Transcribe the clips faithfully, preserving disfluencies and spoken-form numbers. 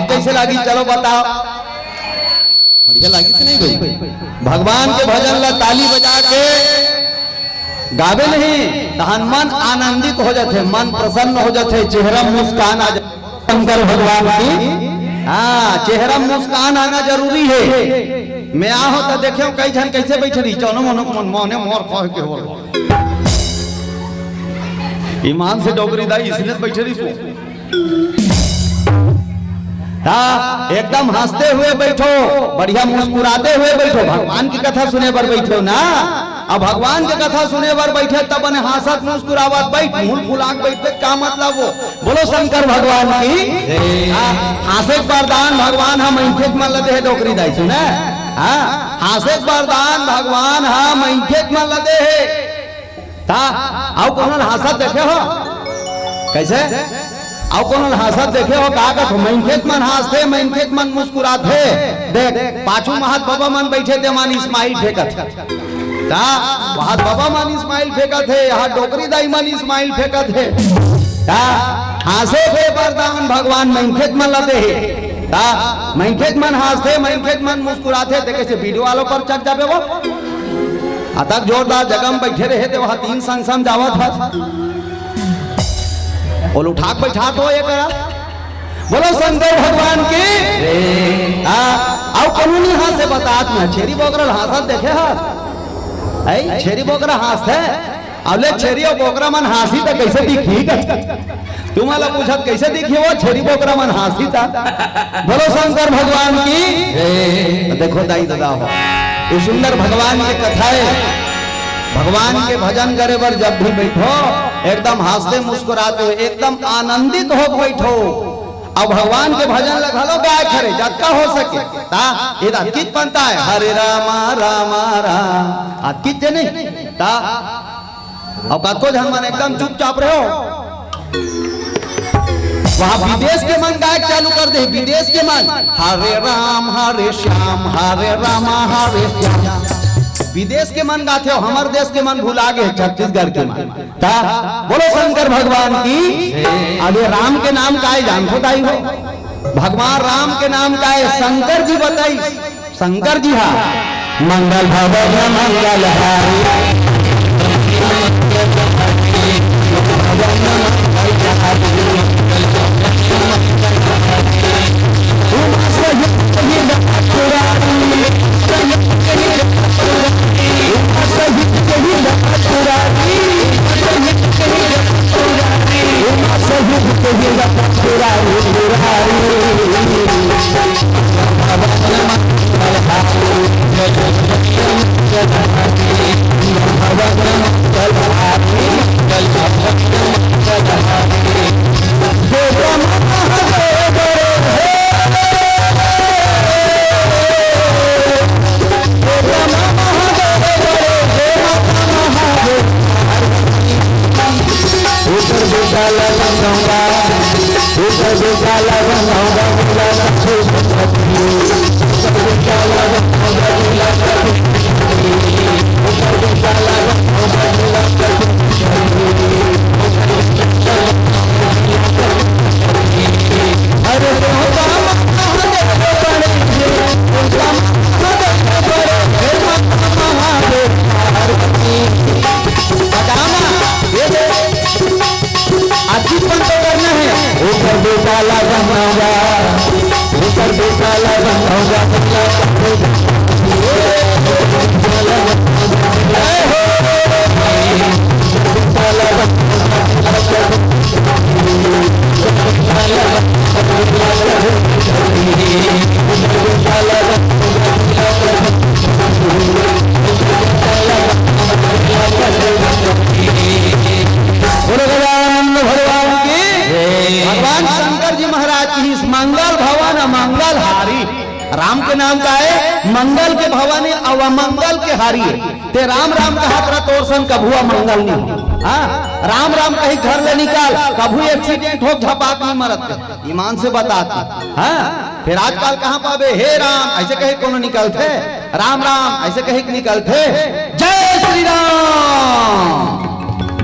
कइसे लागी, चलो बताओ। बढ़िया लागी कि नहीं भाई? भगवान के भजन ला ताली बजा के गाबे नहीं, तहन मन आनंदित हो जाथे, मन प्रसन्न हो जाथे, चेहरा मुस्कान आ जाथे। शंकर भगवान की, हाँ, चेहरा मुस्कान आना जरूरी हे। मैं आहो त देखेंव कई झन कइसे बइठे रहिस, चलो मनो मन मने मोर कह के हो। ईमान से डोकरी दाई इसने बइठे रहिस। हाँ, एकदम हंसते हुए बइठो, बढ़िया मुस्कुराते हुए बइठो, भगवान की कथा सुने बर बइठो ना। अब भगवान के कथा सुने बर बइठे त बने हांसत मुस्कुरावत बइठ, मुंह फुला के बइठे त का मतलब हो? बोलो शंकर भगवान की। हाँ, हांसे के वरदान भगवान ह मनखे मन ल दे हे, डोकरी दाई सुने। हाँ, हांसे के वरदान भगवान ह मनखे मन ल दे हे। ता, अउ कोनो ल हांसत देखे हो? कइसे? अउ कोनो ल हांसत देखे हो? का कथो? मनखे मन हांसथे, मनखे मन मुस्कुराथे। देख, पाछू महत बबा मन बइठे ते मन smile फेंकत। ता, महत बबा मन smile फेंकत हे, यहाँ डोकरी दाई मन smile फेंकत हे। ता, हांसे के वरदान भगवान मनखे मन ल दे हे। ता, मनखे मन हांसथे, मनखे मन मुस्कुराथे, ते कइसे video वालों पर चढ़ जाबे वो? अतक जोरदार जगह में बइठे रहे ते वहाँ तीन संग संग जावत हस। बोल उठा के बइठा तो ये करा। बोलो शंकर भगवान की। हाँ, अउ कहूँ नहीं हांसे बतात ना, छेरी बोकरा ल हांसत देखे हस? ऐ, छेरी बोकरा हांसथे? अब ले छेरी अउ बोकरा मन हांसी त कइसे दिखही? तुमन ला पूछत कइसे दिखही वो छेरी बोकरा मन हांसी त? बोलो शंकर भगवान की। तो देखो दाई ददा हो, ये सुंदर भगवान के कथा हे। भगवान के भजन करे बर जब भी बइठो, एकदम हांसते मुस्कुराते हुए, एकदम आनंदित हो बइठो। अउ भगवान के भजन ल घलो गाय करे, जतका हो सके। ता, ये दा कित बनता हे, हरे रामा, रामा, राम। आ कित जे नहीं, ता, अउ कतको झन मन एकदम चुपचाप रहो। वहाँ विदेश के मन गायक चालू कर दे, विदेश के मन, हरे राम, हरे श्याम, हरे रामा, हरे श्याम। विदेश के मन गाथे हो, हमर देश के मन भुला गे, छत्तीसगढ़ के मन। ता, बोलो शंकर भगवान की। अब ये राम के नाम काय जानथो दाई हो? भगवान राम के नाम काय? शंकर जी बताइस। शंकर जी हा, मंगल भवन मंगल हारी। आरती बंद तो करना है। ऊपर बेटा ला बनावा, ऊपर बेटा ला बनावा। बोलो गजानंद भगवान की। भगवान शंकर जी महाराज की इस मंगल भवन मंगल हारी। राम के नाम का है? मंगल के भवन हे अउ अमंगल के हारी हे। ते राम राम कहत रह, तोर सन कभू अमंगल नहीं हो। हाँ, राम राम कही घर ले निकल, कभू accident हो झपाक नहीं मरत। ईमान से बतात। हाँ, फिर आजकल कहाँ पाबे, "हे राम" अइसे कही कोनो निकलथे, "राम राम" अइसे कही निकलथे, "जय श्री राम।"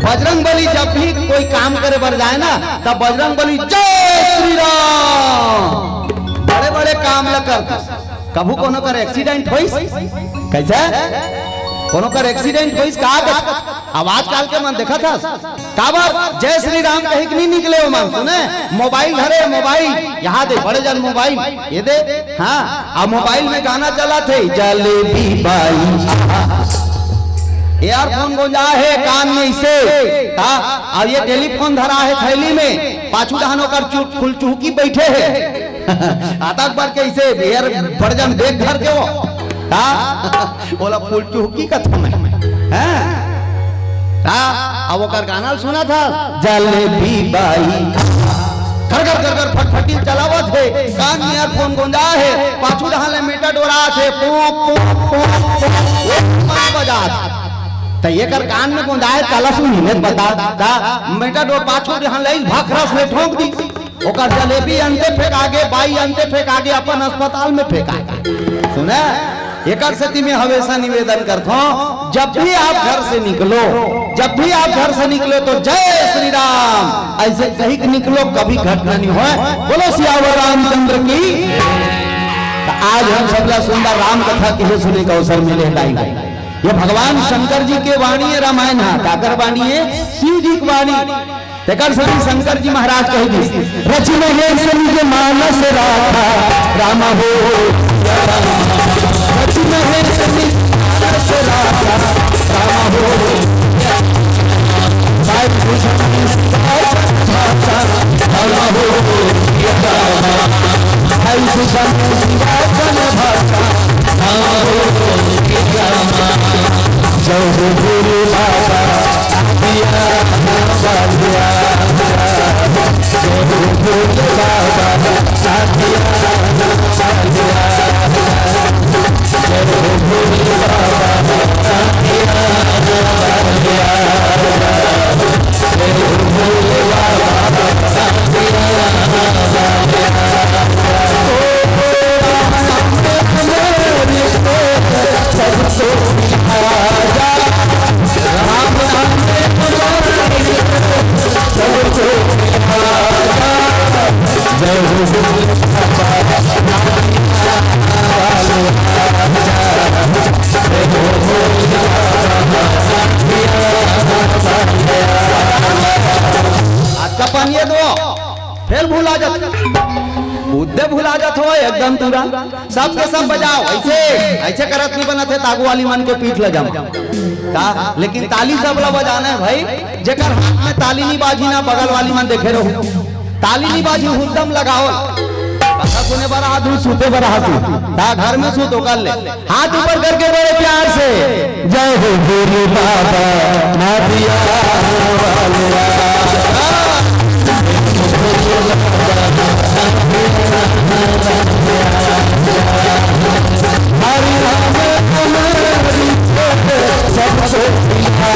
बजरंग बली जब भी कोई काम करे बर जाए ना, तब बजरंग बली, "जय श्री राम।" बड़े काम ल करथस। कभू कोनो कर एक्सीडेंट होइस? कइसे? कोनो कर एक्सीडेंट होइस का? अब आजकल के मन देखत हस, काबर जय श्री राम कहिके नहीं निकले हो मन, सुने? मोबाइल धरे, मोबाइल, यहाँ दे बड़े जन मोबाइल, ये दे, हाँ, अब मोबाइल में गाना चलत हे, जलेबी बाई, ईयरफोन गोंजा हे कान में इसे, का? अब ये टेलीफोन धरा हे थैली में, पाछू डहन ओकर चु-, फुलचुहकी बैठे हे। अतक बर के इसे यार बड़ जन बैग धर के वो, का? ओला फुलचुहकी कथों मैं, हैं? का? अब ओकर गाना ल सुनत हस, जलेबी बाई, घर घर घर घर फटफटी चलावत हे, कान में ईयरफोन गोंजा हे, पाछू डहन ले मेटाडोर आत हे, पूं, पूं, पूं, पूं, एक मार बजात। त एकर कान में गोंजाए, चला सुन, हिम्मत बता, ता मेटाडोर पाछू डहन ले भखरस ले ठोंक दी। ओकर जलेबी अंते फेंका गे, बाई अंते फेंका गे, अपन अस्पताल में फेंका गे। सुने, एकर सेती मैं हमेशा निवेदन करथों, जब भी आप घर से निकलो, जब भी आप घर से निकलो तो जय श्री राम अइसे कहिके निकलो, कभी घटना नहीं होय। बोलो सियावर रामचंद्र की। त आज हम सबला सुंदर राम कथा कहे सुने का अवसर मिले हे दाई। ये भगवान शंकर जी के वाणी हे रामायण हा, काकर वाणी हे? शिव जी के वाणी। तेकर सेती शंकर जी महाराज कहि दिस, रचि महेश निज मानस राखा, राम हो। रचि महेश निज मानस राखा, राम हो। आज का पानी है दो, फेर भुला जात, खुदे भुला जात हो एकदम तुरंत। सबके सब बजाओ, अइसे, अइसे करत नहीं बनत हे, त आगू वाली मन के पीठ ल जमा। का? लेकिन ताली सबला बजाना हे भाई, जेकर हाथ में ताली नहीं बाजी ना, बगल वाली मन देखे रहो। ताली नहीं बाजी, हुद्दम लगाओ। कथा सुने बर आदमी, सूते बर आदमी। ता घर में सूत ओकर ले। हाथ ऊपर करके बड़े प्यार से, जय हो भोले बाबा, नाथिया वाले। हरि राम हमारी सबको पिया।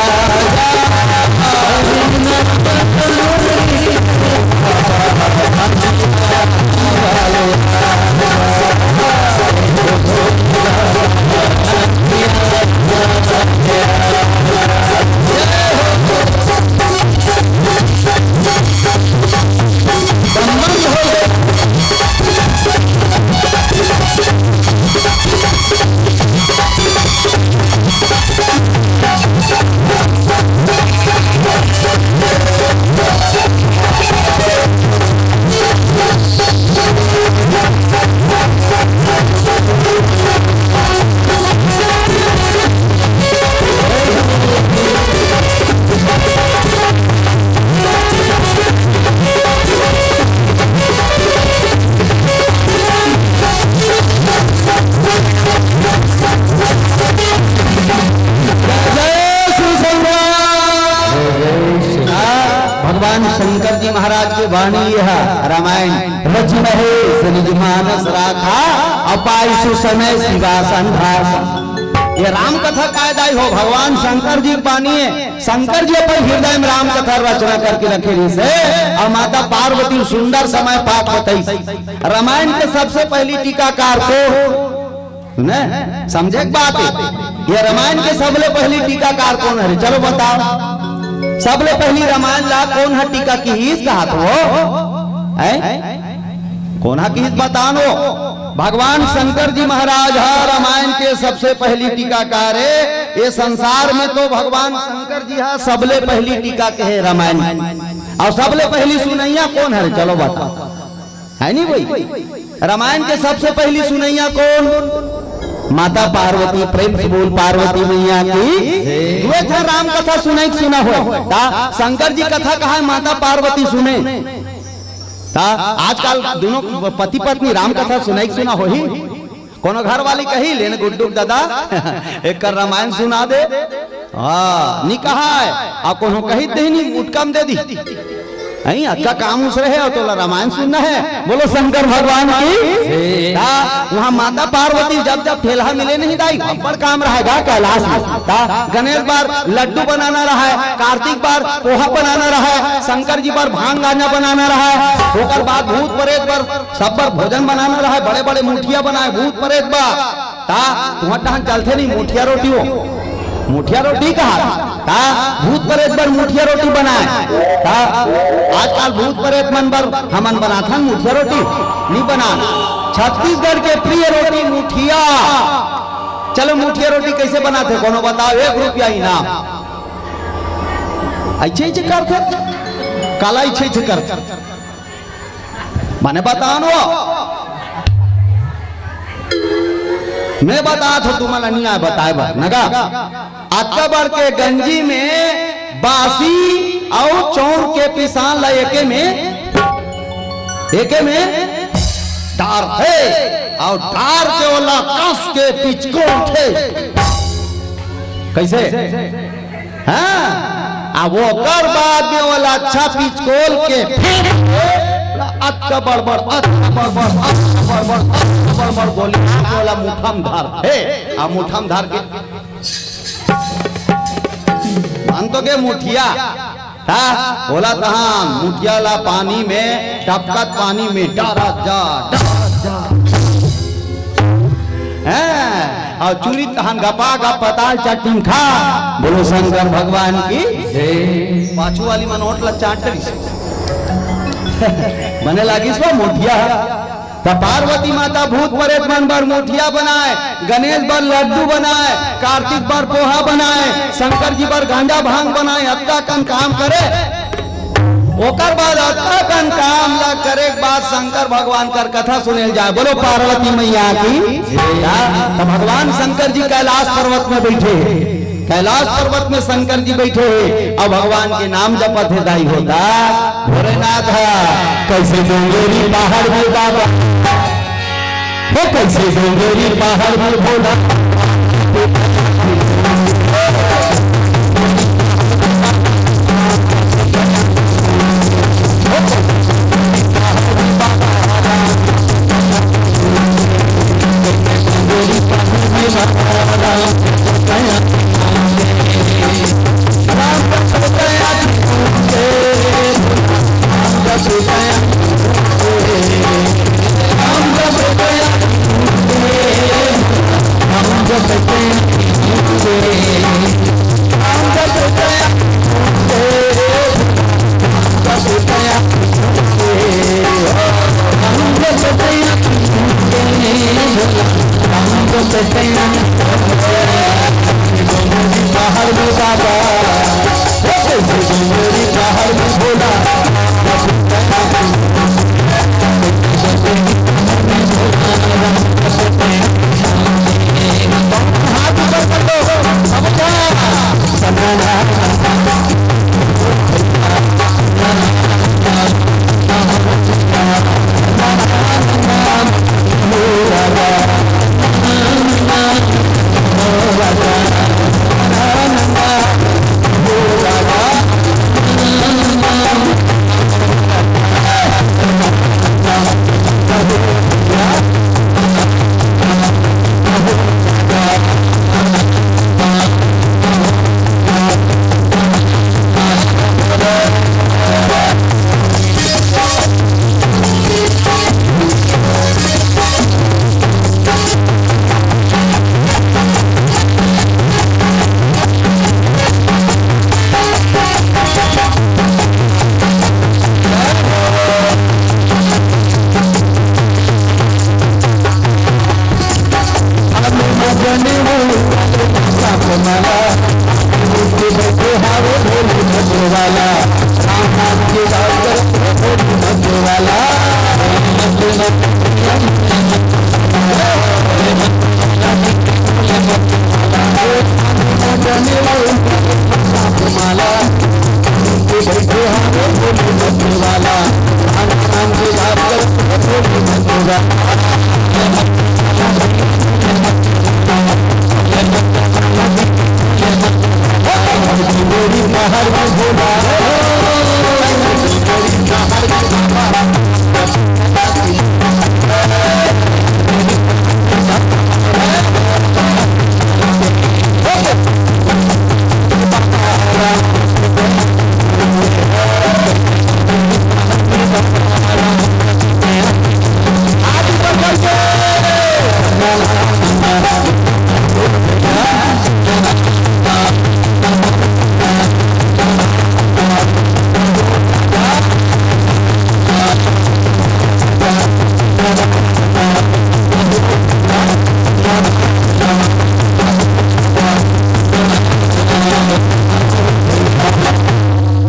जय श्री शंकर। भगवान शंकर जी महाराज के वाणी यह रामायण, रचि महेश निज मानस राखा, अउ पाई सुसमय सिवासन भाषा। ये राम कथा काय दाई हो, भगवान शंकर जी के वाणी हे। शंकर जी अपन हृदय में राम कथा रचना करके रखे रहिस हे, अउ माता पार्वती सुंदर समय पाक बताइस। रामायण के सबसे पहली टीकाकार को, सुने, समझे के बात हे, ये रामायण के सबले पहली टीकाकार कोन हरे? चलो बताओ, सबले पहली रामायण ला कोन ह टीका किहिस कहात हो? हैं? कोन हा किहिस बतानो? भगवान शंकर जी महाराज हा रामायण के सबसे पहली टीकाकार ए। ये संसार में तो भगवान शंकर जी हा सबले पहली टीका कहे रामायण। अउ सबले पहली सुनइया कोन हरे? चलो बताओ, है नी भाई? रामायण के सबसे पहली सुनइया कोन? माता पार्वती। प्रेम से बोल, पार्वती मैया की। दुए झन राम कथा सुनई के सुना होय। ता शंकर जी कथा कहाय, माता पार्वती सुने। ता आजकल दुनों पति पत्नी राम कथा सुनई के सुना होही। कोनो घर वाली कही, "लेन गुड्डू दादा, एक कर रामायण सुना दे।" हाँ, नी कहाय। अउ कोनो कही, "देही नी, उठकम दे दी।" अई, अच्छा काम उसरे हे अउ तोला रामायण सुनना हे। बोलो शंकर भगवान की। ता वहाँ माता पार्वती जब जब ठेलहा मिले नहीं दाई, अब्बड़ काम रहय गा कैलाश में। ता गणेश बर लड्डू बनाना रहय, कार्तिक बर पोहा बनाना रहय, शंकर जी बर भांग गांजा बनाना रहय, ओकर बाद भूत प्रेत बर सब बर भोजन बनाना रहय, बड़े बड़े मुठिया बनाय भूत प्रेत बर। ता तुहर डहन चलथे नहीं मुठिया रोटी हो, मुठिया रोटी कहा ता भूत प्रेत बर मुठिया रोटी बनाय। ता आजकल भूत प्रेत मन बर हमन बनाथन मुठिया रोटी, नी बनान। छत्तीसगढ़ के प्रिय रोटी मुठिया। चलो मुठिया रोटी कैसे बनाथे कोनो बताओ, एक रुपया इनाम। अइसे अइसे करथे, काला अइसे अइसे करथे। माने बताओ न, मैं बतात हों तुमन ला, नी आय बताय बर नगा। अतका बड़ के गंजी में बासी अउ चौंर के पिसान ला एके में, एके में डारथे अउ डार के ओला कस के पिचकोलथे। कैसे? हाँ, अब ओकर बाद में ओला अच्छा पिचकोल के फेंक के अतका बड़ बड़, अतका बड़ बड़, अतका बड़ बड़, अतका बड़ बड़ गोली ओला मुठा म धरथे। आ मुठा म धर के मन तो के मुठिया, ता ओला तहां मुठिया ला पानी में, टपकत पानी में डारत जा, डारत जा। हैं? अउ चुरी तहां गपा गप पताल चाटिन खा। बोलो शंकर भगवान की। पाछू वाली मन ओठ ला चाट डरिस। मने लागिस वो मुठिया। त पार्वती माता भूत प्रेत मन बर मुठिया बनाय, गणेश बर लड्डू बनाय, कार्तिक बर पोहा बनाय, शंकर जी बर गांजा भांग बनाय, अतका कन काम करे। ओकर बाद अतका कन काम ला करे के बाद शंकर भगवान कर कथा सुने ल जाय। बोलो पार्वती मैया की। त भगवान शंकर जी कैलाश पर्वत में बइठे हे। कैलाश पर्वत में शंकर जी बइठे हे अउ भगवान के नाम जपत हे दाई हो ता। भोलेनाथ हा, कैसे डोंगरी पहाड़ में बाबा, हो कैसे डोंगरी पहाड़ में भोला।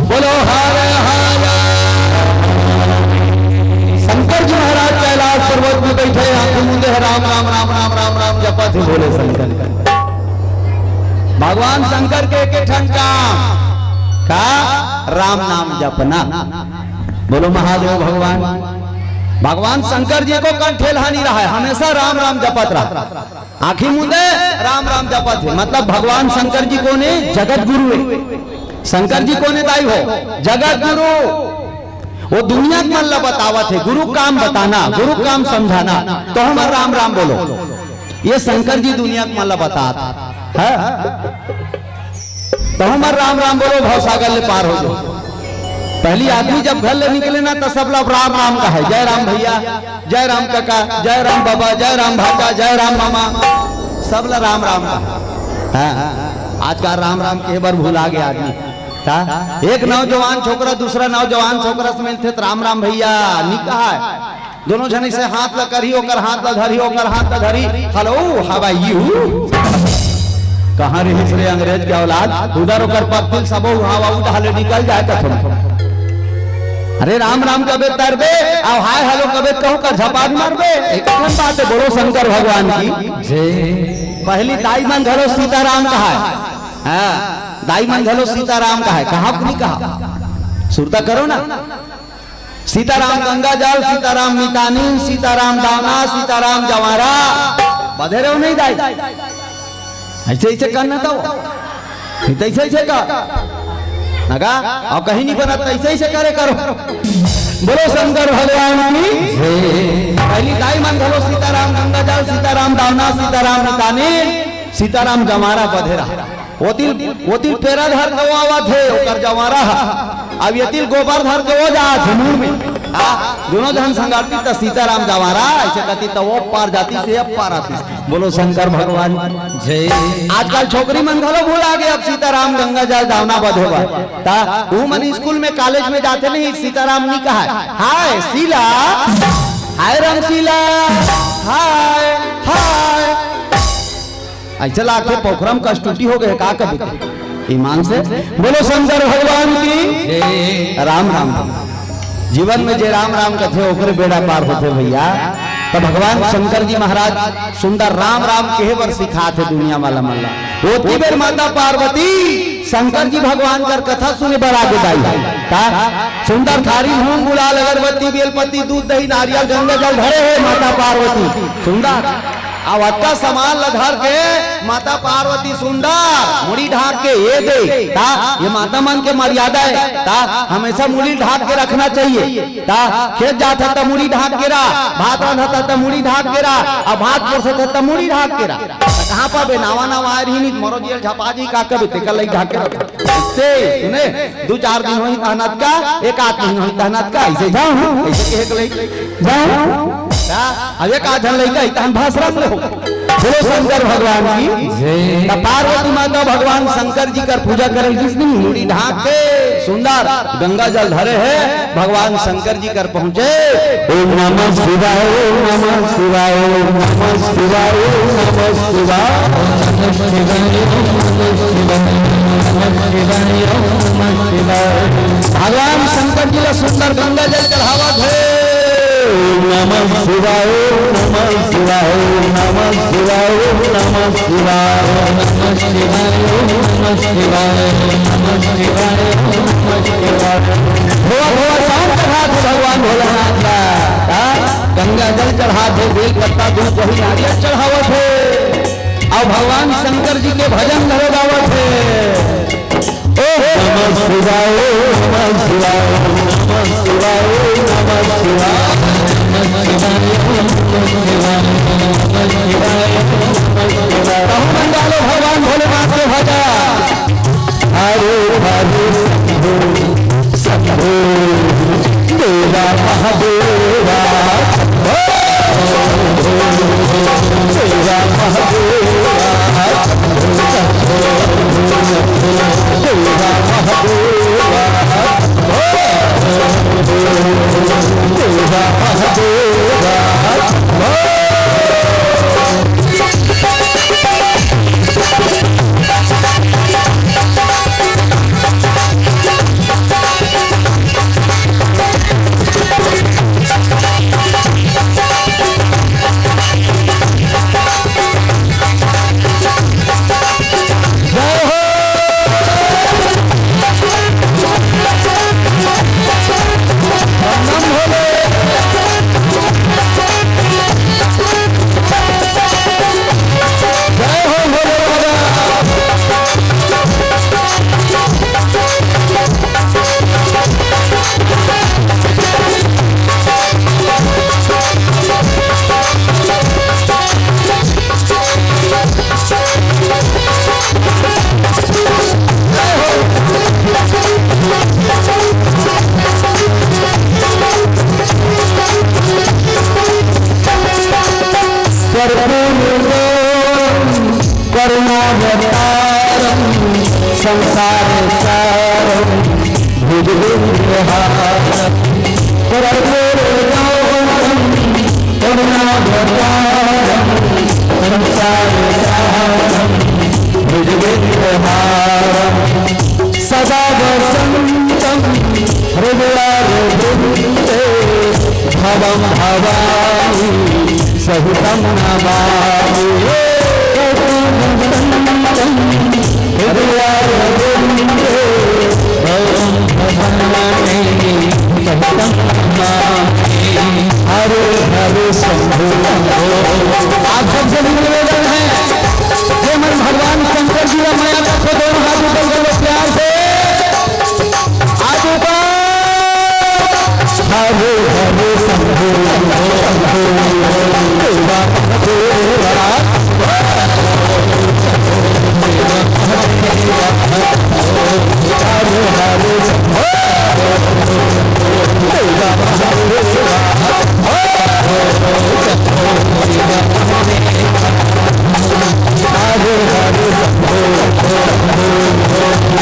बोलो हर हर। शंकर जी महाराज कैलाश पर्वत में बैठे, आंखें मूंदे हैं, राम राम राम राम राम राम जपत है भोले शंकर। भगवान शंकर के एक ठन काम का, राम नाम जपना। बोलो महादेव भगवान। भगवान शंकर जी को कंठे लहानी रहा है, हमेशा राम राम जपत रहा। आंखी मुंदे राम राम जपत हे, मतलब भगवान शंकर जी कोने? जगत गुरु हे। शंकर जी कोने दाई हो? जगत गुरु। वो दुनिया के मन ला बतावत हे, गुरु काम बताना, गुरु काम समझाना। तो हमर राम राम बोलो, ये शंकर जी दुनिया के मन ला बतात हे। तो हमर राम राम बोलो, भवसागर ले पार हो जाओ। पहली आदमी जब घर ले निकले ना, तो सब लोग राम राम कहे, जय राम भैया, जय राम काका, जय राम बाबा, जय राम भांजा, जय राम मामा, सब ला राम राम कहे। हाँ, आजकल राम राम कहे बर भुला गया आदमी। का? एक नौजवान छोकरा दूसरा नौजवान छोकरा से मिलथे त राम राम भैया नी कहाय। दोनों झन अइसे हाथ ला करही, ओकर हाथ ला धरही, ओकर हाथ ला धरही, "Hello, how are you?" कहाँ रहिस रे अंग्रेज के औलाद? उधर ओकर पग तिल सबो हवा उठा ले निकल जाए कथन। अरे राम राम कबे तरबे, अउ hi hello कबे कहूँ कर झपाट मारबे। एक ठन बात हे, बोलो शंकर भगवान की। जय। पहली दाई मन घलो सीताराम कहाय। हाँ, दाई मन घलो सीताराम कहाय। कहा कि नहीं कहा? सुरता करो ना। सीताराम गंगा जल, सीताराम मितानिन, सीताराम दाना, सीताराम जवारा। बधे रहो नहीं दाई। अइसे, अइसे करना तो। नहीं तो अइसे, अइसे कर। नगा, अउ कहीं नहीं बनत, अइसे, अइसे करे करो। बोलो शंकर भगवान की। पहली दाई मन घलो सीताराम गंगा जल, सीताराम दाना, सीताराम मितानिन, सीताराम जवारा बधे रहा। ओतिल, ओतिल पेरा धर के वो आवत हे, ओकर जवारा ह। अब एतिल गोबर धर के वो जात हे मुड़ में। हाँ, दोनों झन संगारती त सीताराम जवारा, अइसे कती त वो पार जातिस, ये पार आतिस। बोलो शंकर भगवान। जय। आजकल छोकरी मन घलो भुला गे, अब सीताराम गंगा जल दावना बधे बर। ता, ऊ मन स्कूल में, कॉलेज में जाथे नहीं, सीताराम नी कहाय। हाय शीला, हाय राम शीला, हाय, हाय। अइसे लागथे पोखरा म कस टूटी हो गे का कभी? ईमान से बोलो शंकर भगवान की। राम राम। जीवन में जे राम राम कथे ओकरे बेड़ा पार होथे भैया। त भगवान शंकर जी महाराज सुंदर राम राम कहे बर सिखाथे दुनिया वाला मन ला। ओतकी बेर माता पार्वती शंकर जी भगवान कर कथा सुने बर आगे दाई। का सुंदर थारी हूँ गुलाल अगरबत्ती बेलपत्ती दूध दही नारियल गंगा जल धरे हे माता पार्वती। सुंदर अब अतका सामान ला धर के माता पार्वती सुंदर मुड़ी ढांक के ये दे, ता ये माता मन के मर्यादा हे, ता हमेशा मुड़ी ढांक के रखना चाहिए। ता खेत जात ह त मुड़ी ढांक के रह, भात रांधत ह त मुड़ी ढांक के रह, अब भात परोसत ह त मुड़ी ढांक के रह। त कहाँ पाबे? नावा नावा आय रही, नहीं त मरो जियल झपा जी का कबे तेकर लई ढांक के रख। ते सुने, दू चार दिन होही तहनत का, एक आध दिन होही तहनत का, अइसे जाओ, अइसे कहे के लई। जाओ। का? अब एक आध झन लइका ही तहन भाषण लो। बोलो शंकर भगवान की। जय। त पार्वती माता भगवान शंकर जी कर पूजा करे जिस दिन मुड़ी ढांक के सुंदर गंगा जल धरे हे, भगवान शंकर जी कर पहुंचे। ओम नमः शिवाय, ओम नमः शिवाय, ओम नमः शिवाय, ओम नमः शिवाय। भगवान शंकर जी ला सुंदर गंगा जल चढ़ावत हे। ओम नमः शिवाय, ओम नमः शिवाय, ओम नमः शिवाय, ओम नमः शिवाय। धोवा धोवा शांत हाथ भगवान भोलेनाथ का, का? गंगा जल चढ़ात हे, बेल पत्ता, दूध, दही, नारियल चढ़ावत हे, अउ भगवान शंकर जी के भजन घलो गावत हे। ओम नमः शिवाय, नमः शिवाय, नमः शिवाय, नमः शिवाय। कहूं मन डालो भगवान भोलेनाथ के भजा। हरे हरे शंभो शंभो देवा महादेवा। देवा महादेवा। देवा महादेवा। देवा महादेवा। कर्पूरगौरं करुणावतारं संसारसारं भुजगेन्द्रहारं। कर्पूरगौरं करुणावतारं संसारसारं भुजगेन्द्रहारं। सदा वसन्तं हृदयारविन्दे भवं भवानी सहितं नमामि। सदा वसन्तं हृदयारविन्दे भवं भवानी सहितं नमामि। हरे हरे शंभो शंभो। आप सबसे भी निवेदन है, जे मन भगवान शंकर जी ला मया करथे, दोनों हाथ ऊपर कर लो प्यार से। हाथ ऊपर। हरे हरे शंभो शंभो शंभो देवा देवा। हरे हरे शंभो देवा देवा।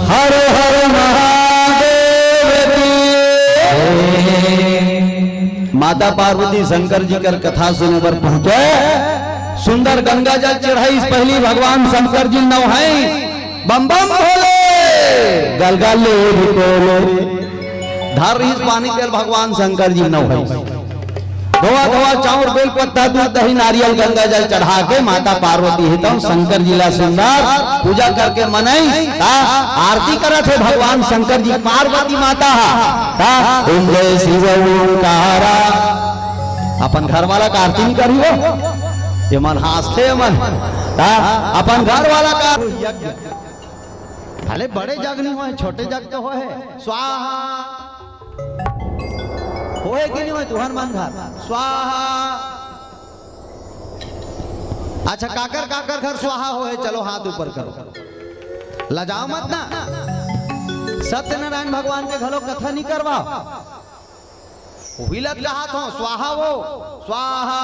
हर हर महादेव की। माता पार्वती शंकर जी कर कथा सुने बर पहुंचे। सुंदर गंगा जल चढ़ाइस, पहली भगवान शंकर जी नहाइस, बम बम भोले। गलगल ले रिकोले। धर रहिस पानी तेल, भगवान शंकर जी नहाइस। धोवा धोवा चाउर, बेल पत्ता, दूध, दही, नारियल, गंगा जल चढ़ा के माता पार्वती हे तउन शंकर जी ला सुंदर पूजा करके मनई ता आरती करत हे भगवान शंकर जी। पार्वती माता हा ता ओम जय शिव ओंकारा। अपन घर वाला का आरती नहीं करी हो, ये मन हांसथे मन। ता अपन घर वाला का यज्ञ, भले बड़े जग नहीं होए, छोटे जग तो होए। स्वाहा। होए कि नहीं होए तुहर मन घर? स्वाहा। अच्छा, काकर काकर घर स्वाहा होए, चलो हाथ ऊपर करो, लजाओ मत ना। सत्यनारायण भगवान के घलो कथा नहीं करवाओ। उही ल त कहत हों, स्वाहा वो, स्वाहा,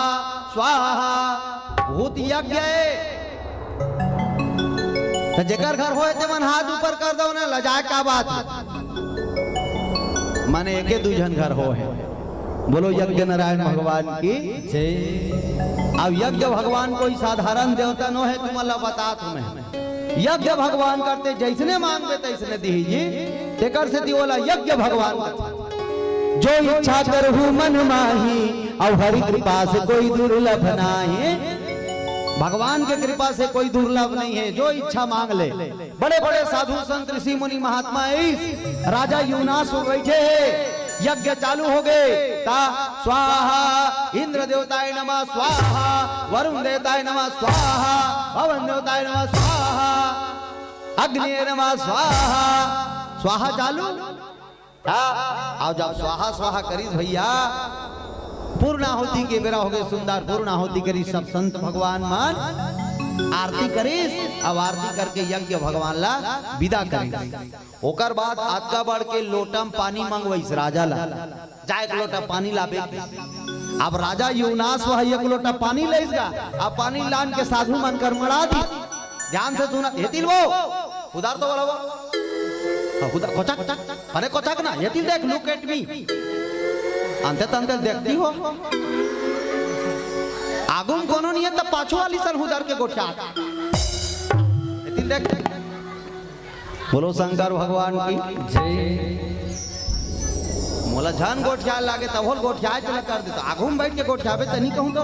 स्वाहा, भूत यज्ञ ए। त जेकर घर होए ते मन हाथ ऊपर कर दो ना, लजाए का बात हे? माने एके दू झन घर होए। बोलो यज्ञ नारायण भगवान की जय। अब यज्ञ भगवान कोई साधारण देवता नो हे, तुमन ला बतात हों मैं। यज्ञ भगवान करथे, जइसने मांगबे तइसने दिही जी। तेकर सेती ओला यज्ञ भगवान करथे। जो इच्छा करहु मन माही, अउ हरि कृपा से कोई दुर्लभ नाही। भगवान के कृपा से कोई दुर्लभ नहीं है, जो इच्छा मांग ले। बड़े बड़े साधु संत ऋषि मुनि महात्मा इस राजा युवनासुर बैठे हे, यज्ञ चालू हो गए, ता स्वाहा इंद्र देवताय नमः स्वाहा, वरुण देवताय नमः स्वाहा, पवन देवताय नमः स्वाहा, अग्नि नमः स्वाहा। स्वाहा चालू। हाँ, अउ जब स्वाहा स्वाहा करिस भैया, पूर्णाहुति के बेरा हो गए, सुंदर पूर्णाहुति करिस। सब संत भगवान मन आरती करिस, अब आरती करके यज्ञ भगवान ला विदा करिस। ओकर बाद अतका बड़ के लोटा म पानी मंगवाइस राजा ला, जा एक लोटा पानी लाबे। अब राजा युवनासुर ह एक लोटा पानी लेइस गा, अब पानी लान के साधु मन कर मड़ा दी। ध्यान से सुना, ये तिल वो, उधर तो बोला वो। हाँ, उधर कोचक, अरे कोचक ना, ये तिल देख, look at me। अंते तंते देखती हो। आगू म कोनो नहीं है, तब पाछू वाली सन उधर के गोठिया। ये तिल देख। बोलो शंकर भगवान की। जय। मोला झन गोठियाए लागे, तभो ल गोठियाए चला कर देता। आगू म बैठ के गोठियाबे त नहीं कहूँ तो।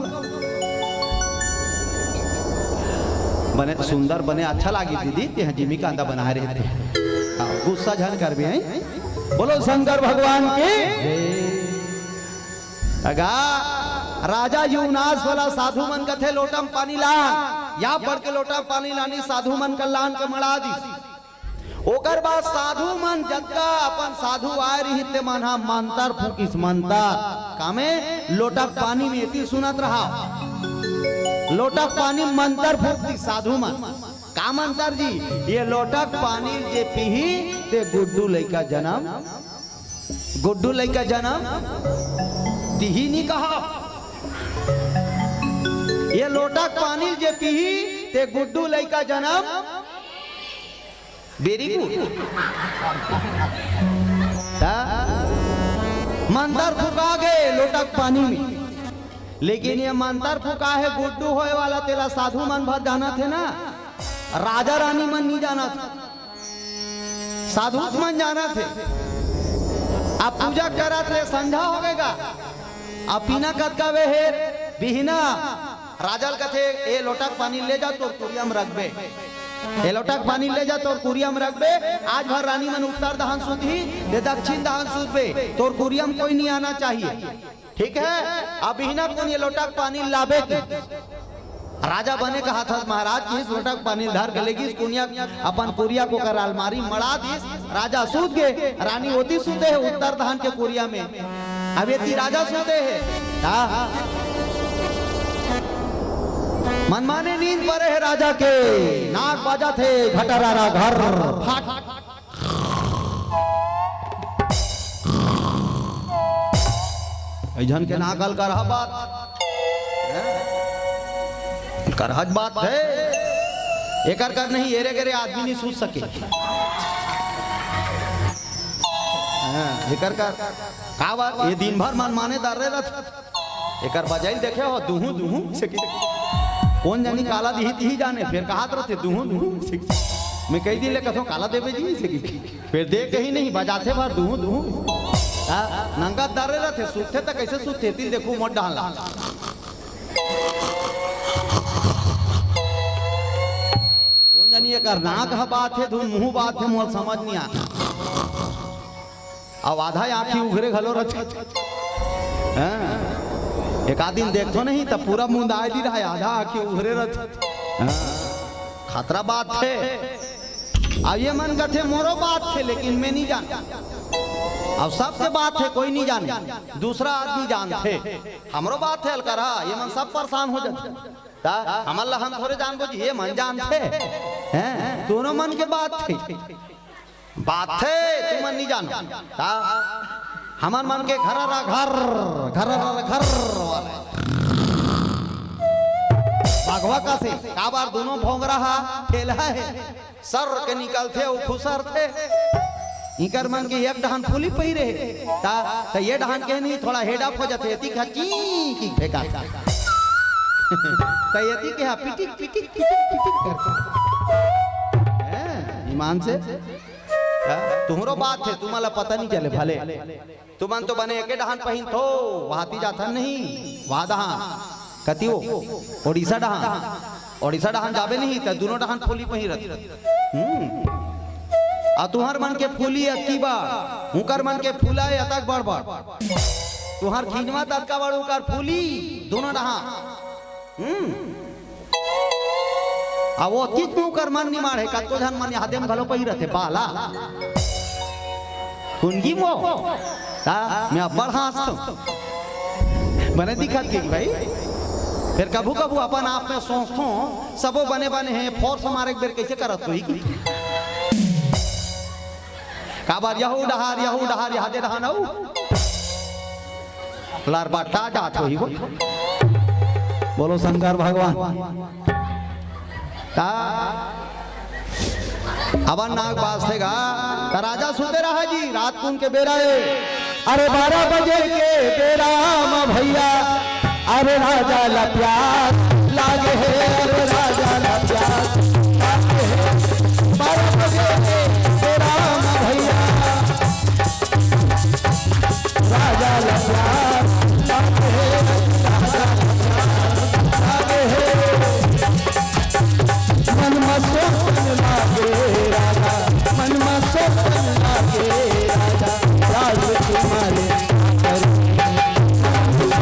बने सुंदर, बने अच्छा लागे दीदी, तेहा जिमी कांदा बनाए रहे थे। हाँ, गुस्सा झन करबे, हैं? बोलो शंकर भगवान की। अगा, राजा युवनासुर वाला साधु मन कथे लोटा म पानी लान, या पढ़ के लोटा म पानी लानी, साधु मन कर लान के मड़ा दी। ओकर बाद साधु मन जतका अपन साधु आए रहिस, ते मन ह मंतर फूकिस, मंतर। कामे? लोटा के पानी म, एती सुनत रहा। लोटा के पानी म मंतर फूक दिस साधु मन। का मंतर जी? ये लोटा के पानी ल जे पीही, ते गुड्डू लइका जनम, गुड्डू लइका जनम दिही, नी कहा। ये लोटा के पानी ल जे पीही, ते गुड्डू लइका जनम। Very good। हाँ? मंतर फुका गे लोटा के पानी म, लेकिन ये मंतर फुका हे गुड्डू होए वाला, तेला साधु मन भर जानथे ना, राजा रानी मन नहीं जानथे, साधु मन जानथे। अब पूजा करत ले संझा हो गे गा, अब पीना कतका वे हे, बिहना। राजा ल कथे, "ए लोटा के पानी ले जा, तोर कुरिया म रखबे। ए लोटा के पानी ले जा, तोर कुरिया म रखबे। आज भर रानी मन उत्तर दहान सुतही, ते दक्षिण दहान सुतबे। तोर कुरिया म कोई नहीं आना चाहिए।" ठीक है, अब बिहना कुन ये लोटा के पानी लाबे की। राजा बने कहा था महाराज कि इस लोटा के पानी धर के लेगी, कुनिया अपन कुरिया को कर अलमारी मड़ा दिस। राजा सूत गे, रानी ओती सूते हे उत्तर दहान के कुरिया म। अब एती राजा सूते हे। हाँ। मनमाने नींद परे हे राजा के, नाक बाजत हे घटरारा घर। फाट। ए झन के नाक अलकरहा बात। हैं? अलकरहा बात हे। एकर कर नहीं, एरे गेरे आदमी नहीं सूत सके। हाँ, एकर कर का बात? ये दिन भर मनमाने दर्रे रथ। एकर बजाइल देखे हो, दुहू, दुहू, से कि कोन जानी काला दिही, तिही जाने, फेर कहत रथे, "दुहू, दुहू," से कि मैं कही दिन ले कथों, "काला देबे जी," से कि फेर दे कहीं नहीं, बजाथे भर, "दुहू, दुहू।" हाँ, नंगा दर्रे रथे, सुतथे त कइसे सुतथे, तिल देखू मोर डहन ला। कोन जानी एकर नाक ह बात हे, धुन मुहूँ बात हे, मोर समझ नहीं आ। अब आधा आँखी उघरे घलो रथे। हाँ। एक आध दिन देखथो नहीं, तब पूरा मुंदाए दी रहा, आधा आँखी उघरे रथे। हाँ। खतरा बात हे। अब ये मन कथे, "मोरो बात हे, लेकिन मैं नहीं जान।" अब सबके बात हे, कोई नहीं जाने। दूसरा आदमी जानथे। हमरो बात हे, अलकरहा, ये मन सब परेशान हो जाथे। ता हमन ला हम थोरे जानबो जी, ये मन जानथे। हैं? दोनों मन के बात हे। बात हे, तुमन नहीं जानो। ता हमन मन के घररा घर, घररा घर वाले। भगवा कसे, काबर दोनों भोंगरा हा, ठेलहा हे। सर के निकलथे अउ खुसरथे। इकर मन के एक डहन फूली पहिरे हे। ता, ता ये डहन के नहीं, थोड़ा हेड अप हो जाथे, एती के हा ची, की फेंका। ता एती के हा पिटिक, पिटिक, पिटिक, पिटिक करथे। मान से, हाँ? तुम्हरो बात हे, तुम्हला पता नहीं चले भले। तुमन तो बने एके डहान पहिनथो, वहाती जाथन नहीं, वहा डहान। कति वो? ओडिशा डहान। ओडिशा डहान जाबे नहीं, त दुनों डहान फूली पहिरत। हम्म। आ तुहर मन के फूली अतकी बड़, हुकर मन के फूला हे अतक बड़ बड़। तुहर खिंजवा ततका बड़, हुकर फूली दुनों डहान। हम्म। आ वो अतिक में उकर मन निमाड़ हे, कतको झन मन यादे में घलो पहिरत हे, बाला। कुनगी मो? ता, मैं अब्बड़ हाँसथों। बने दिखत के भाई। फेर कभू-कभू अपन आप में सोचथों, सबो बने-बने हे, force मारे के बेर कइसे करत होही कि? काबर यहू डहार, यहू डहार, यादे डहान अउ लरबट्टा जात होही वो। बोलो शंकर भगवान। ता अबन नाग बाजथे गा, ता राजा सुते रहा जी, रात कुन के बेरा हे। अरे बारह बजे के बेरा म भैया, अरे राजा ला प्यास लागे हे, अरे राजा ला प्यास लागे हे। बारह बजे के बेरा म भैया, राजा ला प्यास लागे हे, राजा ला प्यास लागे हे। मन म सोचन लागे राजा, मन म सोचन लागे राजा, राजकुमारी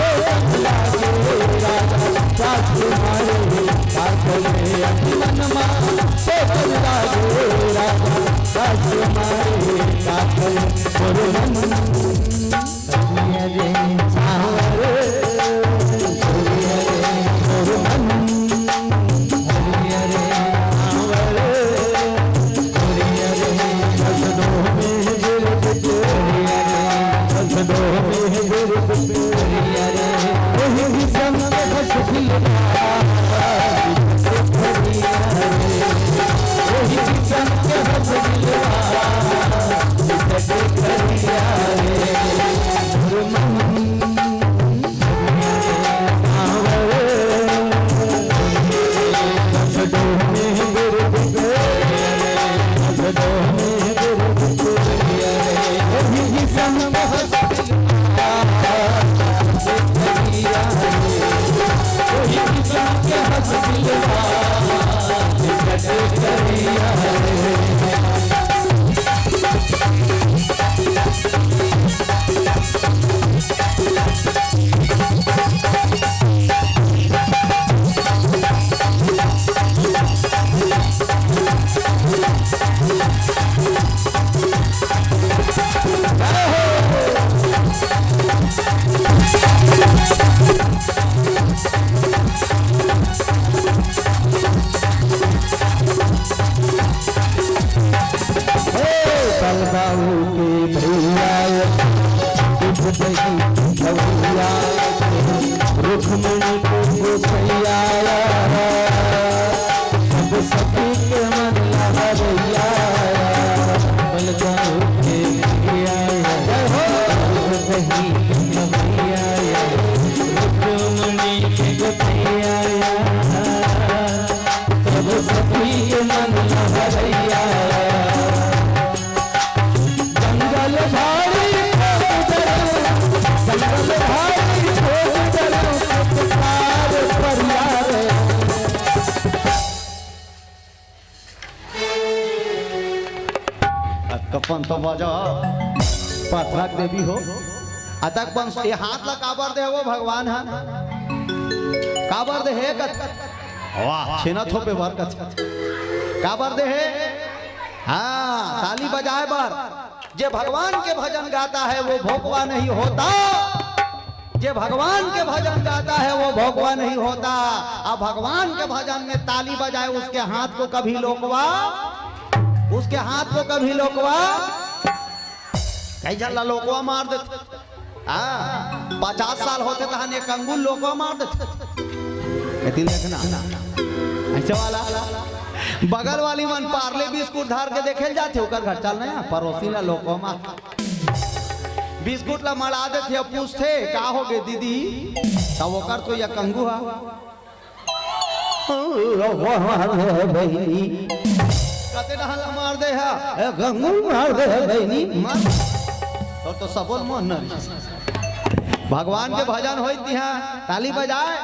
सोचन लागे राजा, राजकुमारी का करे मन म सोचन लागे राजा, राजकुमारी का करे मोर मन। हे बलदाऊ के भैया, दूध दही भैया, रुक्मणी के गोसैया, सब सखी के मन लहरैया, बलदाऊ के भैया, दूध दही के भैया, रुक्मणी के गोसैया। सब सखी के मन लहरैया। जंगल झाड़ी खोद डरो, जंगल झाड़ी खोद डरो, पुकार परिया रे। अतका पंत बजा, पथरा के देवी हो। अतका पंत, ये हाथ ला काबर दे हे वो भगवान हा? काबर दे हे कत-, वाह, छेना थोपे बर कत-, काबर दे हे? हाँ, ताली बजाए बर। जे भगवान के भजन गाता है, वो भोकवा नहीं होता। जे भगवान के भजन गाता है, वो भोकवा नहीं होता। अब भगवान के भजन में ताली बजाए, उसके हाथ को कभी लोकवा, उसके हाथ को कभी लोकवा, कई झन ला लोकवा मार देथे। हाँ, पचास साल होथे तहन एक अंगुल लोकवा मार देथे। एती देखना, ऐसे वाला बगल वाली मन पार्ले बिस्कुट धार के देखे ल जाथे, ओकर घर चल ना, परोसी ला लोकवा मार। बिस्कुट ला मड़ा देथे, अब पूछथे, "का होगे दीदी?" तब ओकर तो एक अंगू हा। बहिनी। ते डहल मार दे हा, ए गंगू मार दे हा, बहिनी मार। तो, तो सबोल मन न रही। भगवान के भजन होई तिहा, ताली बजाए,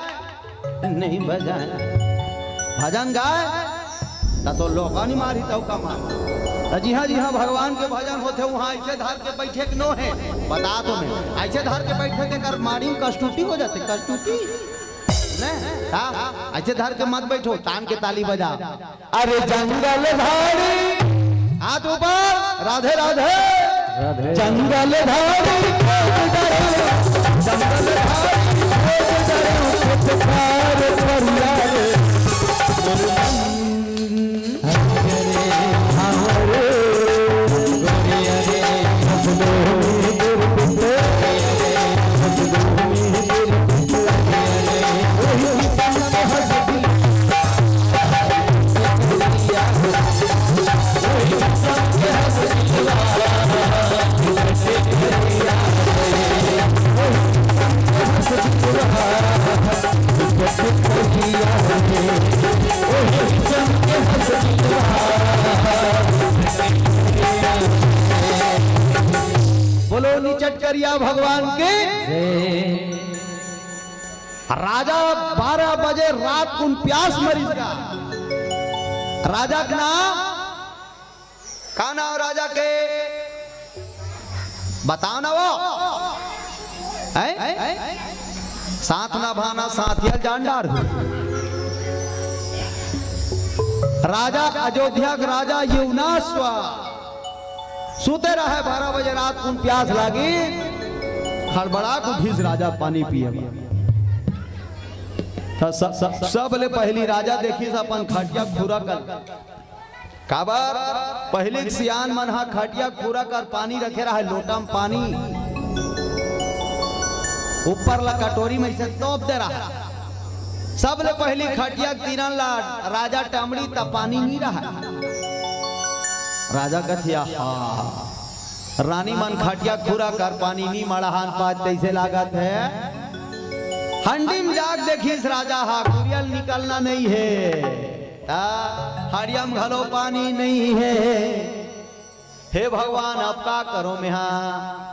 नहीं बजाए, भजन गाए, त तो लोका नहीं मारी, तौ का मार। त जिहाँ जिहाँ भगवान के भजन होथे, उहाँ ऐसे धर के बैठे के नो हे। बता तो मैं, ऐसे धर के बैठे ते कर मारी में कस्तूटी हो जाते, कस्तूटी। ने? हाँ? ऐसे धर के मत बैठो, तान के ताली बजा। अरे जंगल झाड़ी। हाथ ऊपर, राधे राधे। राधे। जंगल झाड़ी खोज डरे, जंगल झाड़ी खोज डरे, कुछ खार करिया रे। बोलो निचट करिया भगवान के। राजा बारह बजे रात कुन प्यास मरिस गा। राजा के नाम का नाम राजा के? बताओ ना वो। हैं? साथ ना भाना, साथ ये जान डार हो। राजा अयोध्या के राजा युवनाश्व सुते रहे, बारह बजे रात कुन प्यास लागी, खड़बड़ा के उठिस राजा पानी पिए। त स-, स-, सब ले पहली राजा देखिस अपन खटिया खुरा कर। काबर? पहिली के सियान मन ह खटिया खुरा कर पानी रखे रहय, लोटा म पानी, ऊपर ला कटोरी म अइसे तोप दे रहय। सबले पहिली खटिया के तीरन ला राजा टमड़ी त पानी नी रहय। राजा कथे, "आहा, रानी मन खटिया खुरा कर पानी नी मड़हान पात तइसे लागत हे।" हंडी म जाके देखिस राजा ह, कुरिया ल निकलना नइ हे। त हड़िया म घलो पानी नइ हे। हे भगवान, अब का करों मेंहा?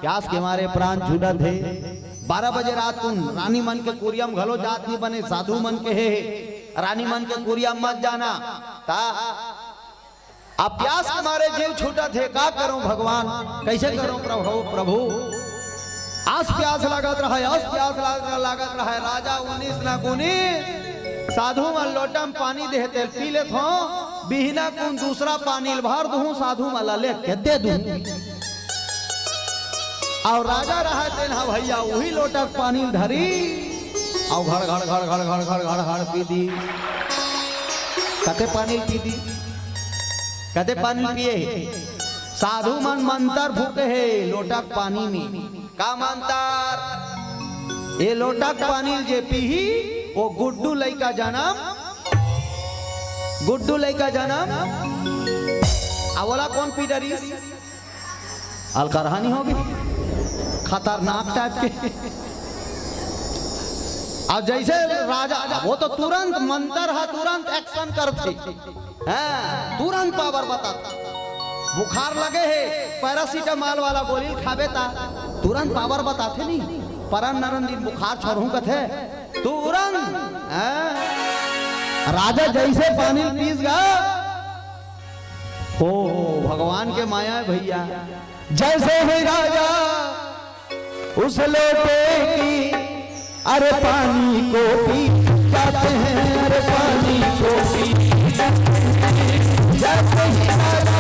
प्यास के मारे प्राण छूटत हे। बारह बजे रात कुन रानी मन के कुरिया म घलो जात नी बने, साधु मन के हे, रानी मन के कुरिया म मत जाना। त अब प्यास के मारे जीव छूटत हे, का करों भगवान, कइसे करों प्रभु, प्रभु? अस प्यास लागत रहय, अस प्यास लाग-, लागत रहय। राजा उनिस न गुनिस, साधु मन लोटा म पानी देहे तेला पी लेथों, बिहना कुन दूसरा पानी ल भर दूहूं, साधु मन ला लेके दे दूहूं। अउ राजा रहय तेन ह भइया उही लोटा के पानी ल धरिस, अउ घड़, घड़, घड़ पी दिस। कते पानी ल पी दिस? कते पानी ल पिए हे? साधु मन मंतर फूके हे लोटा के पानी में। का मंतर? ए लोटा के पानी ल जे पीही, ओ गुड्डू लइका जनम, गुड्डू लइका जनम। अउ ओला कोन पी डरिस? अलकरहा नी होगे, खतरनाक टाइप के। अब जइसे राजा, वो तो तुरंत मंतर ह, तुरंत action करथे। हाँ, तुरंत power बताथे। बुखार लगे हे, paracetamol वाला गोली खाबे ता तुरंत power बताथे नी। परन नरन दिन बुखार छोड़हूं कथे, तुरंत, हाँ। राजा जइसे पानी ल पीस गा, ओ भगवान के माया हे भइया। जैसे ही राजा उस लोटे की, अरे पानी को पी जाते हैं, अरे पानी को पी जाते हैं। जैसे ही राजा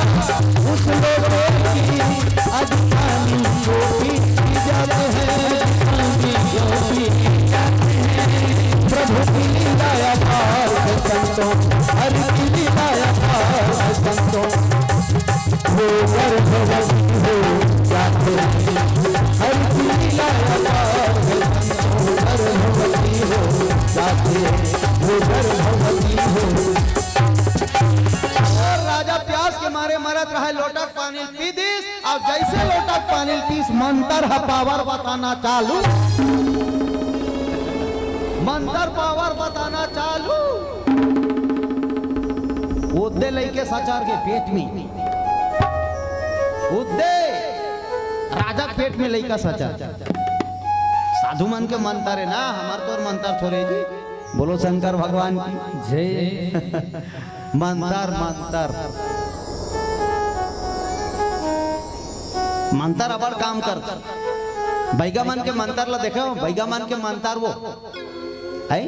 उस लोटे की, आज पानी को पी जाते हैं, पानी को पी जाते हैं। प्रभु की लीला अपार है संतों, हरि की लीला अपार है संतों। वो गर्भवती हो जाते हैं, हरि की लीला अपार है, वो गर्भवती हो जाते हैं, वो गर्भवती हो। अउ राजा प्यास के मारे मरत रहय, लोटा के पानी ल पी दिस, अउ जइसे लोटा के पानी ल पीस, मंतर ह power बताना चालू, मंतर power बताना चालू। ओदे लइके सचार के पेट में, ओदे राजा के पेट में लइका सचार। साधु मन के मंतर हे ना, हमर तोर मंतर थोरे जी। बोलो शंकर भगवान की। जय। मंतर, मंतर, मंतर अबड़ काम कर। बैगा मन के मंतर ला देखो, बैगा मन के मंतर वो है।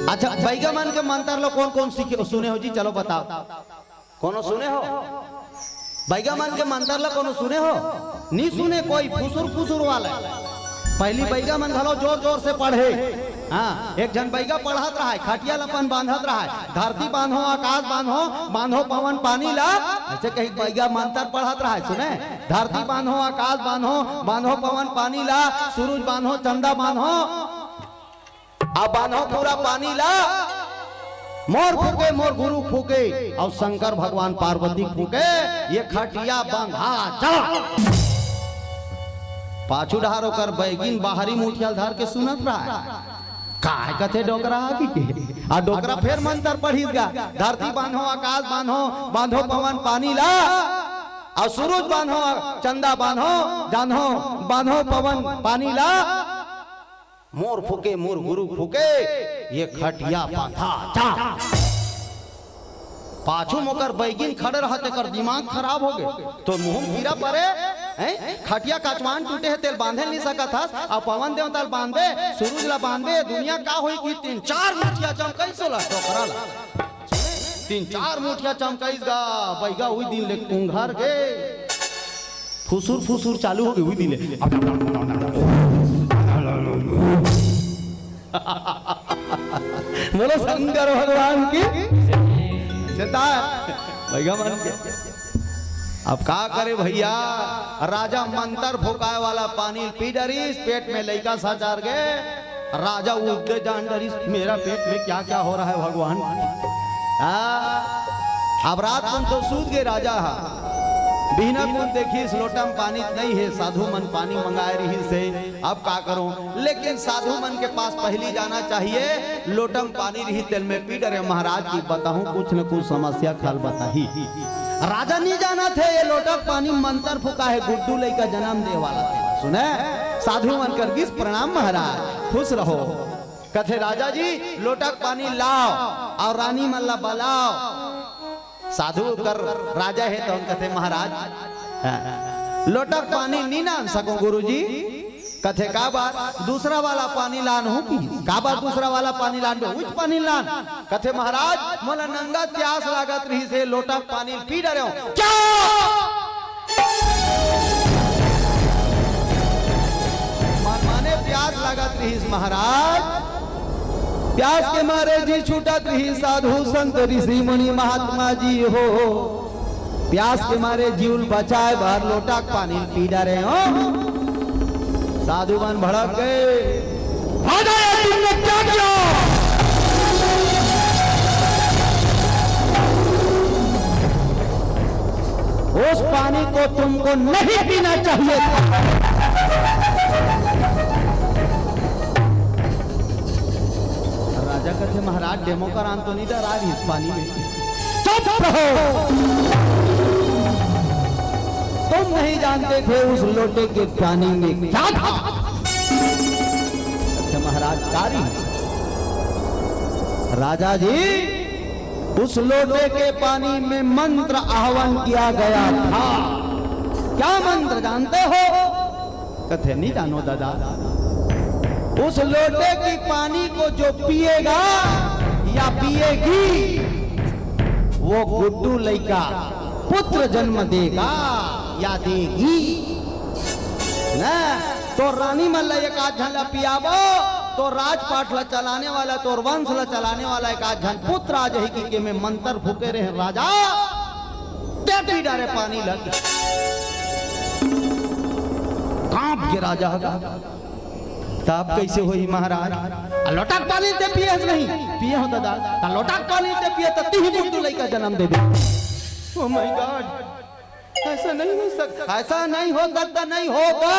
अच्छा, बैगा मन के मंतर ला कौन कौन सीखे, सुने हो जी? चलो बताओ, कोनो सुने हो? बैगा मन के मंतर ला कोनो सुने हो? नी सुने कोई, फुसुर फुसुर वाला। पहली बैगा मन घलो जोर जोर से पढ़े। हाँ, एक झन बैगा पढ़त रहा है, खटिया ला अपन बांधत रहा है, धरती बांधो, आकाश बांधो, बांधो पवन पानी ला। ऐसे कही बैगा मंतर पढ़त रहा है, सुने? धरती बांधो, आकाश बांधो, बांधो पवन पानी ला, सूरज बांधो, चंदा बांधो, अब बांधो पूरा पानी ला। मोर फूके, मोर गुरु फूके, अउ शंकर भगवान पार्वती फूके, ये खटिया बंधा जा। पाछू डहार ओकर बैगिन बाहरी मुठिया ल धर के सुनत रहा है। काय कथे डोकरा की के? आ डोकरा फेर मंतर पढ़िस गा, धरती बांधो, आकाश बांधो, बांधो पवन पानी ला, अउ सूरज बांधो, चंदा बांधो, जान्हो, बांधो पवन पानी ला। मोर फूके, मोर गुरु फूके, ये खटिया बंधा जा। पाछू मोकर बैगिन खड़े रहा, तेकर दिमाग खराब हो गे। तो मुंह म कीरा परे, हैं? खटिया कचवान टूटे हे, तेल बांधे नहीं सकत हस, अब पवन देवता ल बांधबे, सूरज ला बांधबे, दुनिया का होई कि तीन चार मुठिया चमकाइस ओला, डोकरा ला। तीन चार मुठिया चमकाइस गा, बैगा उही दिन ले कुंघर गे। फुसुर फुसुर चालू हो गे उही दिन ले। बोलो शंकर भगवान की। सेता बैगा मन के। अब का करे भैया, राजा मंतर फुकाय वाला पानी पी डरिस, पेट में लइका सचार गे। राजा उठते जान डरिस, मेरा पेट में क्या क्या हो रहा है भगवान। हाँ, अब रात कुन तो सूत गे राजा हा। बिहना कुन देखिस लोटा म पानी नहीं है, साधु मन पानी मंगाए रहिस हे, अब का करूं? लेकिन साधु मन के पास पहली जाना चाहिए, लोटा म पानी रहिस तेल में पी डरे महाराज जी, बताहूं कुछ न कुछ समस्या खल बताही। राजा नहीं जानत हे, ये लोटा के पानी मंतर फुकाय हे, गुड्डू लइका जन्म दे वाला हे। सुने, साधु मन कर गिस, "प्रणाम महाराज, खुश रहो।" कथे, "राजा जी, लोटा के पानी लाव अउ रानी मन ला बलाव।" साधु कर राजा हे तो कथे, "महाराज, हाँ, लोटा के पानी नहीं लान सकों गुरुजी।" कथे, "का बात? दूसरा वाला पानी लान हो कि?" "का बात दूसरा वाला पानी लान बे? उच पानी लान।" कथे, "महाराज, मोला नंगा प्यास लागत रहिस हे, लोटा के पानी पी डरे हूं।" "क्या?" मन माने प्यास लागत रहिस महाराज, प्यास के मारे जी छूटत रहिस साधु संत ऋषि मुनि महात्मा जी हो। प्यास के मारे जीव ल बचाए बर लोटा के पानी ल पी डरे हो। साधु मन भड़क गए। राजा, ये तुमने क्या किया? उस पानी को तुमको नहीं पीना चाहिए। राजा कथे, "महाराज, डेमो करान तो नहीं डरा रही इस पानी में?" "चुप रहो। तुम नहीं जानते थे उस लोटे के पानी में क्या था।" "अच्छा महाराज, क्या रही?" "राजा जी, उस लोटे के पानी में मंत्र आह्वान किया गया था।" "क्या मंत्र जानते हो?" कथे, "नहीं जानो दादा।" "उस लोटे की पानी को जो पिएगा या पिएगी, वो गुड्डू लइका पुत्र जन्म देगा या देगी।" ना, तोर रानी मन ला एक आध झन ला पियाबो, तोर राजपाट ला चलाने वाला, तोर वंश ला चलाने वाला एक आध झन पुत्र आ जाही कि के में मंतर फूके रहे राजा, ते पी डारे पानी लग। कांप के राजा ह गा। तब कैसे होही महाराज? आ लोटा के पानी ते पिए हस नहीं? पिए हो दादा। त लोटा के पानी ते पिए त तिही गुड्डू लइका जन्म देबे। Oh my God, ऐसा नहीं हो सकता। ऐसा नहीं हो सकता, नहीं होगा।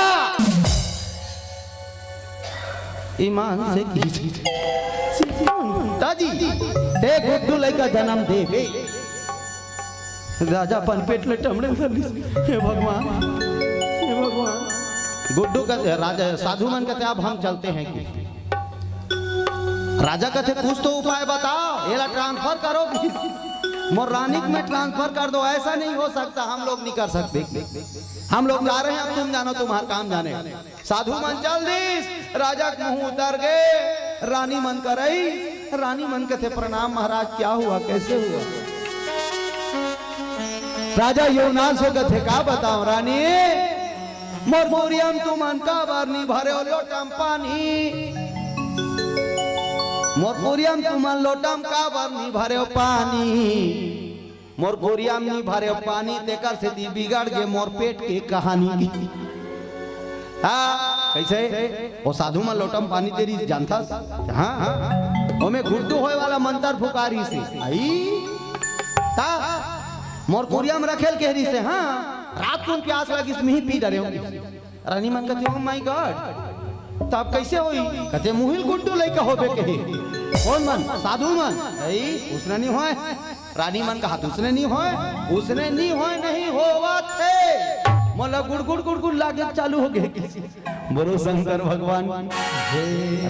ईमान से कीजिए। दादी, ते गुड्डू लइका जन्म देबे। राजा अपन पेट ले टमड़े धर लिस। हे भगवान, हे भगवान। गुड्डू कथे, राजा, साधु मन कथे, "अब हम चलते हैं।" कि राजा कथे, "कुछ तो उपाय बताओ, एला ट्रांसफर करो।" मोर रानी में ट्रांसफर कर दो, ऐसा नहीं हो सकता, हम लोग नहीं कर सकते। हम लोग जा रहे हैं, अब तुम जानो, तुम्हारा काम जाने। साधु मन चल दिस, राजा के मुंह उतर गे। रानी मन करई, रानी मन कथे, "प्रणाम महाराज, क्या हुआ, कैसे हुआ?" राजा यौनास हो कथे, "का बताओ रानी, मोर बोरिया म तुमन काबर नी भरे हो लोटा म पानी? मोर बोरिया म तुमन लोटा म काबर नी भरे हो पानी?" मोर बोरिया म नी भरे पानी, तेकर सेती बिगड़ गे मोर पेट के कहानी। हाँ, कैसे? ओ साधु मन लोटा म पानी दे रिस, जानथस? हाँ, हाँ। ओमे गुड्डू होय वाला मंतर फुका रिस हे। आई? ता? मोर बोरिया म रखेल कह रिस हे, हाँ। रात कुन प्यास लगिस, मिही पी डरे हूँ। रानी मन कथे, "Oh my God, तब कैसे होई?" कथे, "मुहिल गुड्डू लइका होबे कहे।" कौन मन? साधु मन। "अई, उसने नहीं होय।" रानी मन कहा, "उसने नहीं होय, उसने नहीं होय, नहीं होवत हे।" मोला गुड़गुड़ गुड़गुड़ लागे चालू हो गए। बोलो शंकर भगवान।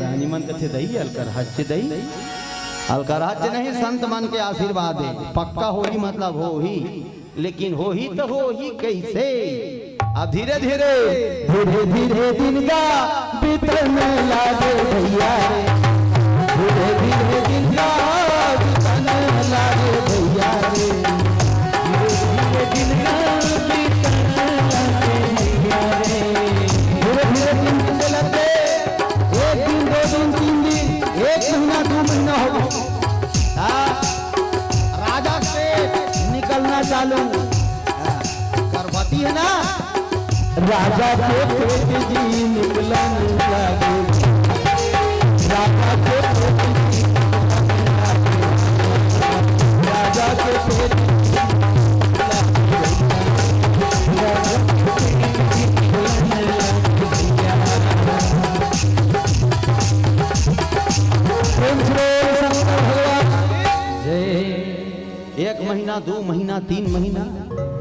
रानी मन कथे, "दई, अलकर हच्चे दई, अलकर हच्चे नहीं, संत मन के आशीर्वाद हे, पक्का होही, मतलब होही।" लेकिन होही त होही कैसे? अब धीरे धीरे, धीरे धीरे दिन का बीतन लागे भैया रे, धीरे धीरे दिन का बीतन लागे भैया रे, धीरे धीरे दिन का बीतन लागे भैया रे। धीरे धीरे दिन बीतने लगे, एक दिन, दो दिन, तीन दिन, एक महीना, दो महीना हो गया। हाँ, राजा से निकलना चालू। हाँ, गर्भवती है ना? राजा के पेट जी निकलन लागे। राजा के पेट जी निकलन लागे। राजा के पेट जी निकलन लागे। राजा के पेट जी निकलन लागे। प्रेम से बोल शंकर भगवान की जय। एक महीना, दू महीना, तीन महीना,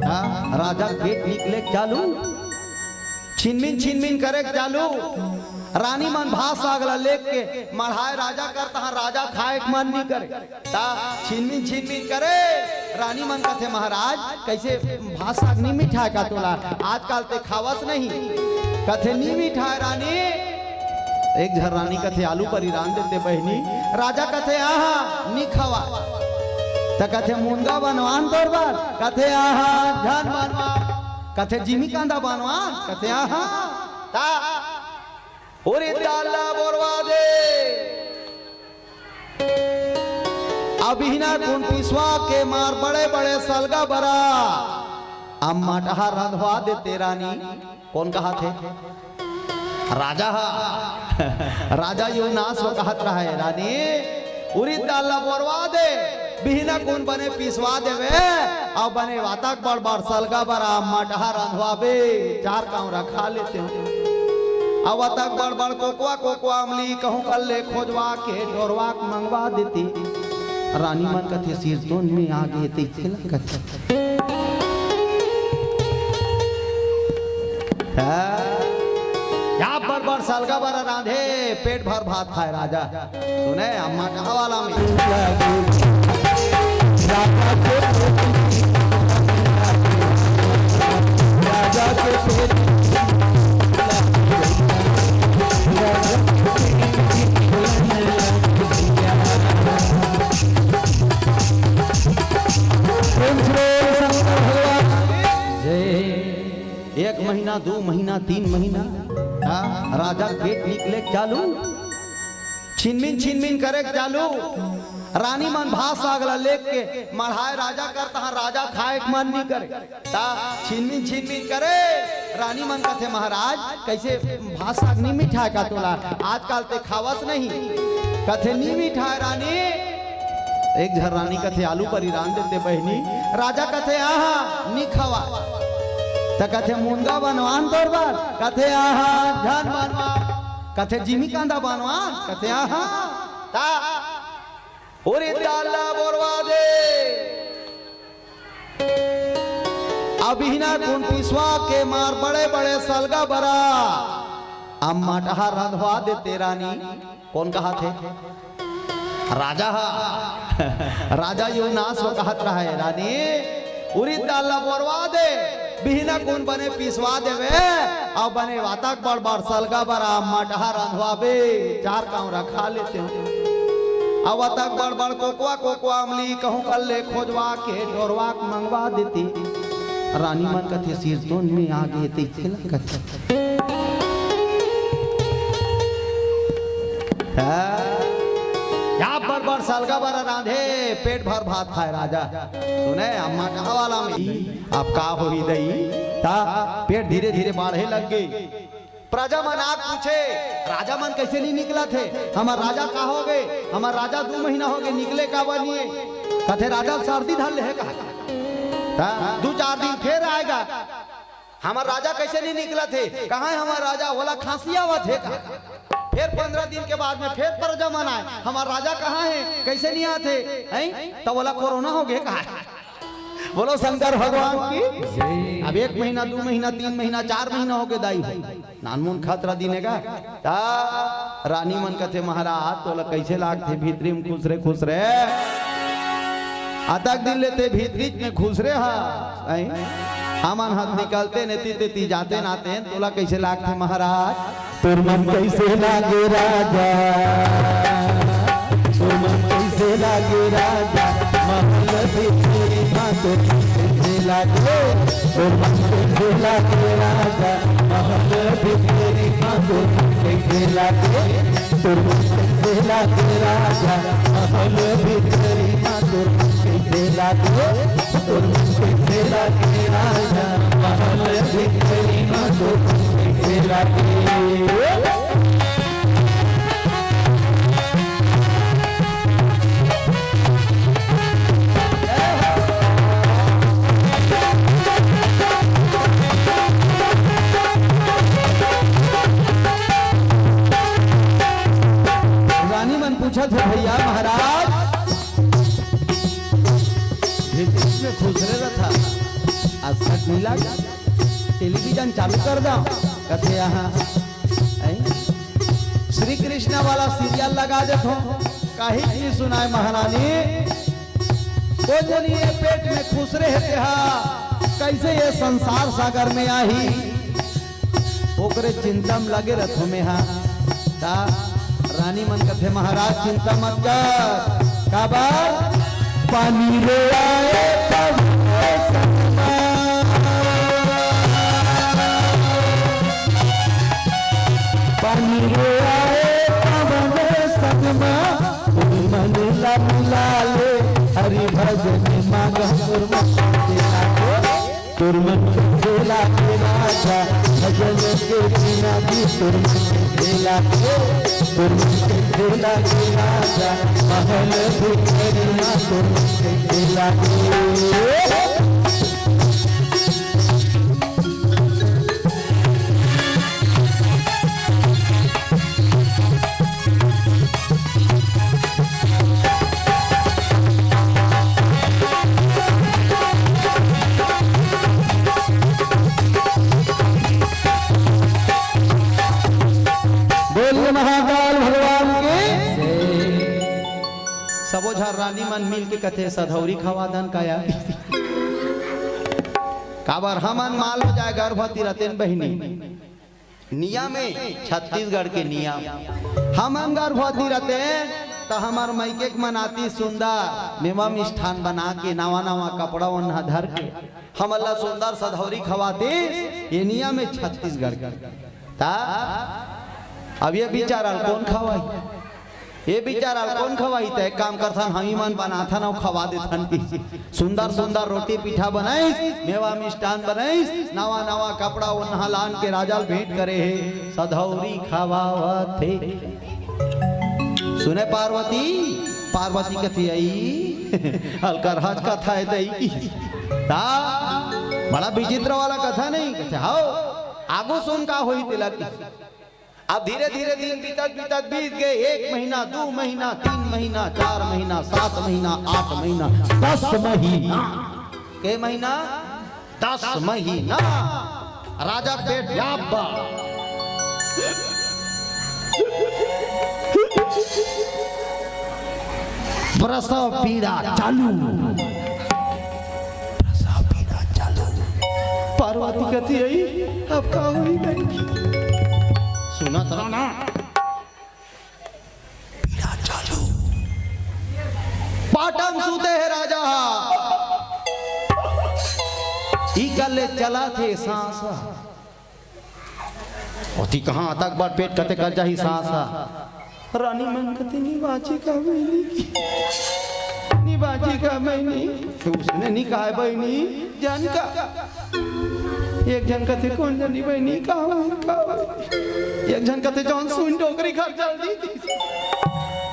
हाँ, राजा के पेट निकले चालू, छिनमिन छिनमिन करे चालू। रानी मन भात साग ला लेके मढ़ाए राजा करता, हाँ, राजा खाए के मन नहीं करे। ता छिनमिन छिनमिन करे, रानी मन कथे, "महाराज, कैसे भात साग नी मिठाय का तोला? आजकल ते खावस नहीं।" कथे, "नी मिठाय रानी।" एक झन रानी कथे, "आलू परी रांध देते बहिनी।" राजा कथे, "आहा, नी खवा।" त कथे, "मुनगा बनवान तोर बर?" कथे, "आहा, झन बनवा।" कथे, "जिमी कांदा बनवान?" कथे, "आहा।" ता उरिद दाल ला बोरवा दे। अब बिहना कुन पिसवा के मार बड़े बड़े सलगा बरा, अब मटहा रंधवा देते रानी। कौन कहाथे? राजा हा। राजा यौनास वो कहत रहा है, "रानी, उरिद दाल ला बोरवा दे, बिहना कुन बने पिसवा देवे, अउ बने वातक बड़ बड़ सलगा बरा, मटहा रंधवाबे, चार कांवरा खा लेते हो।" अउ वातक बड़ बड़ कोकवा, कोकवा अमली कहूँ कर ले खोजवा के डोरवा के मंगवा देते। रानी मन कथे, "सिरतोन में आगे तइसे लगत हे।" हाँ? या बड़ बड़ सलगा बरा रांधे, पेट भर भात खाए राजा। सुने, अम्मा कहा वाला में। प्रेम से बोल शंकर भगवान की जय। एक महीना, दू महीना, तीन महीना, हाँ, राजा के पेट निकले चालू, छिनमिन छिनमिन करे चालू। रानी मन भात साग ला लेके मढ़ाए राजा करता, हाँ, राजा खाए के मन नहीं करे। ता छिनमिन छिनमिन करे, रानी मन कथे, "महाराज, कैसे भात साग नी मिठाय का तोला? आजकल ते खावस नहीं।" कथे, "नी मिठाय रानी।" एक झन रानी कथे, "आलू परी रांध देते बहिनी।" राजा कथे, "आहा, नी खवा।" त कथे, "मुनगा बनवान तोर बर?" कथे, "आहा, झन बनवा।" कथे, "जिमी कांदा बनवान?" कथे, "आहा।" ता उरिद दाल ला बोरवा दे। अब बिहना कुन पिसवा के मार बड़े बड़े सलगा बरा। अब मटहा रंधवा दे ते रानी। कोन कहत हे? राजा हा। राजा युवनाश्व कहत रहा हे, रानी, उरिद दाल ला बोरवा दे, बिहना कुन बने पिसवा देबे, अउ बने अतक बड़ बड़ सलगा बरा मटहा रंधवाबे, चार कांवरा खा लेतेंव। अउ अतक बड़ बड़ कोकवा, कोकवा अमली कहूँ कर ले खोजवा के डोरवा के मंगवा देते। रानी मन कथे, सिरतोन में आगे तइसे लगत हे। हाँ? या बड़ बड़ सलगा बरा रांधे, पेट भर भात खाए राजा। सुने, अम्मा कहा वाला में, अब का होही दई? ता पेट धीरे धीरे बाढ़े लग गे। प्रजा मन आके पूछे, राजा मन कइसे नइ निकलत हे? हमर राजा का होगे? हमर राजा दू महीना होगे, निकले काबर नइ हे? कथे, राजा ल सर्दी धर ले हे कहा। ता दू चार दिन फेर आए गा। हमर राजा कइसे नइ निकलत हे? कहाँ हे हमर राजा? ओला खांसी आवत हे कहा। फेर पंद्रह दिन के बाद में फेर प्रजा मन आए, हमर राजा कहाँ हे? कइसे नइ आत हे? हैं? त ओला कोरोना होगे कहा। बोलो शंकर भगवान की। जय। अब एक महीना, दू महीना, तीन महीना, चार महीना होगे दाई हो। नानमुन खतरा दिन हे गा। ता रानी मन कथे, महाराज, तोला कइसे लागथे भीतरी में खुसरे खुसरे? अतक दिन ले ते भीतरी में खुसरे हा। हैं? हमन हत निकलते नेती तेती जाते नाते, तोला कइसे लागथे महाराज? तोर मन कइसे लागे राजा? तोर मन कइसे लागे राजा? महल भीतरी मा तोर मन कइसे लागे? तोर मन कइसे लागे राजा? महल भीतरी मा तोर मन कइसे लागे? तोर मन कइसे लागे राजा? महल भीतरी मा तोर मन कइसे लागे? तोर मन कइसे लागे राजा? महल भीतरी मा तोर मन कइसे लागे? रानी मन पूछत हे, भैया महाराज, भीतरी में खुसरे रथा, आज तक नइ लागे। टेलीविजन चालू कर दव, कथे, यहाँ, हैं? श्री कृष्णा वाला सीरियल लगा देथों, काहे कि नइ सुनाय महारानी। कोन जनी ये पेट में खुसरे हे तेहा, कइसे ये संसार सागर में आही, ओकरे चिंता में लगे रथों मेहा। ता रानी मन कथे, महाराज चिंता मत कर, काबर? पानी रे आए पवन संगमा, पानी रे आए पवन संगमा, तोर मन ला मिला ले, हरि भजन मांग तोर मन से लागे। तोर मन कइसे लागे राजा, भजन के बिना जी तोर मन कइसे लागे? तोर मन कइसे लागे राजा, महल भीतरी मा तोर मन कइसे लागे? बोलिए महाकाल भगवान की। सबो झन रानी मन मिल के कथे, सधौरी खवा दन काया। काबर हमन माल हो जाए गर्भवती रतेन बहिनी। नियम हे, छत्तीसगढ़ के नियम। हमन गर्भवती रते, त हमर मइके के मन आतिस सुंदर, मेवा मिष्ठान बना के, नवा नवा कपड़ा ओन्हा धर के, हमन ला सुंदर सधौरी खवातिस। ये नियम हे छत्तीसगढ़ के। ता अब ये बिचारा ल कोन खवाही? ये बिचारा ल कोन खवाही? त एक काम करथन, हमी मन बनाथन अउ खवा देथन कि सुंदर सुंदर रोटी पीठा बनाइस, मेवा मिष्ठान बनाइस, नवा नवा कपड़ा ओन्हा लान के राजा ल भेंट करे हे, सधौरी खवावत हे। सुने पार्वती, पार्वती कथे, "अई, अलकरहा च कथा हे दई की।" ता बड़ा विचित्र वाला कथा नहीं? कथे, "हव, आगू सुन का होही तेला की।" अब धीरे धीरे दिन बीतत बीतत बीत गए। एक महीना, दू महीना, तीन महीना, चार महीना, सात महीना, आठ महीना, दस महीना। के महीना? दस महीना। राजा पेट याब बा। प्रसव पीड़ा चालू। प्रसव पीड़ा चालू। पार्वती कथे, "अई, अब का होई गई?" सुनत रहो ना। पीड़ा चालू। पाटम सूते हे राजा हा। ई कर ले चला थे सांस। ओती कहाँ अतक बड़ पेट कथे कर जाही सांस हा। रानी मन कथे, "नी बाची का बहिनी, नी बाची का बहिनी।" तो उसने नी कहा, "बहिनी, जान का।" एक झन कथे, "कोन जनी बहिनी, का होई, का होई?" एक झन कथे, "जौन सुइन डोकरी घर चल दी।"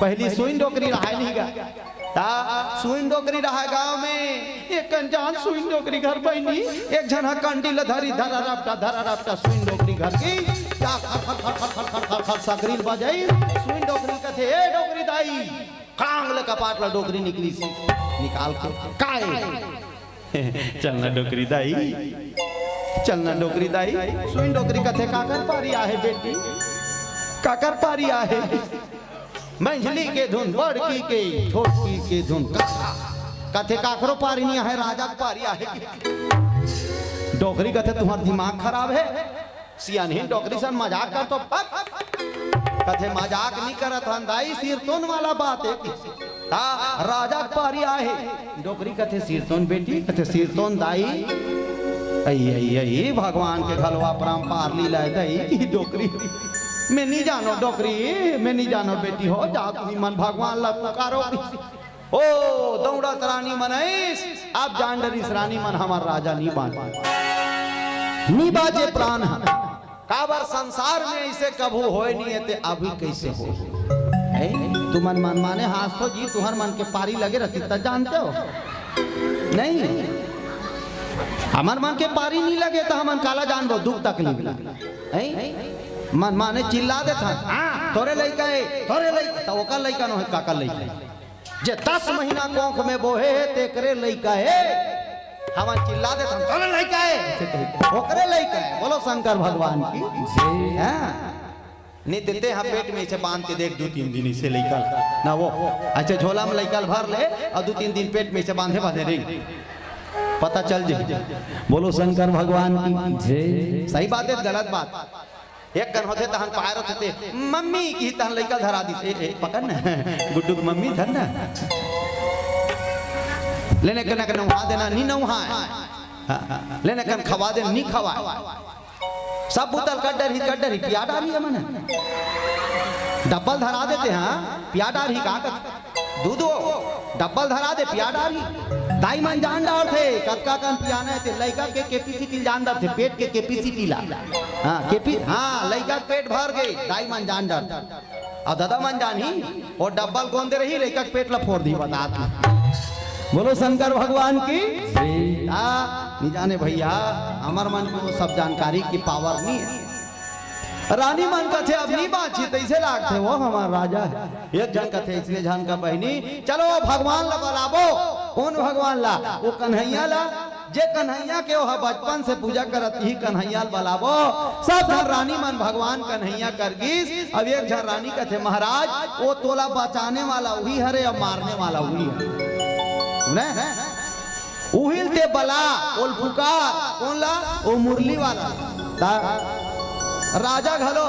पहली सुइन डोकरी रहाय नहीं गा। ता सुइन डोकरी रहाय गांव में, एक कन जान सुइन डोकरी घर बहिनी, एक झन हा कंडी ल धरी, धरा रपटा, धरा रपटा सुइन डोकरी घर की, जा खर खर खर खर खर खर खर खर सकरी ल बजाई। सुइन डोकरी कथे, "ए डोकरी दाई, खड़ांग ले कपाट ल।" डोकरी निकली सी, निकाल के, "काय?" "चलना डोकरी दाई, चलना डोकरी दाई।" सुइन डोकरी कथे, "काकर पारी आहे बेटी, काकर पारी आहे?" मंझली के धुन बड़की के, छोटकी के धुन काका। कथे, "काकरो पारी नी आहे, राजा के पारी आहे।" डोकरी कथे, "तुम्हार दिमाग खराब हे, सियानहीन डोकरी सन मजाक कर तो पक।" कथे, "मजाक नी करत हन दाई, सिरतोन वाला बात हे।" ता राजा के पारी आहे। डोकरी कथे, "सिरतोन बेटी?" कथे, "सिरतोन दाई।" अई, अई, अई, भगवान के घलो अपरंपार लीला हे दाई, कि डोकरी में नी जानो, डोकरी में नी जानो बेटी हो, जाओ तुमन भगवान ला पुकारो। ओ दौड़त रानी मन आइस, अब जान डरिस रानी मन, हमर राजा नी बाँचे, नी बाँचे प्राण ह। काबर संसार में अइसे कभू होय नइ हे, ते अभी कइसे हो? हे? तुमन मनमाने हाँसथो जी, तुँहर मन के पारी लगे रहितिस त जानतेव? नहीं, हमर मन के पारी नइ लगे त हमन काला जानबो दुख तकलीफ ला? हे? मनमाने चिल्ला देथन, हाँ, तोरे लइका हे, तोरे लइका, त ओकर लइका नोहे, काकर लइका हे? जे दस महीना कोख में बोहे हे, तेकरे लइका हे। हमन चिल्ला देथन, "तोरे लइका हे।" अइसे कहिथे, "ओकरे लइका हे।" बोलो शंकर भगवान की जय। हाँ। नइ ते, ते हा पेट में अइसे बांध के देख, दू तीन दिन अइसे लइका ल, ना वो, अइसे झोला में लइका ल भर ले अउ दू तीन दिन पेट में अइसे बांधे बांधे रही, पता चल जाही। बोलो शंकर भगवान की जय। सही बात हे, गलत बात? एक कन होथे तहन पाय रथे ते, "मम्मी" किही तहन लइका धरा दिस, "ए, ए, पकड़ ना, गुड्डू के मम्मी धर ना।" लेने कनक नउहा देना, नी नउहाय। हाँ, लेने कन खवा देना, नी खवाय। सब बुतल कर डरही, कर डरही, पिया डारही हमन। डब्बल धरा देते, हाँ, पिया डारही का कथे? दूध वो डब्बल धरा दे, पिया डारही। दाई मन जान डारथे, कतका कन पियाना हे ते, लइका के कैपेसिटी ल जान डारथे, पेट के कैपेसिटी ला। हाँ, कैपे-, हाँ, लइका के पेट भर गे, दाई मन जान डारथे। अउ ददा मन जानही, वो डब्बल गोंदे रही, लइका के पेट ला फोर दिही, बतात नहीं। बोलो शंकर भगवान की। हाँ, नइ जाने भइया, हमर मन के वो सब जानकारी के पावर नइ हे। रानी मन कथे, "अब नइ बाँची, तइसे लागथे वो हमर राजा हे।" एक झन कथे, "इसने झन का बहिनी, चलो भगवान ला बलाबो।" कोन भगवान ला? वो कन्हैया ला। जे कन्हैया के ओहा बचपन से पूजा करत, इही कन्हैया ला बलाबो। सब झन रानी मन भगवान कन्हैया कर गिस। अब एक झन रानी कथे, "महाराज, वो तोला बचाने वाला उही हरे, अब मारने वाला उही हरे।" सुने? उहिल ते बला, ओल पुकार, कोन ला? ओ मुरली वाला। ता राजा घलो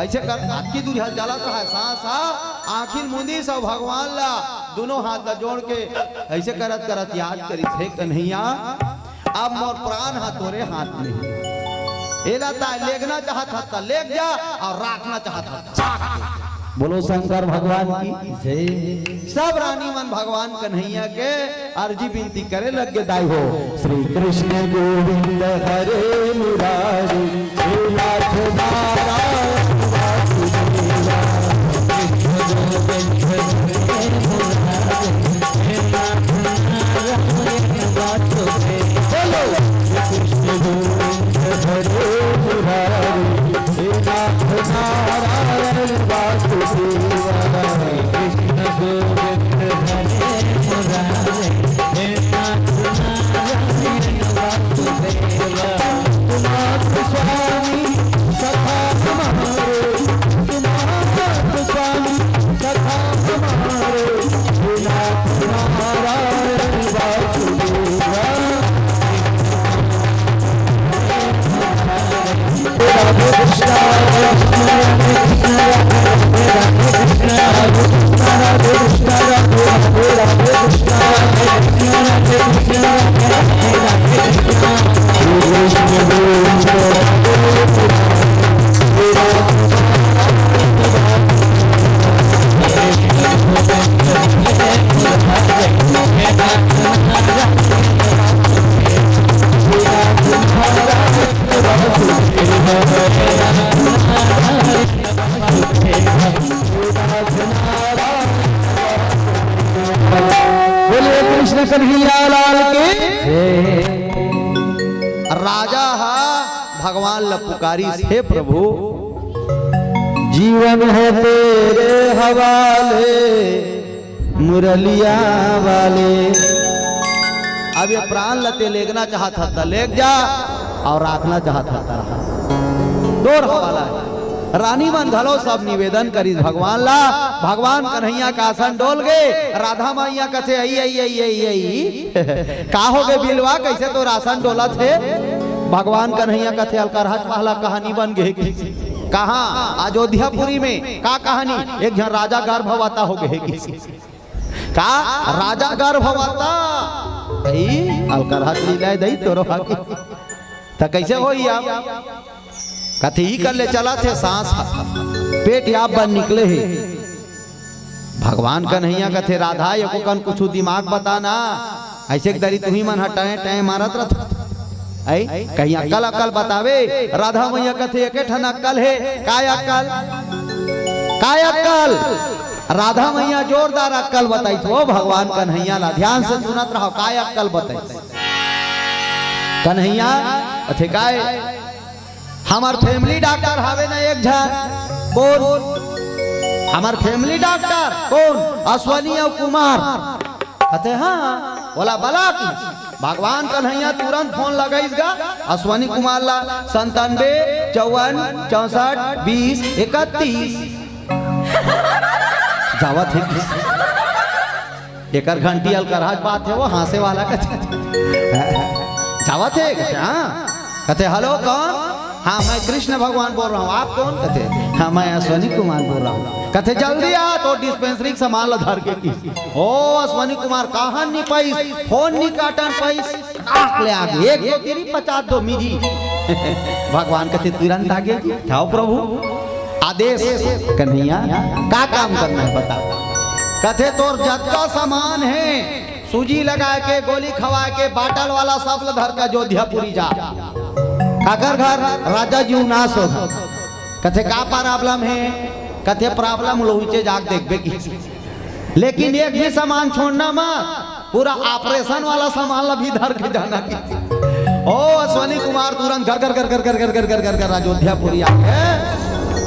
अइसे कर, अतकी दूरी हल चलत रहय, साँस हा आँखी ल मुंदिस अउ भगवान ला दूनों हाथ ला जोड़ के अइसे करत करत याद करिस, "हे कन्हैया, अब मोर प्राण हा तोरे हाथ में हे। एला ताय लेगना चाहत हस त लेग जा अउ राखना चाहत हस त राख।" बोलो शंकर भगवान की जय। सब रानी मन भगवान कन्हैया के अर्जी बिनती करे लग गे दाई हो। श्री कृष्ण गोविंद हरे मुरारी, हे नाथ नारायण वासुदेवा। बोलो। कृष्ण गोविंद हरे मुरारी, हे नाथ राजा हा भगवान ल पुकारिस, "हे प्रभु, जीवन है तेरे हवाले, मुरलिया वाले।" अब ये प्राण ल ते लेगना चाहत हस त लेग जा, अउ राखना चाहत हस त रख। तोर हवाला हे। रानी मन घलो सब निवेदन करिस भगवान ला। भगवान कन्हैया का आसन डोल गे। राधा मैया कथे, "अई, अई, अई, अई, अई।" "का हो गे बिलवा, कइसे तोर आसन डोलत हे?" भगवान कन्हैया कथे, "अलकरहच पहला कहानी बन गे हे।" "कहाँ?" "अयोध्यापुरी में।" "का कहानी?" "एक झन राजा गर्भवता हो गे हे।" "का राजा गर्भवता?" "अई, अलकरहच लीला हे दई तोरो हा के।" "त कइसे होही अब?" कथे, "इही कर ले चलत हे, सांस ह, पेट याब बन निकले हे।" भगवान कन्हैया कथे, "राधा, एको कन कुछु दिमाग बता ना, अइसे के दरी तुही मन ह टैं टैं मारत रथ। अई, कहीं अक्कल अक्कल बतावे।" राधा मैया कथे, "एके ठन अक्कल हे।" "काय अक्कल? काय अक्कल?" राधा मैया जोरदार अक्कल बताइस। ओ भगवान कन्हैया ला ध्यान से सुनत रहो, काय अक्कल बताइस। कन्हैया कथे, "काय?" "हमर family doctor हवे ना एक झन।" "कोन?" "हमर family doctor।" "कोन?" "अश्वनी अउ कुमार।" कथे, "हाँ।" "ओला बला।" कि भगवान कन्हैया तुरंत फोन लगाइस गा अश्वनी कुमार ला, "संतानबे, चौवन, चौसठ, बीस, इकतीस।" जावत हे कि एकर घंटी अलकरहच बात हे, वो हाँसे वाला कथे। जावत हे, कथे, "हाँ।" कथे, "हेलो, कौन?" "हाँ, मैं कृष्ण भगवान बोल रहा हूँ, आप कौन?" कथे, "हाँ, मैं अश्वनी कुमार बोल रहा हूँ।" कथे, "जल्दी आ, तोर dispensary के सामान ला धर के।" कि ओ अश्वनी कुमार कहाँ नि पाइस, फोन नि काटन पाइस, आँख ले आगे, एक दो तीरी पचास दो मिरी। भगवान कथे, "तुरंत आगे।" "जाओ प्रभु।" आदेश, "कन्हैया, का काम करना है बता।" कथे, "तोर जतका सामान हे, सूजी लगा के, गोली खवा के, बाटल वाला सब ल धर के अयोध्यापुरी जा।" काकर घर? राजा जी उनास हो। कथे, "का problem हे?" कथे, "Problem लोहिचे जाके देखबे।" कि लेकिन एक भी सामान छोड़ना मत, पूरा operation वाला सामान ला भी धर के जाना। कि ओ अश्वनी कुमार तुरंत घर घर घर घर घर घर घर घर घर घर अयोध्यापुरी आ गए।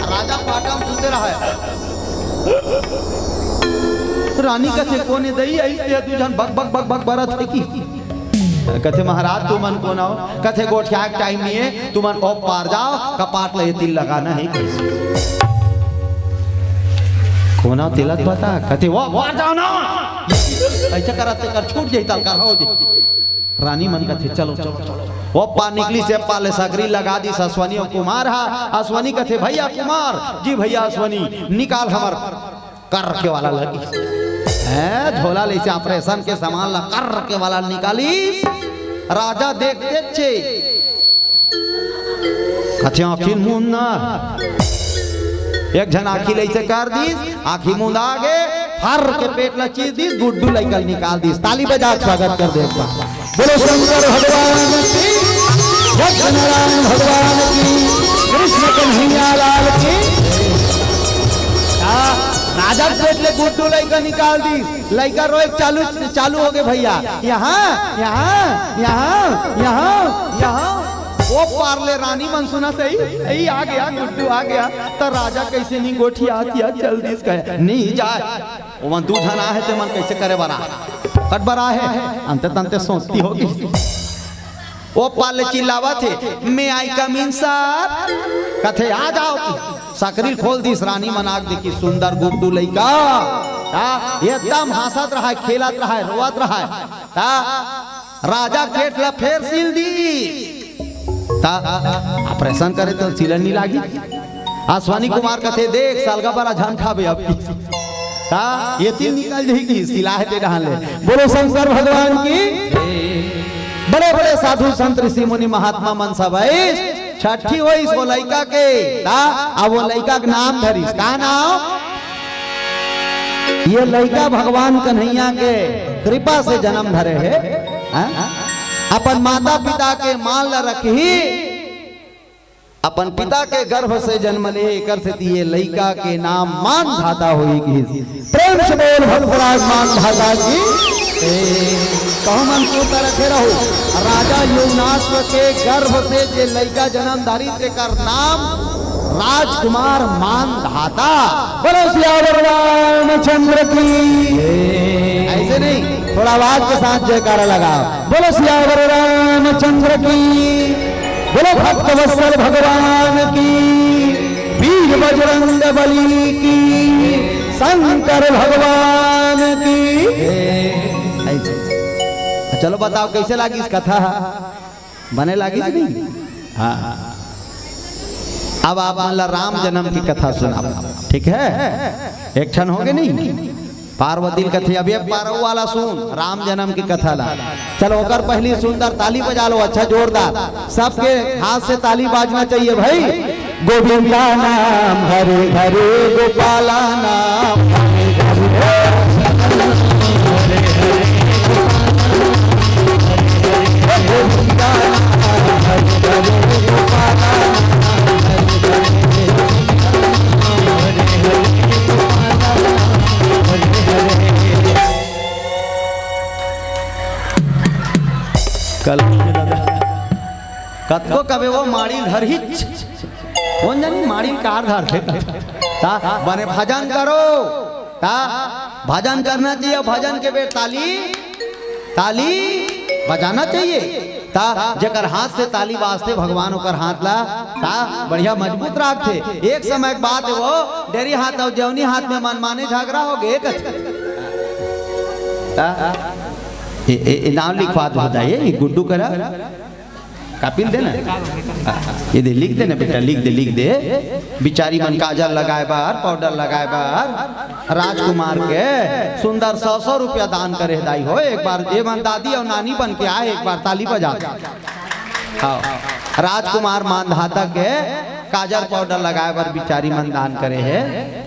राजा पाटम सुते रहा है। रानी कथे, "कोने दई, अइसे दू झन बक बक बक बक बरत हे।" कि कथे, "महाराज, तुमन कोन हो?" कथे, "गोठिया के time नइ हे, तुमन ओ पार जाओ, कपाट ल एती लगाना हे।" कइसे कोन हो तेला तो बता। कथे, "ओ पार जाओ ना।" अइसे करत तेकर छूट जाही, तलकर हो जाही। रानी मन कथे, "चलो, चलो, चलो।" ओ पार निकलिस, ए पार ले सगरी लगा दिस अश्वनी अउ कुमार हा। अश्वनी कथे, "भैया कुमार।" "जी भैया अश्वनी।" "निकाल हमर कर के वाला लगी।" हैं, झोला ले से operation के सामान ला कर के वाला निकालिस। राजा देखते छे। कथे, "आँखी ल मूंद ना।" एक झन आँखी ल अइसे कर दिस, आँखी मुंदा गे, फर के पेट ला चीर दिस, गुड्डू लइका ल निकाल दिस। ताली बजा के स्वागत कर दे एक बार। बोलो शंकर भगवान की, सत्यनारायण भगवान की, कृष्ण कन्हैया लाल की। आ, राजा के पेट ले गुड्डू लइका निकाल दिस। लइका रोए चालू, चालू हो गे भैया। यहाँ, यहाँ, यहाँ, यहाँ, यहाँ। ओ पार ले रानी मन सुनत हे, "ए, आ गया, गुड्डू आ गया।" त राजा कइसे नि गोठियात हे, चल दिस कहे, "नि जाय।" ओमन दू झन आहे, ते मन कइसे करे बर आहे? कट बर आहे? अंते तंते सोचती होगी। ओ पार ले चिल्लावत हे, "May I come in, sir?" कथे, "आ जाओ।" सकरी ल खोल दिस, रानी मन आके देखिस सुंदर गुड्डू लइका। आ, एकदम हंसत रहय, खेलत रहय, रोवत रहय। आ, राजा गेट ला फेर सील दिस। त operation करे त सीलन नि लागी। अश्वनी कुमार कथे, "देख, सलगा बरा झन खाबे अब।" त एती निकल जाही कि सिलाय ते डहान ले। बोलो शंकर भगवान की। बड़े बड़े साधु संत ऋषि मुनि महात्मा मन सब आइस, छट्ठी होइस ओ लइका के। त अब ओ लइका के नाम धरिस। का नाम? ये लइका भगवान कन्हैया के कृपा से जन्म धरे हे, हैं? अपन माता पिता के मान ल रखही, अपन पिता के गर्भ से जन्म ले, एकर सेती ये लइका के नाम मानधाता होई गिस। प्रेम से बोल भक्तराज मानधाता की। कहूँ मन सुरता रखे रहू। राजा यौनाश्व के गर्भ से जे लइका जन्म धारी, तेकर नाम राजकुमार मानधाता। बोलो सियावर रामचंद्र की। ऐसे नहीं, थोड़ा आवाज के साथ जयकारा लगाओ। बोलो सियावर रामचंद्र की। बोलो भक्त वत्सल भगवान की। वीर बजरंग बली की। शंकर भगवान की। ऐसे। चलो बताओ, कैसे लागिस कथा? बने लागिस नहीं? हाँ। अब आप मन ला राम जन्म की कथा सुना, ठीक है? एक क्षण हो गे नहीं? पार्वती ल कथे, "अब ये पारऊ वाला सुन, राम जन्म की कथा ला।" चलो, ओकर पहली सुंदर ताली बजा लो, अच्छा जोरदार। सबके हाथ से ताली बाजना चाहिए भाई। गोविंदा नाम हरे हरे, गोपाला नाम हरे हरे। कल कतको कबे वो माड़ी धरहिच, कोन जनी माड़ी कार धरथे। ता बने भजन करो, ता भजन करना चाहिए, भजन के बेर ताली, ताली बजाना चाहिए। ता जेकर हाथ से ताली बाजथे भगवान, ओकर हाथ ला ता बढ़िया मजबूत राखथे। एक समय के बात है, वो डेरी हाथ अउ जेवनी हाथ में मनमाने झगड़ा हो गे कथे। ता ए, ए, ए नाम लिखवा दो, बताइए, ये गुड्डू करा। कापी ल दे ना। ये दे, लिख दे ना बेटा, लिख दे, लिख दे। बिचारी मन काजल लगाए बर, पाउडर लगाए बर, राजकुमार के सुंदर सौ सौ रुपया दान करे हे दाई हो। एक बार ये मन दादी अउ नानी बन के आए, एक बार ताली बजा दे। हाँ, राजकुमार मानधाता के काजल पाउडर लगाए बर बिचारी मन दान करे हे।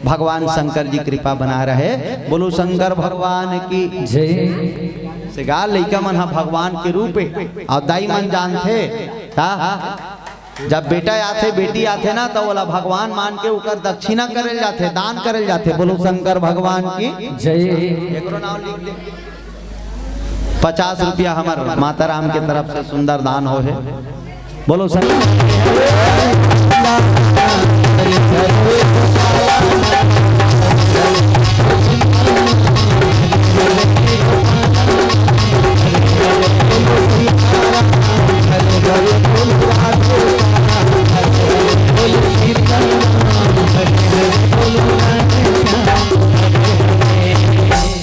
भगवान शंकर जी कृपा बना रहे। बोलो शंकर भगवान की। जय। से गा लइका मन ह भगवान के रूप हे, अउ दाई मन जानथे ता जब बेटा आथे, बेटी आथे ना, त ओला भगवान मान के ओकर दक्षिणा करल जाथे, दान करल जाथे। बोलो शंकर भगवान की। जय। एकरो नाम लिख दे। पचास रुपया हमर माता राम के तरफ से सुंदर दान हो हे। बोलो शंकर।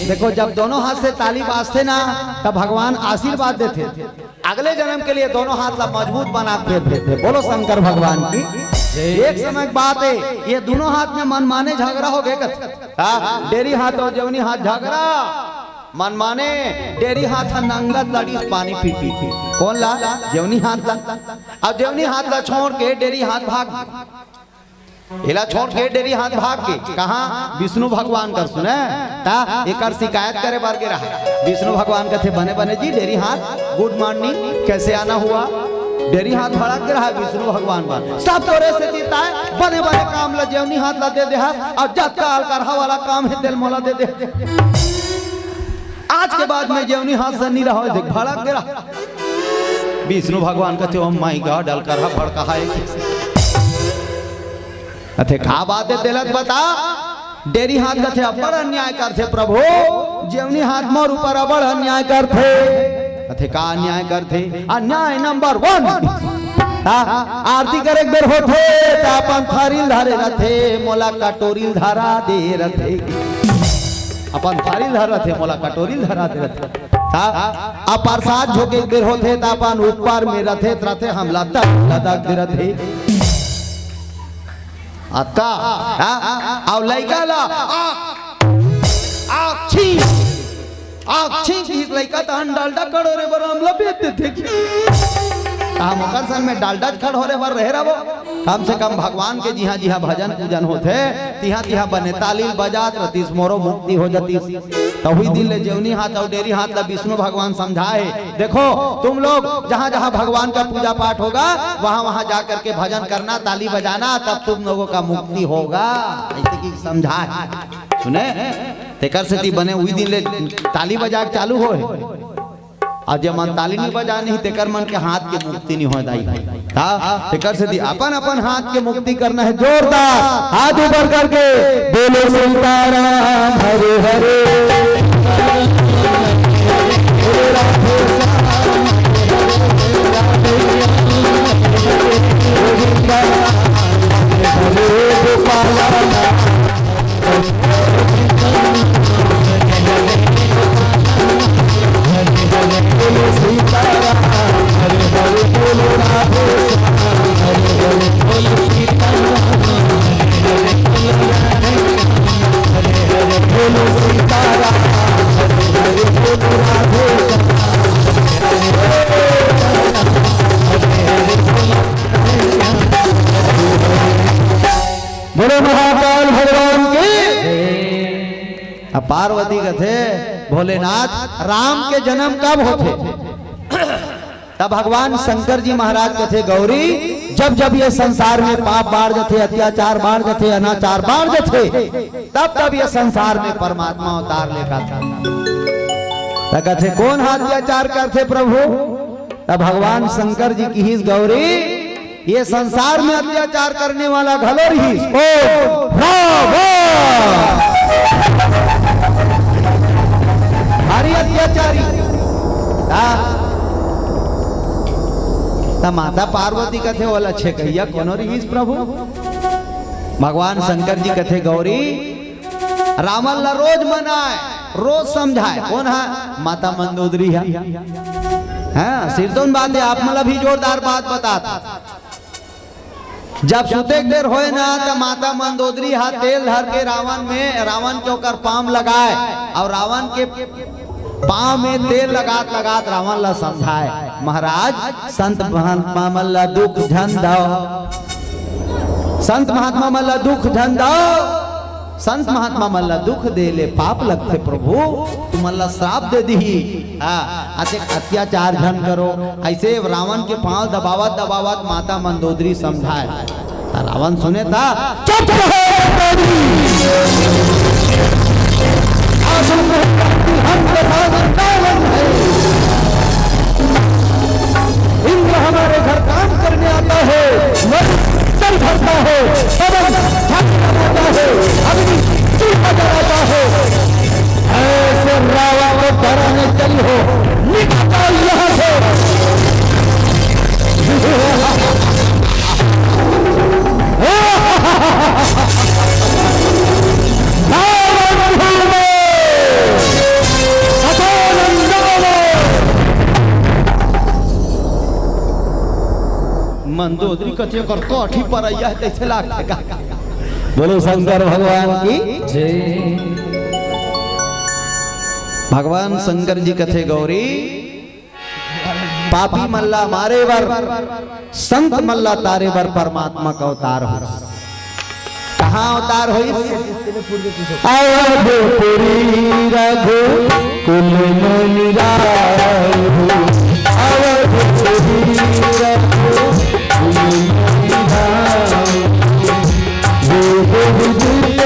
देखो, जब दोनों हाथ से ताली बाजथे ना, तब भगवान आशीर्वाद देथे। अगले जन्म के लिए दोनों हाथ ला मजबूत बना के भेजथे। बोलो शंकर भगवान की। एक समय की बात है, ये दोनों हाथ में मनमाने झगड़ा हो गे कथे। हाँ, डेरी हाथ अउ जेवनी हाथ झगड़ा। मनमाने डेरी हाथ ह नंगत लड़िस पानी पी पी के। कोन ला? जेवनी हाथ ला। अब जेवनी हाथ ला छोड़ के डेरी हाथ भाग गे। एला छोड़ के डेरी हाथ भाग गे। कहाँ? विष्णु भगवान कर सुने। ता एकर शिकायत करे बर गे रहा। विष्णु भगवान कथे, "बने बने जी डेरी हाथ, गुड मॉर्निंग, कैसे आना हुआ?" डेरी हाथ भड़क गे रहा विष्णु भगवान बर। सब तोरे से चिताए, बने बने काम ला जेवनी हाथ ला दे दे हाथ, अउ जतका अलकरहा वाला काम हे तेल मोला दे दे। आज के बाद मैं जेवनी हाथ से नहीं रहा, देख भड़क गे रहा। विष्णु भगवान कथे, "Oh my God, अलकरहा भड़काहा हे।" अथे का बात हे तेला त बता। डेरी हाथ कथे, "अब्बड़ अन्याय करथे प्रभु, जेवनी हाथ मोर ऊपर अब्बड़ अन्याय करथे।" अथे का अन्याय करथे? अन्याय नंबर वन। हाँ, आरती करे के बेर होथे त अपन थारी ल धरे रथे, मोला कटोरी ल धरा दे रथे। अपन थारी ल धर रथे, मोला कटोरी ल धरा दे रथे। हाँ, अब प्रसाद झोंके के बेर होथे त अपन ऊपर में रथे त रथे, हमला तक लदक दे रथे। अतका, हाँ? अउ लइका ला, आ, आ, छी, आ, छी, इस लइका तहन डालडा खड़ोरे बर हमला भेज देथे। हम ओकर संग में डालडा खड़ोरे बर रहे रहो। कम से कम भगवान के जिहाँ, जिहाँ भजन पूजन होथे, तिहाँ, तिहाँ बने ताली ल बजात रतिस, मोरो मुक्ति हो जतिस। तहुई दिन ले जेवनी हाथ अउ डेरी हाथ ला विष्णु भगवान समझाए। देखो, तुम लोग जहाँ जहाँ भगवान का पूजा पाठ होगा, वहाँ वहाँ जा करके भजन करना, ताली बजाना, तब तुम लोगों का मुक्ति होगा। ऐसे की समझा है। सुने, तेकर सेती बने उही दिन ले ताली बजा के चालू होय। अउ जे मन ताली नइ बजाय नहीं, तेकर मन के हाथ के मुक्ति नइ होय दाई। ता तेकर सेती अपन अपन हाथ के मुक्ति करना हे। जोरदार हाथ ऊपर करके बोलो सीताराम हरे हरे। बोलो महाकाल भगवान की। अब पार्वती कथे, भोलेनाथ, राम के जन्म कब होथे? तब भगवान शंकर जी महाराज कथे, गौरी, जब जब ये संसार में पाप बाढ़ जथे, अत्याचार बाढ़ जथे, अनाचार बाढ़ जथे, तब तब ये संसार में परमात्मा अवतार लेकर था। त कथे, कोन ह अत्याचार करथे प्रभु? तब भगवान शंकर जी किहिस, गौरी, ये संसार में अत्याचार करने वाला घलो रहिस। कोन? रावण। भारी अत्याचारी। ता, ता माता पार्वती कथे, ओला छेकइया कोनो रहिस प्रभु? भगवान शंकर जी कथे, गौरी, रावण ला रोज मनाय, रोज समझाय। कोन ह? माता मंदोदरी ह। हाँ, सिरतोन बात हे, आप मन ला भी जोरदार बात बतात। जब सुते के बेर होय ना, त माता मंदोदरी ह तेल धर के रावण में, रावण के ओकर पाँव लगाय, अउ रावण के पाँव में तेल लगात लगात रावण ला समझाय, महाराज, संत महात्मा मन ला दुख झन दव, संत महात्मा मन ला दुख झन दव। संत महात्मा मन ला दुख दे ले पाप लगथे प्रभु, तुमन ला श्राप दे दिही। हाँ, अतेक अत्याचार झन करो। अइसे रावण के पाँव दबावत दबावत माता मंदोदरी समझाय। त रावण सुने त, चुप रहो मंदोदरी। आसन में हम प्रसाद रावण है। इंद्र हमारे घर काम करने आता है, वरुण जल भरता है, पवन झंडा बनाता है, अग्नि चूल्हा जलाता है। ऐसे रावण को डराने चली हो, निकल जाओ यहाँ से। मंदोदरी कथे ओकर कठी पर अइया हे तइसे लागथे का। बोलो शंकर भगवान की जय। भगवान शंकर जी कथे, गौरी, पापी मन ला मारे बर, संत मन ला तारे बर परमात्मा का अवतार हो। कहाँ अवतार होइस? अवधपुरी रघुकुल मनि राम। अवधपुरी रघुकुल मनि राम। वेद विदित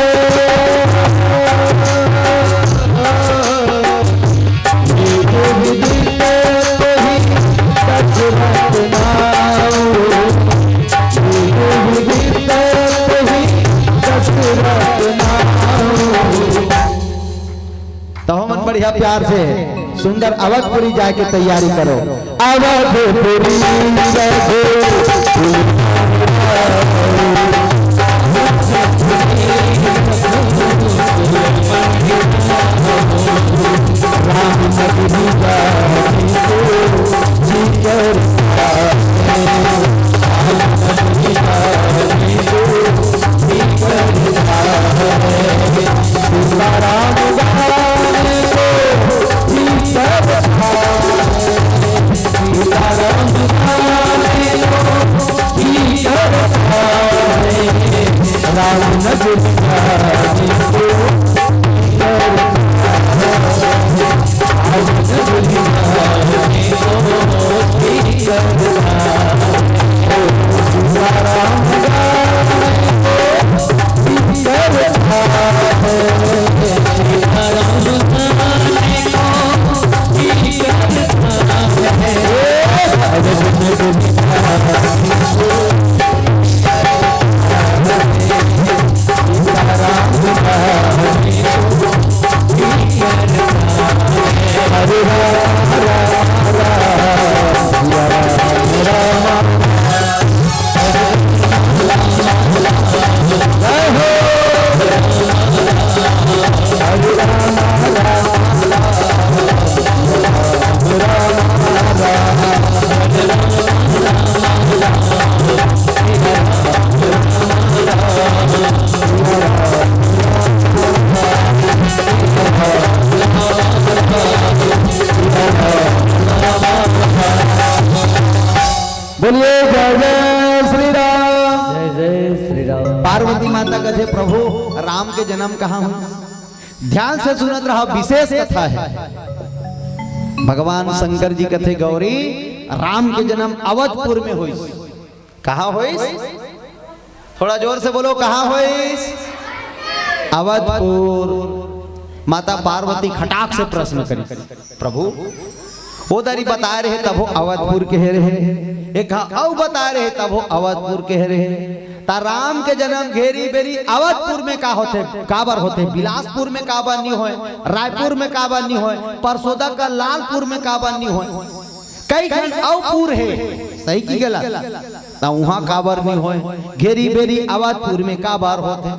तो हमन बढ़िया प्यार से सुंदर अवधपुरी जाए के तैयारी करो। अवधपुरी रघुकुल जय जय श्री राम। जय जय श्री राम। पार्वती माता कथे, "प्रभु, राम के जन्म कहाँ हुई?" ध्यान से सुनत रहा, विशेष कथा है। भगवान शंकर जी कथे, "गौरी, राम के जन्म अवधपुर में होइस।" कहाँ होइस? थोड़ा जोर से बोलो, कहाँ होइस? अवधपुर। माता पार्वती खटाक से प्रश्न करी, "प्रभु, ओ दरी बताए रहे तभो अवधपुर कहे रहे, एक घा अउ बताए रहे तभो अवधपुर कहे रहे, त राम के जन्म घेरी बेरी अवधपुर में का होथे, काबर होथे? बिलासपुर में काबर नी होय? रायपुर में काबर नी होय? परसोदा का लालपुर में काबर नी होय? कई ठन अउ पुर हे, सही कि गलत? त उहाँ काबर नी होय? घेरी बेरी अवधपुर में काबर होथे?"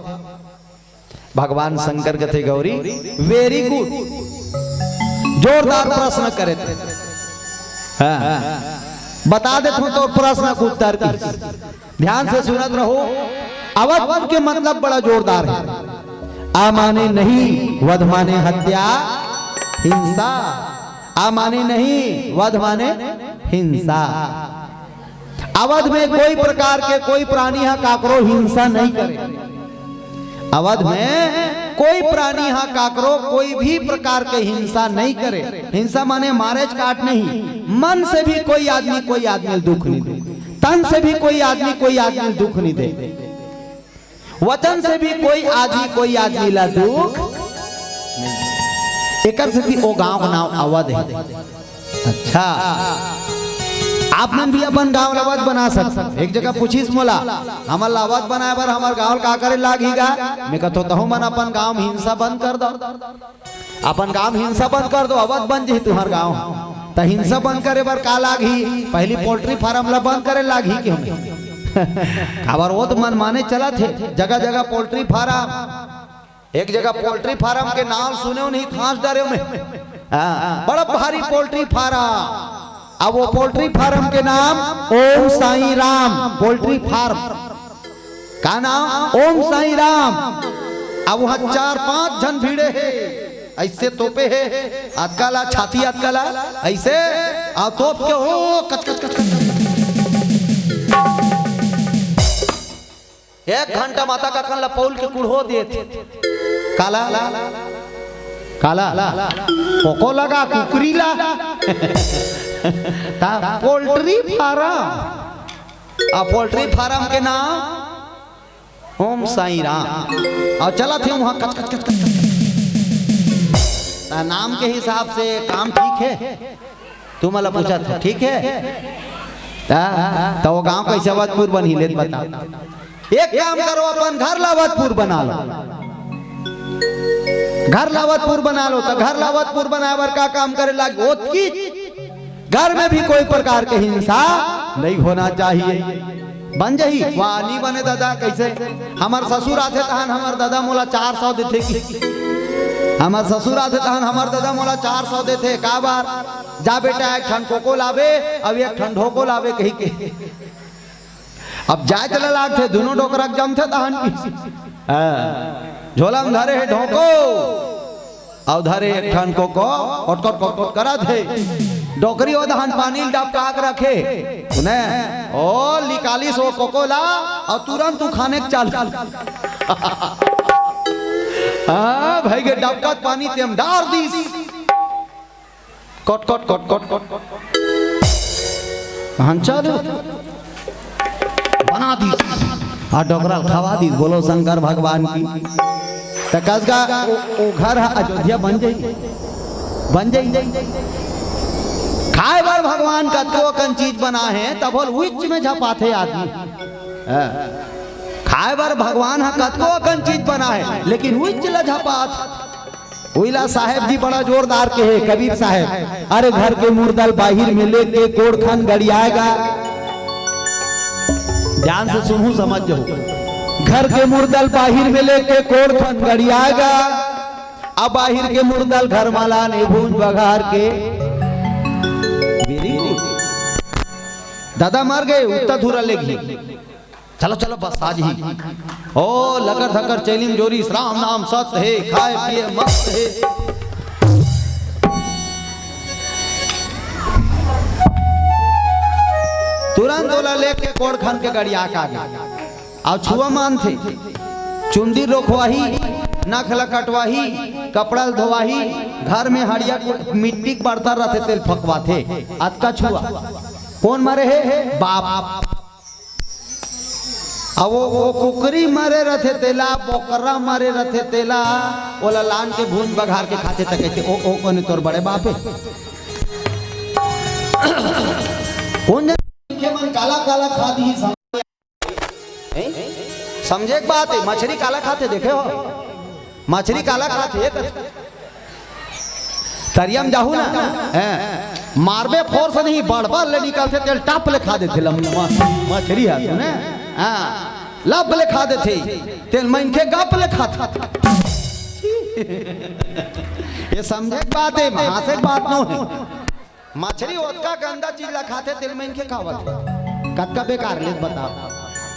भगवान शंकर कथे, "गौरी, very good, जोरदार प्रश्न करे थे।" हाँ, बता देत हूँ तो प्रश्न के उत्तर की। ध्यान से सुनत रहो, अवध के मतलब बड़ा जोरदार है। आ माने नहीं, वध माने हत्या, हिंसा। आ माने नहीं, वध माने हिंसा। अवध में कोई प्रकार के कोई प्राणी हा काकरो हिंसा नहीं करे। अवध में कोई प्राणी हा काकरो कोई भी प्रकार के हिंसा नहीं करे। हिंसा माने मारेच काट नहीं। मन से भी कोई आदमी कोई आदमी ल दुख नहीं दे, तन से भी कोई आदमी कोई आदमी ल दुख नहीं दे, वचन से भी कोई आदमी कोई आदमी ला दुख नहीं। एकर सेती ओ गांव के नाम अवध है। अच्छा, आप मन भी अपन गांव ला अवध बना सकत। एक जगह पूछिस मोला, "हमर ला अवध बनाए बर हमर गांव ला का करे लागही गा?" मैं कथों, "तहूं मन अपन गांव में हिंसा बंद कर दो, अपन गांव में हिंसा बंद कर दो, अवध बन जही तुहर गांव।" त हिंसा बंद करे बर का लागही? पहली पोल्ट्री फार्म ला बंद करे लागही कि हमें काबर ओ तो मनमाने चलत हे, जगह जगह पोल्ट्री फार्म। एक जगह पोल्ट्री फार्म के नाम सुनेव नहीं, थांस डरेव मैं। हाँ, बड़ा भारी पोल्ट्री फार्म। अब वो पोल्ट्री फार्म के नाम ओम साईं राम पोल्ट्री फार्म। का नाम? ओम साईं राम। अब वहाँ चार पांच झन भिड़े हे, ऐसे तोपे हे, अतका ला, छाती अतका ला, ऐसे, आ तोप के ओ कच कच कच कच। एक घंटा माता काका ला पौल के कुढ़ो देत। काला? काला? कोको लगा, कुकरी ला। त पोल्ट्री फार्म। आ पोल्ट्री फार्म के नाम ओम साईं राम। अउ चलत हे उहाँ कच कच कच कच कच। त नाम के हिसाब से काम ठीक हे? तुमन ला पूछत हंव, ठीक हे? त, त वो गांव कइसे अवधपुर बनही, ले त बता। एक काम करो, अपन घर ला अवधपुर बना लो। घर ला अवधपुर बना लो। त घर ला अवधपुर बनाए बर का काम करे लाग? ओतकी घर में भी कोई प्रकार के हिंसा नहीं होना चाहिए। बन जही? वाह, नी बने दादा, कइसे? हमर ससुर आथे तहन हमर दादा मोला चार सौ देथे कि? हमर ससुर आथे तहन हमर दादा मोला चार सौ देथे। काबर? जा बेटा, एक ठन कोको लाबे, अउ एक ठन ढोको लाबे कहिके। अब जाए चला लागथे, दुनों डोकरा के जमथे तहन कि? हाँ। झोला में धरे हे ढोको, अउ धरे एक ठन कोको, कोट कोट कोट कोट करत हे। डोकरी ओ दहन पानी ल डबका के रखे। सुने, ओ निकालिस ओ कोको ला, अउ तुरंत उखाने के चालू। हाँ, भइगे डबकत पानी तेम डार दिस। कोट कोट कोट कोट कोट। हंचा दे। बना दिस। अउ डोकरा ल खवा दिस। बोलो शंकर भगवान की। त कस गा ओ, ओ घर ह अयोध्या बन जही। बन जही। खाए बर भगवान कतको अकन चीज बनाए हे, तभो ल उच्च में झपाथे आदमी। हाँ। खाए बर भगवान ह कतको अकन चीज बनाए हे, लेकिन उच्च ल झपात। उइला साहेब जी बड़ा जोरदार कहे, कबीर साहेब, "अरे घर के मुर्दा ल बाहिर में लेके कोड़खन गड़ियाए गा।" ध्यान से सुनहू, समझ जाहू। घर के मुर्दा ल बाहिर में लेके कोड़खन गड़ियाए गा, अब बाहिर के मुर्दा ल घर मा लाने भूंज बघार के। Very good। दादा मर गे, उत्ता धुरा लेगही। चलो, चलो, बस आज ही। ओ, लकर धकर चैलिम जोरिस, राम नाम सत हे, खाए पिए मस्त हे। तू तुरंत ओला लेके कोड़ खन के गड़िया के आगे। अउ छुआ मानथे, चुंदी रोखवाही, नख ल कटवाही, कपड़ा ल धोवाही, घर में हड़िया कु-, मिट्टी के बर्तन रथे, तेल फकवाथे। अतका छुआ। कोन मरे हे? बाप। अब वो, वो कुकरी मरे रथे तेला, बोकरा मरे रथे तेला, ओला लान के भून बघार के खाथे त कहिथे, "ओ, ओ, कोने तोर बड़े बाप हे?" कोन जन के मन काला काला खा दी समझ-, हैं? समझे के बात हे, मछरी काला खाथे, देखे हो? मछरी काला खाथे, एक तरिया म जाहू ना, हैं, मारबे फोर्स नहीं, बड़बड़ ले निकलथे, तेल टप ले खा देथे, लम्बा मछरी ह, सुने? हाँ, लब ले खा देथे, तेल मनखे गप ले खाथे। ये समझे के बात हे, हाँसे के बात नो हे। मछरी ओतका गंदा चीज ला खाथे, तेल मनखे खावत हे। कतका बेकार ले बताओ,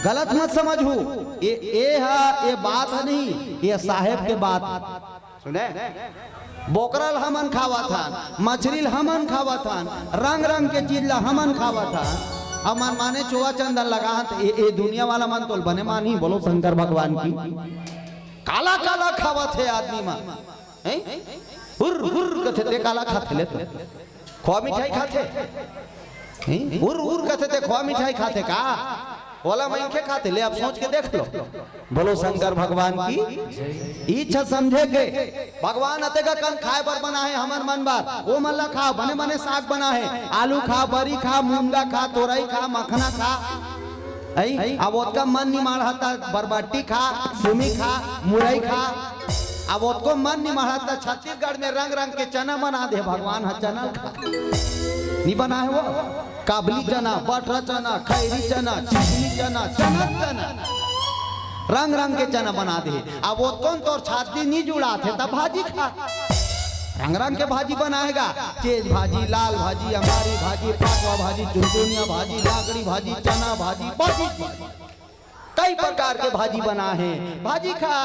गलत मत समझहू। ये, ये हा, ये बात ह नहीं, ये साहेब के बात। सुने, बोकरा ल हमन खावत हन, मछरी ल हमन खावत हन, रंग रंग के चीज ला हमन खावत हन। अब मन माने चोवा चंदन लगा हन, त ए, ए दुनिया वाला मन तोल बने मानही, बोलो शंकर भगवान की। काला काला खावत हे आदमी मन, हैं? हुर हुर कथे ते काला खाथे ले तो। खोआ मिठाई खाथे? हैं? उर उर कथे ते खोआ मिठाई खाथे का? ओला मनखे खाथे ले, अब सोच के देख लो। बोलो शंकर भगवान की। इच्छा समझे के भगवान अतेक कन खाए बर बनाहे हमर मन बर, ओ मन ला खा, बने बने साग बनाहे, आलू खा, बरी खा, मुनगा खा, तोरई खा, मखना खा। अई, अब ओतका मन निमाड़ हता बरबट्टी खा, सुमी खा, मुरई खा। अब ओतको मन निमाड़ हता छत्तीसगढ़ में रंग रंग के चना बना दे भगवान ह, चना खा। नी बना हे वो? काबली चना, बटरा चना, खैरी चना, चिकनी चना, चना चना। रंग रंग के चना बना दे। अब ओतको तोर छाती नी जुड़ाथे त भाजी खा। रंग रंग के भाजी बनाएगा, तेज भाजी, लाल भाजी, अमारी भाजी, पाटवा भाजी, चुनचुनिया भाजी, लाकड़ी भाजी, चना भाजी, भाजी, भाजी। कई प्रकार के भाजी बनाहे, भाजी खा।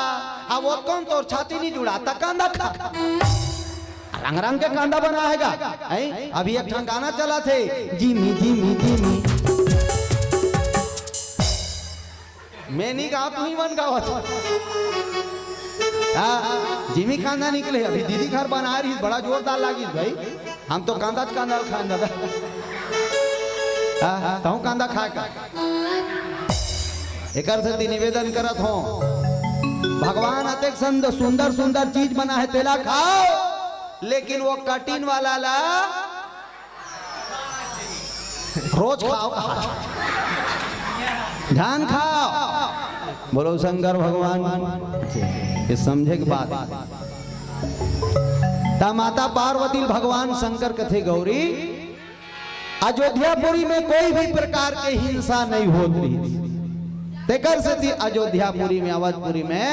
अब ओतको तोर छाती नी जुड़ा त कांदा खा। रंग रंग के कांदा बनाएगा। हैं? अभी एक ठन गाना चलत हे, जिमी जिमी जिमी। मैं नी गाँव, तुही मन गावत। हाँ, जिमी कांदा निकले, अभी दीदी घर बना रही, बड़ा जोरदार लागिस भाई। हम तो कांदा च कांदा खान दादा। हाँ, तहूँ कांदा खा का। एकर सेती निवेदन करत हों, भगवान अतेक संद-, सुंदर सुंदर चीज बनाहे, तेला खाओ, लेकिन वो कटिन वाला ला रोज खाओ, ध्यान खाओ। बोलो शंकर भगवान, ये समझे के बात। त माता पार्वती भगवान शंकर कथे, गौरी, अयोध्यापुरी में कोई भी प्रकार के हिंसा नहीं होत रहिस। तेकर सेती अयोध्यापुरी में, अवधपुरी में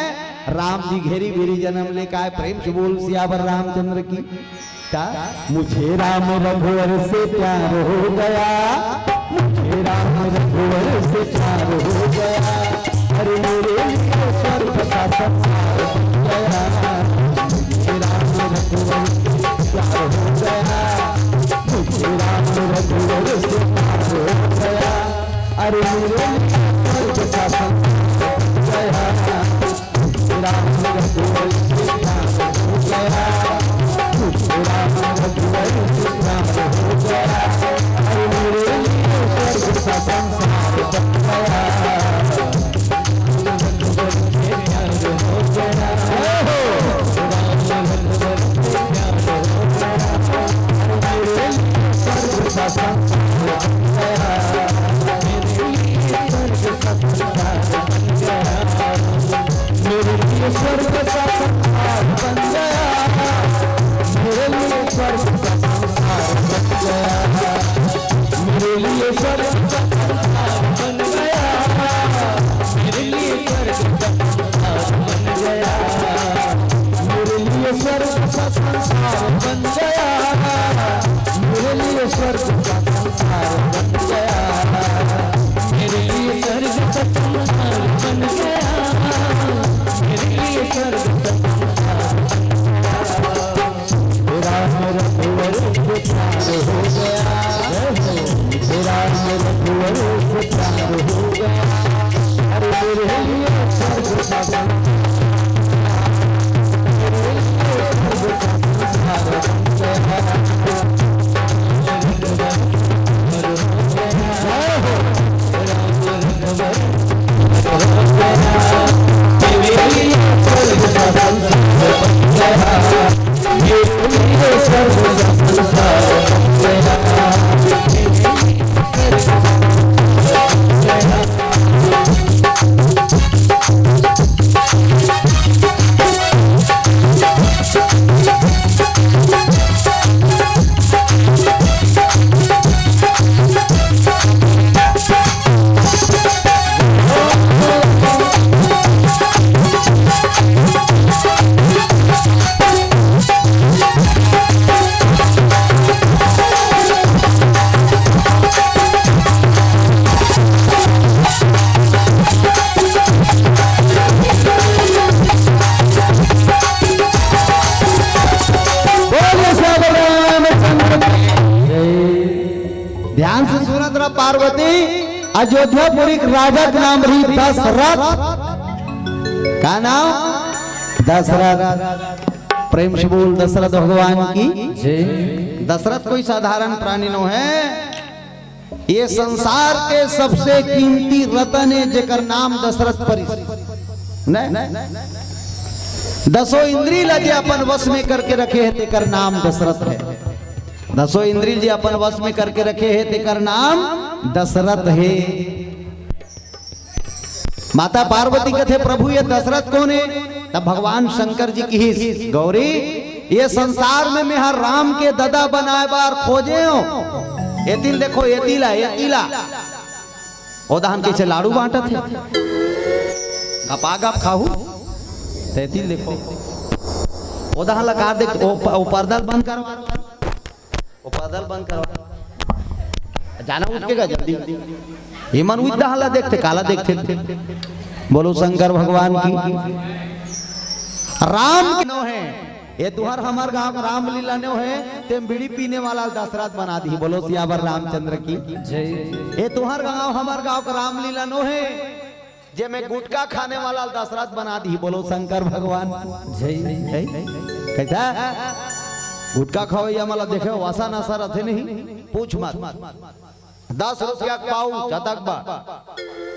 राम जी घेरी बेरी जन्म लेके आए। प्रेम से बोल सियावर रामचंद्र की। का? मुझे राम रघुवर से प्यार हो गया, मुझे राम रघुवर से प्यार हो गया, अरे मेरे लिए स्वर्ग सा संसार बन गया। मुझे राम रघुवर से प्यार हो गया, मुझे राम रघुवर से प्यार हो गया, अरे मेरे लिए स्वर्ग सा संसार बन गया। राम रघुवर से प्यार हो गया, राम रघुवर से प्यार हो गया, अरे मेरे लिए स्वर्ग सा संसार बन गया। मेरे लिए स्वर्ग सा संसार बन गया। मेरे लिए स्वर्ग सा संसार बन गया। मेरे लिए स्वर्ग सा संसार पार्वती, अयोध्यापुरी के राजा के नाम रही दशरथ। का नाम? दशरथ। प्रेम से बोल दशरथ भगवान की। जय। दशरथ कोई साधारण प्राणी नो है, ये संसार के सबसे कीमती रतन है, जेकर नाम दशरथ परिस। ने? दसों इंद्री ला जे अपन वश में करके रखे है, तेकर नाम दशरथ है। दसों इंद्री जे अपन वश में करके रखे है, तेकर नाम दशरथ है। माता पार्वती कथे, "प्रभु, ये दशरथ कौन है?" तब भगवान शंकर जी किहिस, "गौरी, ये संसार में मैं हर राम के ददा बनाए बार खोजे हो।" एतिल देखो, एतिला, एतिला। ओदहन कइसे लाड़ू बांटत हे, गपा गप खाहू। त एतिल देखो, ओदहन ला का देख, ओ प-, ओ पर्दा ल बंद करवा, ओ पर्दा ल बंद करवा। जाना उठके गा जल्दी। ये मन उद्दा हला देखते, काला देखते। बोलो शंकर भगवान की। राम के नो है, ये तुहर हमर गांव के रामलीला नो है, तेम बीड़ी पीने वाला दशरथ बना दी। बोलो सियावर रामचंद्र की। जय। ये तुहर गांव हमर गांव के रामलीला नो है, जे में गुटखा खाने वाला दशरथ बना दी। बोलो शंकर भगवान। जय। जय। कैसा? गुटखा खवैया मला देखे, वासा नशा रथे नहीं, पूछ मत। दस रुपया के पाउच, अतक बा।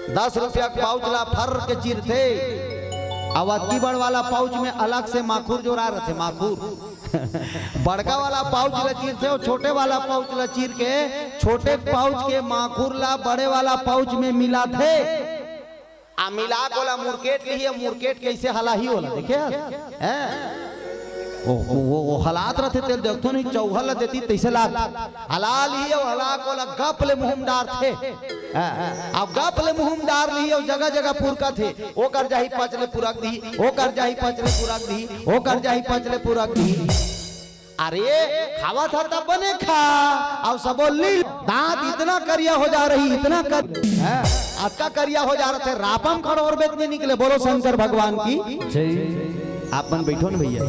दस रुपया के पाउच ला फर के चीरथे। अब अतकी बड़ वाला पाउच में अलग से माखुर जोरा रथे, माखुर। बड़का वाला पाउच ला चीरथे, अउ छोटे वाला पाउच ला चीर के, छोटे पाउच के माखुर ला बड़े वाला पाउच में मिलाथे। आ मिला के ओला मुरकेट लिही, मुरकेट कइसे हलाही ओला, देखे हस? हैं? ओ, ओ, ओ, ओ हलात रथे, तेल देखथो नहीं, चौहल ला देती तइसे लात। हला लिही, ओ हला के ओला गप ले मुंह में डारथे। हैं? अब गप ले मुंह में डार लिही, ओ जगह जगह पुरकथे। ओकर जाही पच ले पुरक दिही, ओकर जाही पच ले पुरक दिही, ओकर जाही पच ले पुरक दिही। अरे, खावत ह तब बने खा, अउ सबो लील। दांत इतना करिया हो जा रही, इतना कर, हैं? अतका करिया हो जा रथे, रापम खड़ोर बेत नहीं निकले। बोलो शंकर भगवान की। जय। आप मन बैठो न भैया,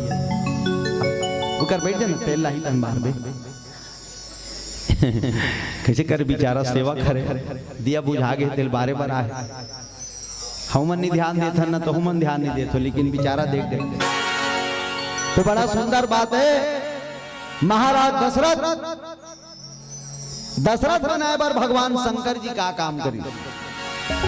उकर बैठ जाना, तेल लाही तन बार बे। कइसे कर बिचारा सेवा करे, दिया बुझा गे, तेल बारे बर आए। हमन नहीं ध्यान देथन ना, तो हमन ध्यान नहीं देथो, लेकिन बिचारा देख देख। तो बड़ा सुंदर बात है, महाराज दशरथ, दशरथ बनाए बर भगवान शंकर जी का काम करी,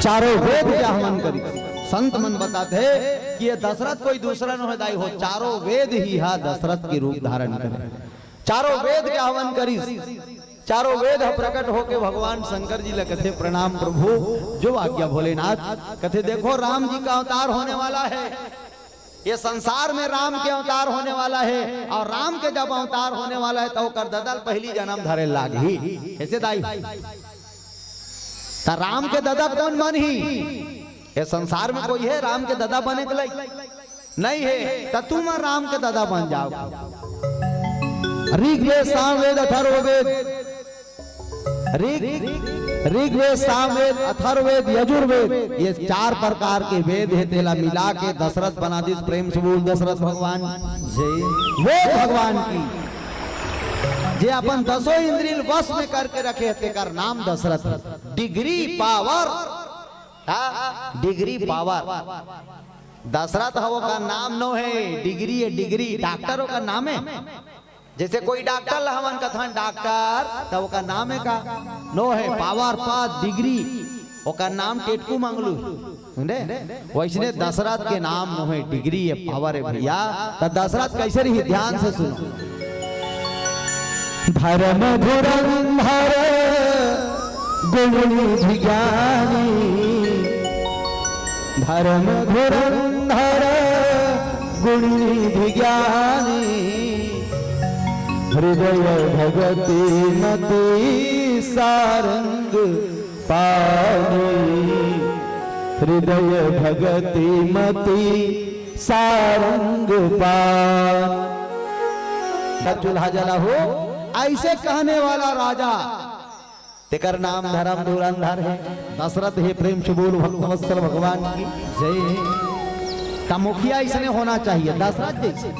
चारों वेद के हवन करी। संत मन बताथे कि ये दशरथ कोई दूसरा नो हे दाई हो, चारों वेद ही हा दशरथ के रूप धारण करे। चारों वेद के हवन करिस, चारों वेद ह प्रकट होके भगवान शंकर जी ल कथे, "प्रणाम प्रभु, जो आज्ञा भोलेनाथ।" कथे, "देखो, राम जी का अवतार होने वाला है, ये संसार में राम के अवतार होने वाला है, और राम के जब अवतार होने वाला है, तो ओकर ददा ल पहली जन्म धरे लागही।" कैसे दाई? त राम के ददा कौन मन ही? ये संसार में कोई है राम के ददा बने के लायक? नहीं है। त तुम राम के ददा बन जाओ। ऋग्वेद, सामवेद, अथर्ववेद, ऋग, ऋग्वेद, सामवेद, अथर्ववेद, यजुर्वेद, ये चार प्रकार के वेद है, तेला मिला के दशरथ बना दिस। प्रेम से बोल दशरथ भगवान। जय। वेद भगवान की, जे अपन दसों इंद्रिय वश में करके रखे है, तेकर नाम दशरथ। डिग्री पावर, हाँ, डिग्री पावर। दशरथ ह ओकर नाम नो है, डिग्री है, डिग्री। डॉक्टर ओकर नाम है। जैसे कोई डॉक्टर ला हमन कथन डॉक्टर, त ओकर नाम है का? नो है, पावर, पद, डिग्री। ओकर नाम टेटकू मंगलू, समझे? वैसने दशरथ के नाम नो है, डिग्री है, पावर है भैया। त दशरथ कैसे रही, ध्यान से सुनो। धर्म धुरंधर गुण निधि ज्ञानी, धर्म धुरंधर गुण निधि ज्ञानी, हृदय भगति मति सारंग पानी, हृदय भगति मति सारंग पानी। चूल्हा जला हो, ऐसे कहने वाला राजा, तेकर नाम धर्म धुरंधर है, दशरथ है। प्रेम से बोल भक्तवत्सल भगवान की। जय। त मुखिया इसने होना चाहिए, दशरथ जैसे।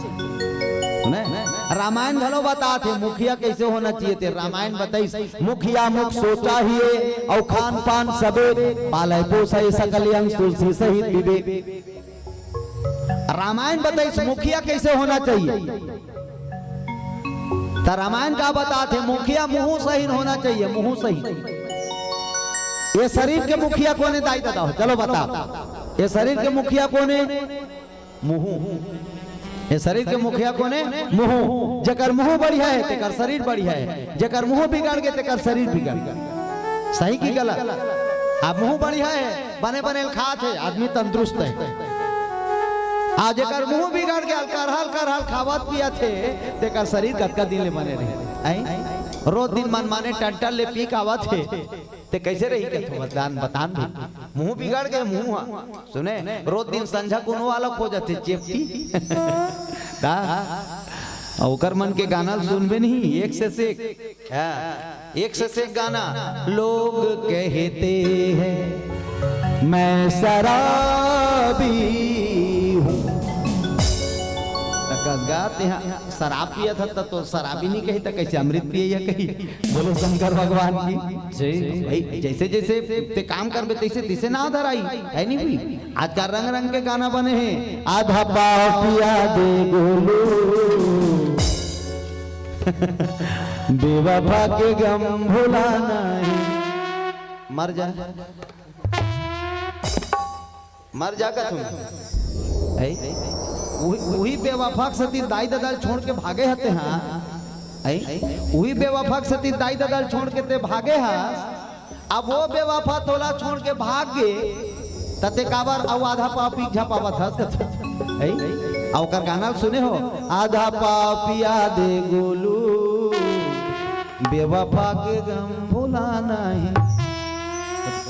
सुने? रामायण घलो बतात हे मुखिया कइसे होना चाहिए, ते रामायण बताइस, मुखिया मुख सोचा ही हे, अउ खान पान सबे, पालय पोसय सकल अंग तुलसी सहित विवेक। रामायण बताइस मुखिया कइसे होना चाहिए। त रामायण का बतात हे, मुखिया मुहूं सहीन होना चाहिए, मुहूं सहीन। ये शरीर के मुखिया कोन हे दाई ददा हो? चलो बता। ये शरीर के मुखिया कोन हे? मुहूं। ये शरीर के मुखिया कोन हे? मुहूं। जेकर मुहूं बढ़िया हे, तेकर शरीर बढ़िया हे। जेकर मुहूं बिगड़ गे, तेकर शरीर बिगड़ गे। सही कि गलत? अब मुहूं बढ़िया हे, बने बने ल खात हे, आदमी तंदुरुस्त हे। आ जेकर मुहूं बिगड़ गे, अलकरहा अलकरहा खावत पियत हे, तेकर शरीर कतका दिन ले बने रही? हैं? रोज दिन मनमाने टंटन ले पी के आवत हे, ते कइसे रही कथो? बतान, बतान भी। मुहूं बिगड़ गे, मुहूं हा। सुने, रोज दिन संझा कोनो वाला खोजत हे, चेपटी। का? अउ ओकर मन के गाना ल सुनबे नहीं, एक से सेक। हाँ, एक से सेक गाना। लोग कहते हैं मैं शराबी हूँ। त कस गा, तेहा शराब पियत हस त तोला शराबी नहीं कही, त कइसे अमृत पियइया कही? बोलो शंकर भगवान की। जय। भाई, जइसे जइसे ते काम करबे, तइसे तइसे नाव धराही, हे नहीं भाई? आजकल रंग रंग के गाना बने हे, आधा पाव पिया दे गोलू, बेवफा के गम भुलाना हे। मर जा, मर जा का सुन। हैं? उही, उही बेवफा के सेती दाई ददा ल छोड़ के भागे हस ते, हाँ? हैं? उही बेवफा के सेती दाई ददा ल छोड़ के ते भागे हस। अब वो बेवफा तोला छोड़ के भाग गे, त ते काबर अउ आधा पाव पी के झपावत हस? हैं? अउ ओकर गाना ल सुने हो, आधा पाव पिया दे गोलू, बेवफा के गम भुलाना हे।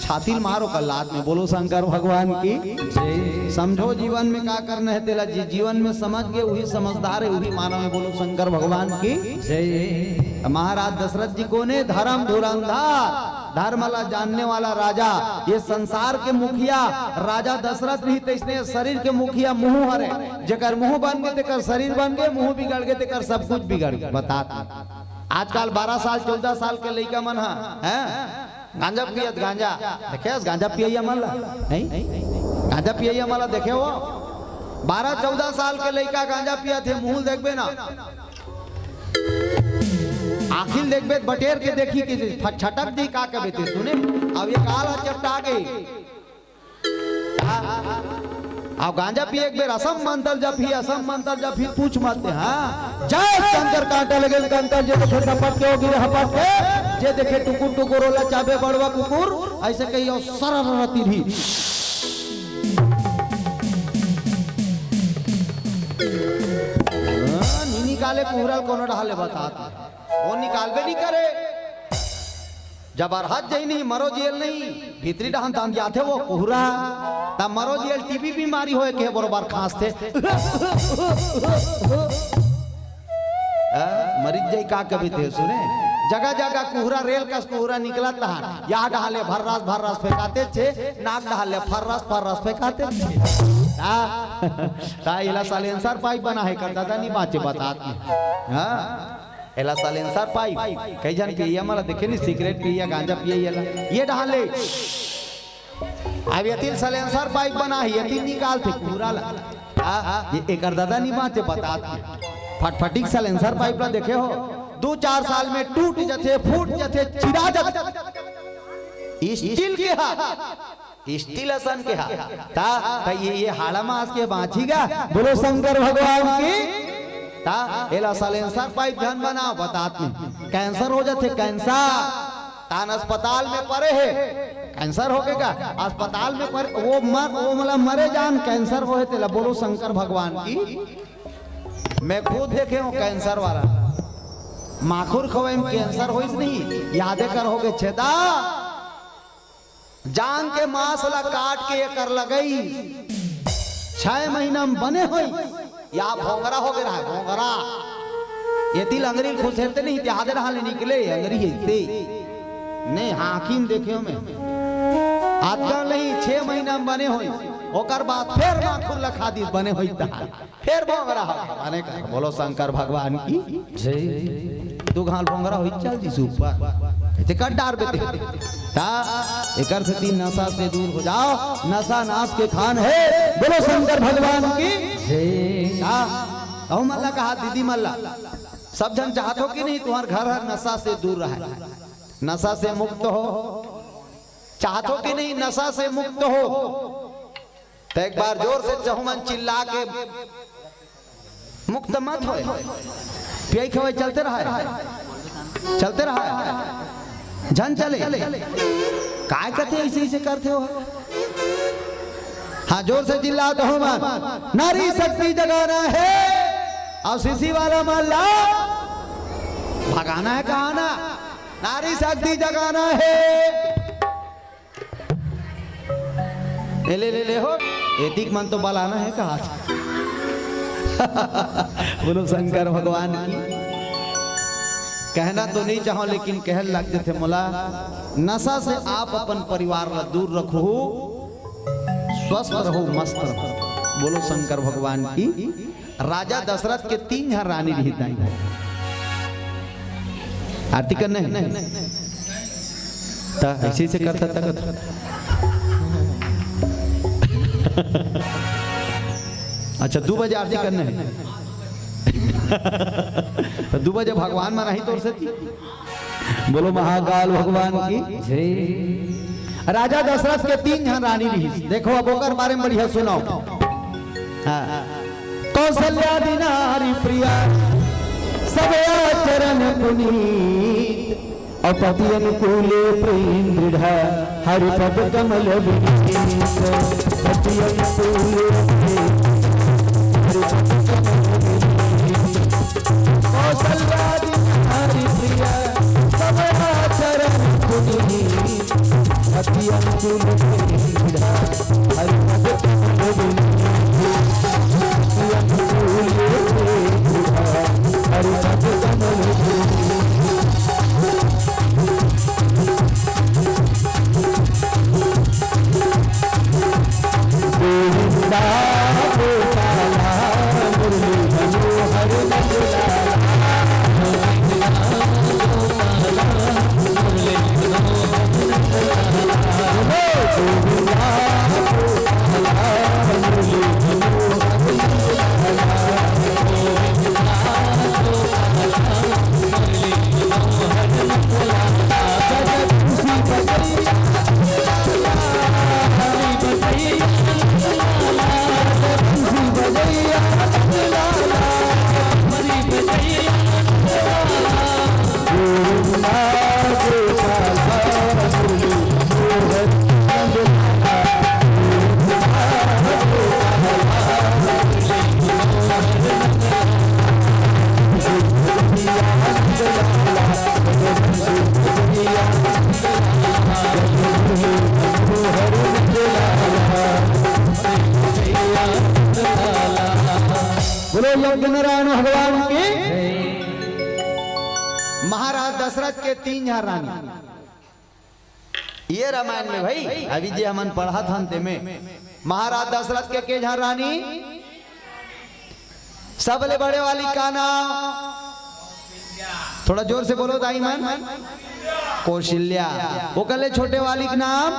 छाती ल मारो कल्लात में, बोलो शंकर भगवान की। जय। समझो जीवन में का करना हे तेला, जी जीवन में समझ गे उही समझदार हे, उही मानव हे, बोलो शंकर भगवान की। जय। महाराज दशरथ जी कोन हे? धर्म धुरंधर, धर्म ला जानने वाला राजा, ये संसार के मुखिया राजा दशरथ भी तइसने शरीर के मुखिया मुहूं हरे, जेकर मुहूं बन गे तेकर शरीर बन गे, मुहूं बिगड़ गे तेकर सब कुछ बिगड़ गे। बतात आजकल बारह साल चौदह साल के लइका मन ह, हैं? गांजा पियत, गांजा। देखे हस गांजा पियइया मन ला? हैं? गांजा पियइया मन ला देखे हो? बारह चौदह साल के लइका गांजा पियत हे, मुहूं ल देखबे ना। आँखी ल देखबे त बटेर के देखही कि फट-, छटक दिही का कबे ते सुने। अब ये गाल ह चपटा गे। अउ गांजा पिए एक बेर असम मंतर जपही, असम मंतर जपही, पूछ मत। हाँ, जय शंकर। कांटा लगे कंकर, जे देखे झपट के ओ गिरे हपट के, जे देखे टुकुर टुकुर ओला चाबे बड़वा कुकुर, अइसे कही अउ सरर तिरही। हाँ, नी निकाले कुहरा ल कोनो डहा ले बतात। वो निकालबे नहीं करे। जब अरहत जही नहीं, मरो जियल नहीं, भीतरी डहन तंद जाथे वो कुहरा, तब मरो जियल टीबी बीमारी होए के बरोबर खांसथे। आ, मरिच जाई का कबे ते सुने, जगह जगह कुहरा, रेल कस कुहरा निकलत तहान, या डहले भर्रास भर्रास फेंकाते छे, नाक डहले फर्रास फर्रास फेंकाते छे। ता, ता इला सालेंसर पाइप बना हे कर दादा नहीं बाँचे बतात नहीं। हाँ। एला सालेंसर पाइप, कई झन पियइया मन ला देखे नहीं, सिगरेट पियइया, गांजा पियइया ला, ये डहन ले। अब यतिल सालेंसर पाइप बना हे, यतिल निकालथे कुहरा ला। आ, ये एकर दादा नहीं बाँचे बतात नहीं। फटफटी के सालेंसर पाइप ला देखे हो, दू चार साल में टूट जथे, फूट जथे, चिरा जथे। स्टील के हा। स्टील असन के हा। ता, ता ये, ये हाड़ा मास के बाँची गा। बोलो शंकर भगवान की। ता, एला सालेंसर पाइप झन बनाओ, बतात नहीं। कैंसर हो जाथे, कैंसर। तान अस्पताल में परे हे। कैंसर होगे गा, अस्पताल में परे, वो मर, वो मतलब मरे जान, कैंसर होहे तेला। बोलो शंकर भगवान की। मैं खुद देखे हूँ कैंसर वाला। माखुर खवई में कैंसर होइस नहीं, यादे कर होगे छेदा। जांग के मांस ला काट के एकर लगई, छह महीना में बने होई, या भोंगरा होगे रहा, भोंगरा। एती ल अंगरी ल खुसेरते नहीं, ते आधे डहान ले निकले, अंगरी हे ते। नहीं, हाकिम देखे हो मैं। आजकल नहीं, छह महीना बने होई, ओकर बाद फेर माखुर ल खा दिस, बने होई तहार, फेर भोंगरा हो, बने कर। बोलो शंकर भगवान की जय। दू घाल भोंगरा होई, चल दिस ऊपर, ते कर डार बेटे। ता एकर सेती नशा से दूर हो जाओ, नशा नाश के खान है। बोलो शंकर भगवान की जय। ता कहूँ मल्ला कहा, दीदी मल्ला, सब झन चाहत हो कि नहीं तुम्हार घर हर नशा से दूर रहे, नशा से मुक्त हो? चाहत हो कि नहीं नशा से मुक्त हो? तो एक बार जोर से चहुमन चिल्ला के, मुक्त मत होए, पियाई खवाई चलते रहा है, चलते रहा है, झन चले। काय कथे ऐसे ऐसे करते हो? हाँ, जोर से चिल्ला तो हो मन, नारी शक्ति जगाना है। और सीसी वाला मन ला भगाना है, कहा ना, नारी शक्ति जगाना है। ए, ले, ले, ले हो, एतिक मन तो बलाना है कहा। बोलो शंकर भगवान की। कहना तो नहीं चाहो, लेकिन कहल लग जथे मोला, नशा से आप अपन परिवार ला दूर रखो, स्वस्थ रहो, मस्त रहो। बोलो शंकर भगवान की। राजा दशरथ के तीन झन रानी रहिस दाई। आरती करना है? ता ऐसे ऐसे करता तकत। अच्छा, दू बजे आरती करना है। तो दू बजे भगवान मन आही तोर सेती। बोलो महाकाल भगवान की जय। राजा दशरथ के तीन झन रानी रहिस। देखो, अब ओकर बारे में बढ़िया सुनाओ। हाँ। कौशल्या नारी प्रिया, सब आचरण पुनीत, और पति अनुकूल प्रेम दृढ़, हरि पद कमल विनीत। पति अनुकूल प्रेम, हरि पद कमल विनीत। कौशल्या नारी प्रिया, सब आचरण पुनीत, अति अनुकूल प्रेम विधान, हरि पद कमल विनीत। अति अनुकूल प्रेम विधान, हरि पद कमल विनीत। गोविंदा गोपाला मुरली मनोहर नंदलाला। बोलो यज्ञ नारायण भगवान की। महाराज दशरथ के तीन झन रानी, ये रामायण में भाई, अभी जे हमन पढ़त हन तेमे, महाराज दशरथ के के झन रानी, सबले बड़े वाली का नाम? थोड़ा जोर से बोलो दाई मन। कौशल्या। ओकर ले छोटे वाली के नाम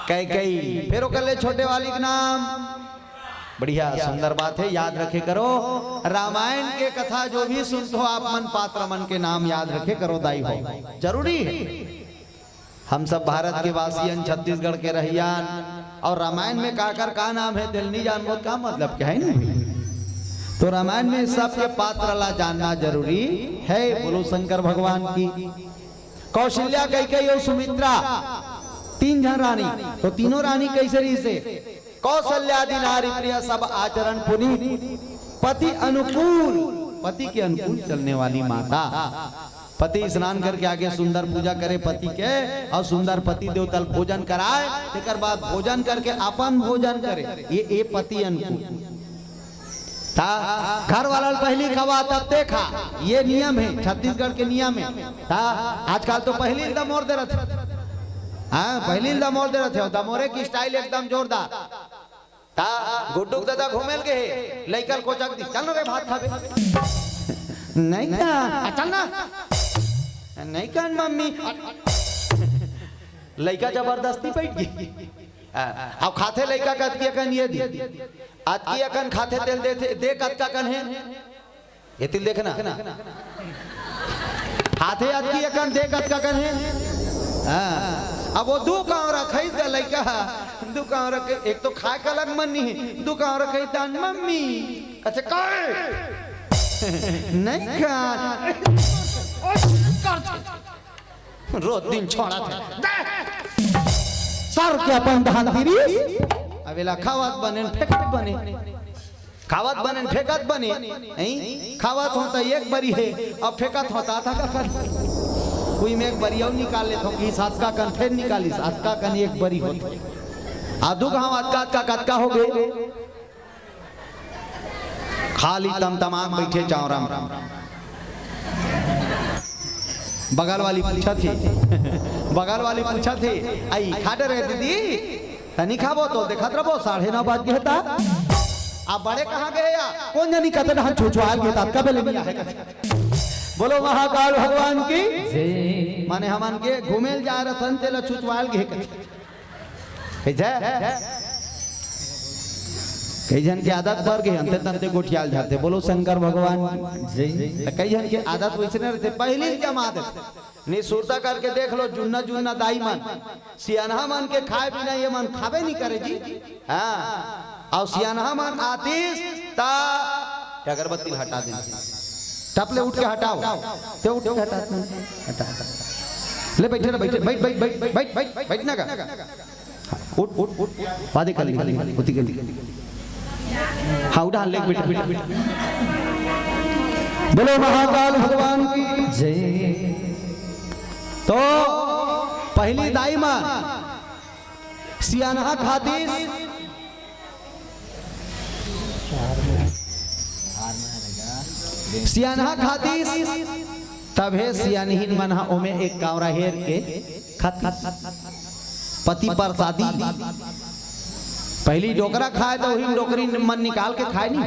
कैकेयी। फिर ओकर ले छोटे वाली के नाम। बढ़िया, सुंदर बात है, याद रखे करो। रामायण के कथा जो भी सुनत हो आप मन, पात्र मन के नाम याद रखे करो दाई हो, जरूरी है। हम सब भारत के वासी हन, छत्तीसगढ़ के रहियान, और रामायण में काकर का नाम है तेला नहीं जानबो त का मतलब, क्या है नहीं? तो रामायण में सबके पात्र ला जानना जरूरी है। बोलो शंकर भगवान की। कौशल्या, कैकेयी और सुमित्रा, तीन झन रानी। तो तीनों रानी कैसे रहिसे? कौशल्यादि नारी प्रिय सब आचरण पुनीत, पति अनुकूल, पति के अनुकूल चलने वाली माता। पति स्नान करके आगे सुंदर पूजा करे पति के, और सुंदर पति देवता ल भोजन कराए, तेकर बाद भोजन करके अपन भोजन करे, ये, ये पति अनुकूल। ता घर वाला ल पहली खवा तब ते खा, ये नियम है, छत्तीसगढ़ के नियम है। ता आजकल तो पहली एकदम और दे रहते। हाँ, पहिली ल दमोर दे रथे, दमोरे के style एकदम जोरदार। त गुड्डू के ददा घूमे ल गे हे, लइका ल कोचक दिस, "चल न रे, भात खाबे।" "नइ का।" "आ, चल ना।" "नइ का मम्मी।" लइका जबरदस्ती बइठ गे। आ, अब खाथे लइका के अतकी अकन ये दिस, अतकी अकन खाथे तेला देथे, "देख अतका कन हे।" एती ल देखना। खाथे अतकी अकन, देख अतका कन हे। हाँ। अब वो दू कांवरा खाइस गा लइका, दू कांवरा के, एक तो खाय के अलग मन नइ हे, दू कांवरा खाइस त, "मम्मी।" "अच्छा, काय?" "नइ खाय।" रोज दिन छोड़ा थे। सर के अपन धान तिरी। अब एला खावत बने, फेंकत बने। खावत बने, फेंकत बने। नहीं? खावत हों त एक बरी हे, अब फेंकत हों त आधा का कर। कोई में एक बरी अउ निकाल लेथों कि सात का कन फेर निकाली, सात का कन एक बरी होत। आ दू घांव अतका, अतका, कतका हो गे? खाली तमतमाक बइठे चांवरा म। बगल वाली पूछत हे, बगल वाली पूछत हे, "अई, खा डरे दीदी, तनी खाबो तो देखत रबो, साढ़े नौ बज गे हे ता।" "आ बड़े कहाँ गे हे या?" "कोन जनी कते डहन छुछुआल गे हे ता, कबे ले नइ आहे।" बोलो महाकाल भगवान की। जय। माने हमन के घूमे ल जाय रथन, तेला छुछुआल गे हे कथे। कइसे? कई झन के आदत पर गे, अंते तंते गोठियाल जाथे। बोलो शंकर भगवान। जय। त कई झन के आदत वइसने रहिथे, पहिली जमा देथे। नइ, सुरता करके देख लो, जुन्ना जुन्ना दाई मन, सियानहा मन के खाय बिना ये मन खाबे नइ करे जी। हाँ, अउ सियानहा मन आतिस त अगरबत्ती ल हटा दे। टप ले उठ के हटाओ। ते उठ के हटा, हटा। ले बइठे रह, बइठे, बइठ, बइठ, बइठ, बइठ ना गा। उठ, उठ, उठ। वादे कर ली, ओती कर ली। हाँ, उठा, ले, बेटा, बेटा, बेटा। बोलो महाकाल भगवान की। जय। तो पहिली दाई मन सियानहा खातिस, सियानहा खातिस, तभे सियानहिन मन ह ओमे एक कांवरा हेर के खातिस। पति परसादी। पहिली डोकरा खाय त उही डोकरी मन निकाल के खाय नी।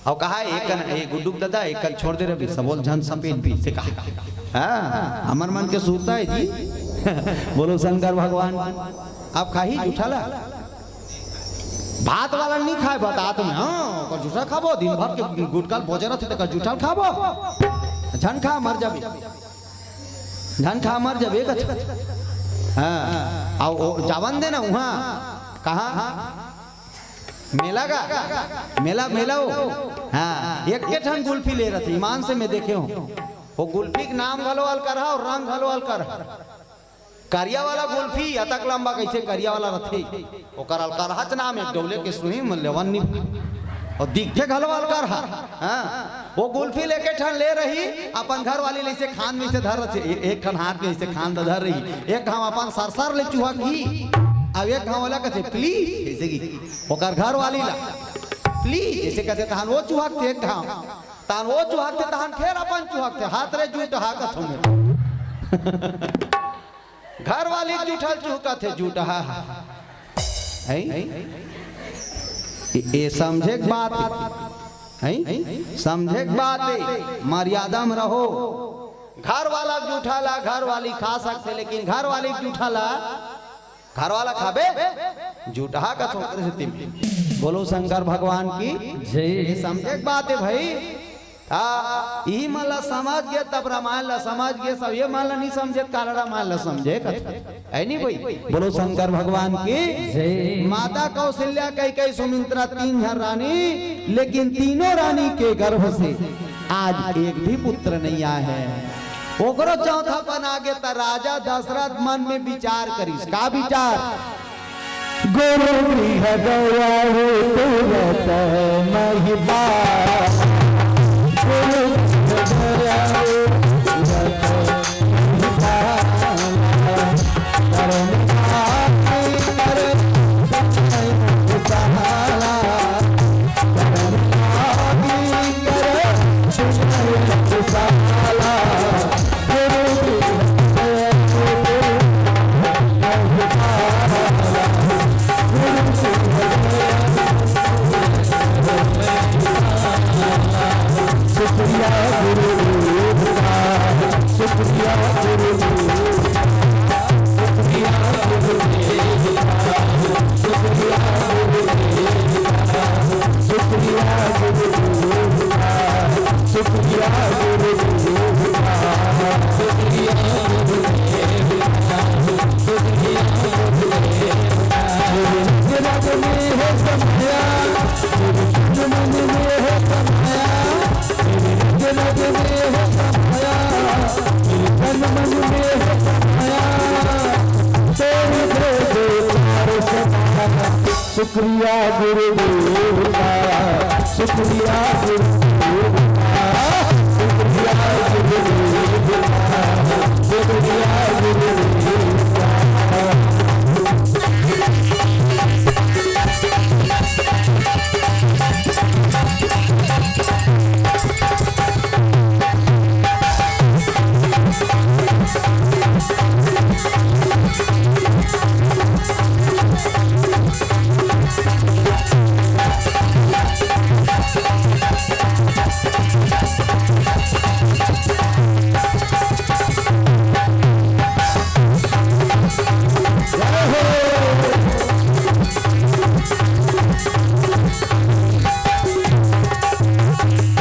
अउ कहा, "एक कन, ए गुड्डू के ददा, एक कन छोड़ दे रबे, सबो झन सपेट भी," से कहा। हाँ, हमर मन के सुरता हे जी। बोलो शंकर भगवान। अब खाही जूठा ला। भात वाला नइ खाय, बतात में, हाँ, ओकर जूठा खाबो, दिन भर के गुटका ल बोजे रथे, तेकर जूठा ल खाबो। झन खा, मर जाबे। झन खा, मर जाबे, कथे। हाँ, अउ ओ जावन दे ना उहाँ, कहाँ? मेला गा? मेला, मेला ओ। हाँ, एके ठन गुल्फी ले रथे, ईमान से मैं देखे हों। ओ गुल्फी के नाम घलो अलकरहा अउ रंग घलो अलकरहा। करिया वाला गुल्फी अतक लंबा कइसे करिया वाला रथे, ओकर अलकरहाच नाम हे, डौले के सुही म लेवन नी। अउ दिखथे घलो अलकरहा। हाँ, ओ गुल्फी ल एके ठन ले रही, अपन घरवाली ल अइसे खांद में अइसे धर रथे, ए-, एक ठन हाथ में अइसे खांद धर रही, एक घांव अपन सरसर ले चुहकही, अउ एक घांव ओला कथे, "Please," अइसे कि ओकर घरवाली ला, "Please," अइसे कथे, तहन ओ चुहकथे एक घांव, तहन ओ चुहकथे, तहन फेर अपन चुहकथे, "हत रे जूठहा," कथों मैं। घरवाली जूठा ल चुहकथे, जूठहा। हैं? ए, ए समझे के बात हे। हैं? समझे के बात हे। मर्यादा म रहो। घरवाला जूठा ला घरवाली खा सकथे, लेकिन घरवाली जूठा ला घरवाला खाबे? जूठहा कथों ओकरे सेती। बोलो शंकर भगवान की। जय। ए समझे के बात हे भाई। आ, इही मन ला समझ गे, तब रामायण ला समझ गे, सब ये मन ला नइ समझे, त काला रामायण ला समझे कथे। हे नी भाई? बोलो शंकर भगवान की। जय। माता कौशल्या, कैकेयी, सुमित्रा, तीन झन रानी, लेकिन तीनों रानी के गर्भ से आज एक भी पुत्र नइ आय हे। ओकरो चौथापन आगे त राजा दशरथ मन में विचार करिस। का विचार? गुरु गृह गया हो तुरत महिबा। गुरु गृह गया हो तुरत महिबा। परम भागी कर विशाला। परम भागी कर विशाला। गुरु गृह गया हो तुरत शुक्रिया गुरुदेव का, शुक्रिया गुरुदेव का, शुक्रिया गुरुदेव का, शुक्रिया गुरुदेव का।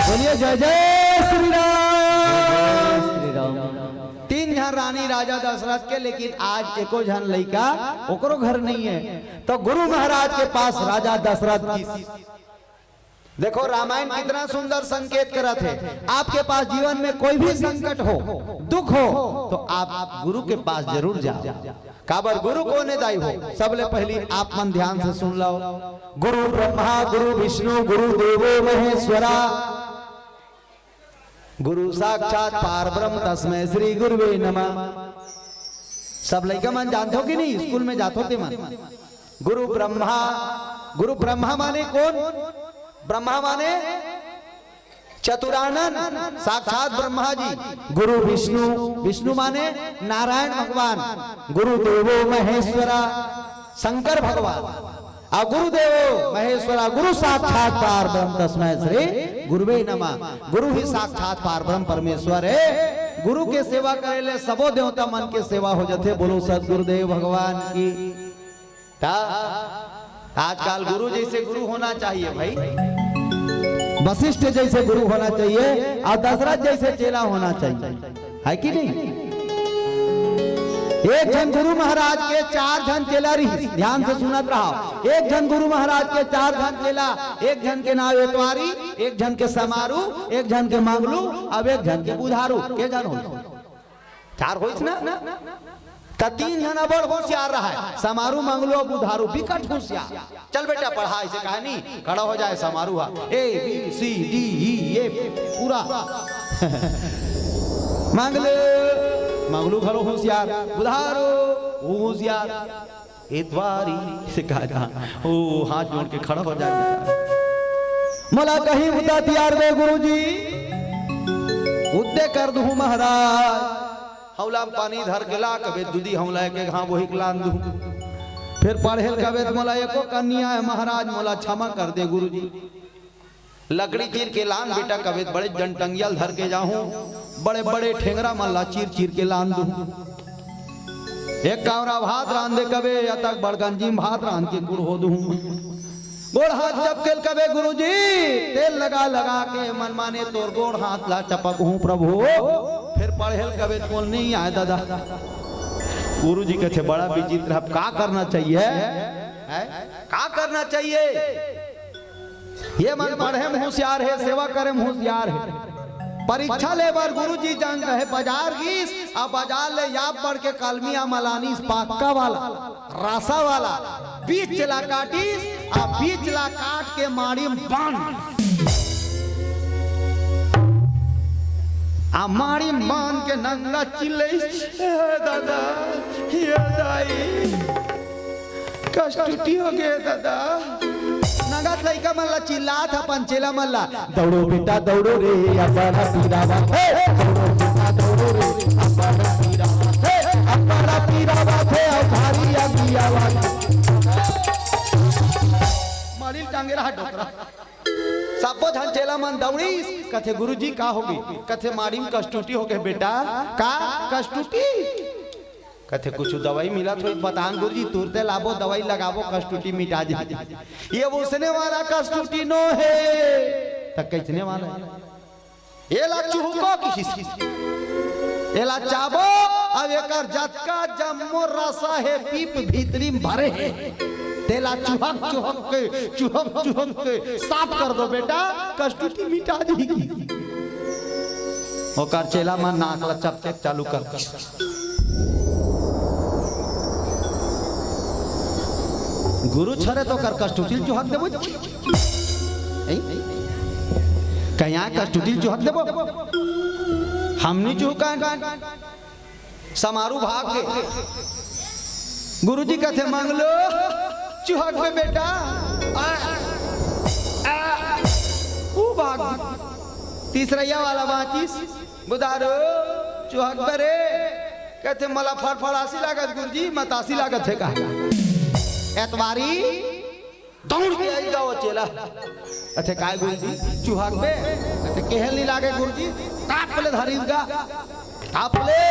बोलिए जय जय श्री राम। श्री राम। तीन झन रानी राजा दशरथ के, लेकिन आज एको झन लइका ओकरो घर नहीं है। तो गुरु महाराज के पास राजा दशरथ की, देखो रामायण कितना सुंदर संकेत करत है। आपके पास जीवन में कोई भी संकट हो, दुख हो, तो आप गुरु के पास जरूर जाओ। काबर गुरु कोने दाई हो? सबले पहली आप मन ध्यान से सुन लो। गुरु ब्रह्मा, गुरु विष्णु, गुरु देवो महेश्वरा। गुरु साक्षात पार ब्रह्म तस्मै श्री गुरुवे नमः। सब लइका मन जानथो कि नहीं? स्कूल में जाथो ते मन। गुरु ब्रह्मा, गुरु ब्रह्मा माने कोन? ब्रह्मा माने चतुरानन, साक्षात ब्रह्मा जी। गुरु विष्णु, विष्णु माने नारायण भगवान। गुरु देवो महेश्वरा, शंकर भगवान। आ गुरुदेवो महेश्वरा, गुरु साक्षात पार ब्रह्म तस्मै श्री गुरुवे नमः। गुरु ही साक्षात पार ब्रह्म परमेश्वर है। गुरु के सेवा करे ले सबो देवता मन के सेवा हो जथे। बोलो सतगुरुदेव भगवान की। ता आजकल गुरु जैसे गुरु होना चाहिए भाई, वशिष्ठ जैसे गुरु होना चाहिए और दशरथ जैसे चेला होना चाहिए, है कि नहीं? एक झन गुरु महाराज के चार झन चेला रही, ध्यान से सुनत रहा। एक झन गुरु महाराज के चार झन चेला, एक झन के नाव एतवारी, एक झन के समारू, एक झन के मंगलू, अब एक झन के बुधारू। के झन हो? चार होइस ना? त तीन झन अबड़ होशियार रहय, समारू, मंगलू अउ बुधारू बिकट होशियार। चल बेटा पढ़ा, अइसे कहानी खड़ा हो जाय समारू हा, A B C D E F पूरा। मंगलू, मंगलू घलो होशियार, बुधारू होशियार, एतवारी से कहा था, ओ हाथ जोड़ के खड़ा हो जाय। मोला कहीं बुता तियार दे गुरुजी, उद्दे कर दूहूं महाराज। हौला म पानी धर के ला, कबे दूधी हौला एक एक हां वही के लान दूहूं। फेर पढ़े ल कबे त मोला एको कन्या है महाराज, मोला क्षमा कर दे गुरुजी। लकड़ी चीर के लान बेटा, कबे त बड़े जन टंगिया ल धर के जाहूं, बड़े बड़े ठेंगरा मन ला चीर चीर के लान दूहूं। एक कांवरा भात रांध दे कबे, या तक बड़गंजी म भात रांध के गुड़ हो दूहूं। गोड़ हाथ चपकेल कबे गुरुजी, तेल लगा लगा के मनमाने तोर गोड़ हाथ ला चपकहूं प्रभु। फेर पढ़ेल कबे त कोन नहीं आय दादा। गुरुजी कथे बड़ा विचित्र, अब का करना चाहिए? हैं? का करना चाहिए? ये मन पढ़े म होशियार हे, सेवा करे म होशियार हे। परीक्षा ले बर गुरुजी जान रहे बाजार गीस, अब बाजार ले याब बढ़ के कलमिया मलानीस पाक्का वाला। रासा वाला बीच ला काटिस, आ बीच ला काट के माड़ी म बांध। आ माड़ी म बांध के नंगा चिल्लइस, "ए दादा, ए दाई, कष्टुटी हो गे दादा।" नंगत लइका मन ला चिल्लात ह, अपन चेला मन ला, "दौड़ो बेटा दौड़ो रे, अब्बड़ पीरा बात हे, दौड़ो बेटा दौड़ो रे, अब्बड़ पीरा बात हे, अब्बड़ पीरा बात हे, अउ भारी अगिया वाला।" माड़ी ल टांगे रहा डोकरा। सब्बो झन चेला मन दौड़ीस, कथे, "गुरुजी का होगे?" कथे, "माड़ी म कष्टुटी होगे बेटा।" "का कष्टुटी?" कथे, "कुछु दवाई मिलत होही त बतान गुरुजी, तुरते लाबो दवाई लगाबो, कष्टुटी मिटा जाही।" ये उसने वाला कष्टुटी नो हे, त कइसने वाला हे? एला चुहको किहिस, एला चाबो, अब एकर जतका जम्मो रसा हे, पीप भीतरी म भरे हे, तेला चुहक चुहक के, चुहक चुहक के साफ कर दो बेटा, कष्टुटी मिटा जाही। ओकर चेला मन नाक ला चपके चालू कर दिस। गुरु छरे तो कर कस्तूरी ल चुहक देबो। ए? कहीं आय कस्तूरी ल चुहक देबो? हम नी चुहकन। समारू भाग गे। गुरुजी कथे, "मंगलू, चुहकबे बेटा।" आ, आ, ऊ भाग गे। तीसरइया वाला बाँचिस, "बुधारू, चुहकबे रे।" कथे, "मोला फड़फड़ासी लागत गुरुजी, मतासी लागत हे का?" एतवारी दौड़ के आइस गा ओ चेला। कथे, "काय गुरुजी, चुहकबे?" कथे, "केहेल नी लागे गुरुजी, ताप ले धरिस गा, ताप ले।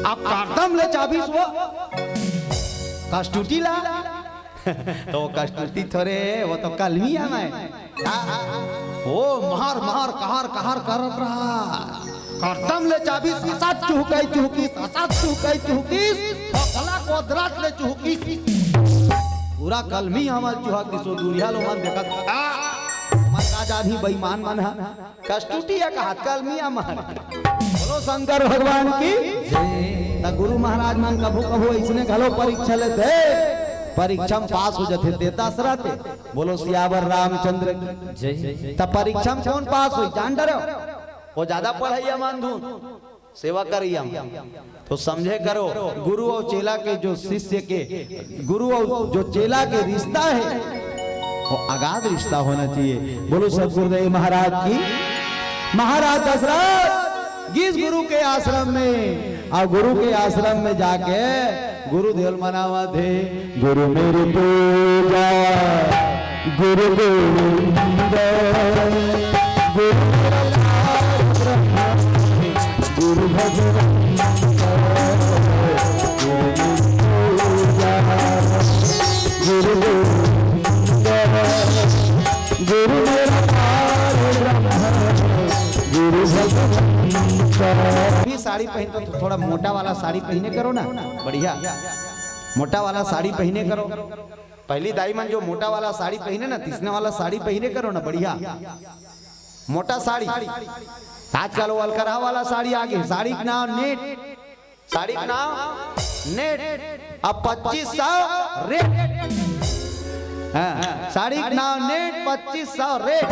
अब करदम ले चाबिस वो कस्तूरी ला।" तो कस्तूरी थोरे, वो तो कलमी आमय। हाँ, वो मार मार कहार कहार करत रहा। करदम ले चाबिस, असात चुहकई चुहकिस, असात चुहकई चुहकिस, भला कोदरात ले चुहकिस। पूरा कलमी आमा ल चुहक दिस ओ दुरिहा लोगन देखत। आ, मन का जानही बेईमान मन ह। कस्तूरी ह कहात कलमी आमा ल। बोलो शंकर भगवान की। त गुरु महाराज मन कभू कभू अइसने घलो परीक्षा लेथे, परीक्षा म पास हो जथे, देता असरा ते। बोलो सियावर रामचंद्र की। त परीक्षा म कोन पास होही, जान डरेव? वो जादा पढ़इया मन धुन, सेवा करइया मन। तो समझे करो, गुरु अउ चेला के जो शिष्य के, गुरु अउ जो चेला के रिश्ता हे, वो अगाध रिश्ता होना चाहिए। बोलो सतगुरुदेव महाराज की। महाराज दशरथ गिस गुरु के आश्रम में, अउ गुरु के आश्रम में जाके गुरुदेव ल मनावत हे, "गुरु मेरी पूजा, गुरु गोविंद, गुरु मेरा परम ब्रह्म, गुरु भगवंत, गुरु मेरी पूजा, गुरु गोविंद, गुरु मेरा परम ब्रह्म, गुरु भगवंत।" अभी साड़ी पहन तो थोड़ा मोटा वाला साड़ी पहने करो ना, बढ़िया मोटा वाला साड़ी पहने करो। पहली दाई मन जो मोटा वाला साड़ी पहने ना, तिसना वाला साड़ी पहने करो ना, बढ़िया मोटा साड़ी। आजकल वो अलकरहा वाला साड़ी आ गे, साड़ी के नाम नेट, साड़ी के नाम नेट, अब पच्चीस सौ रेट। हाँ, साड़ी के नाम नेट, पच्चीस सौ रेट।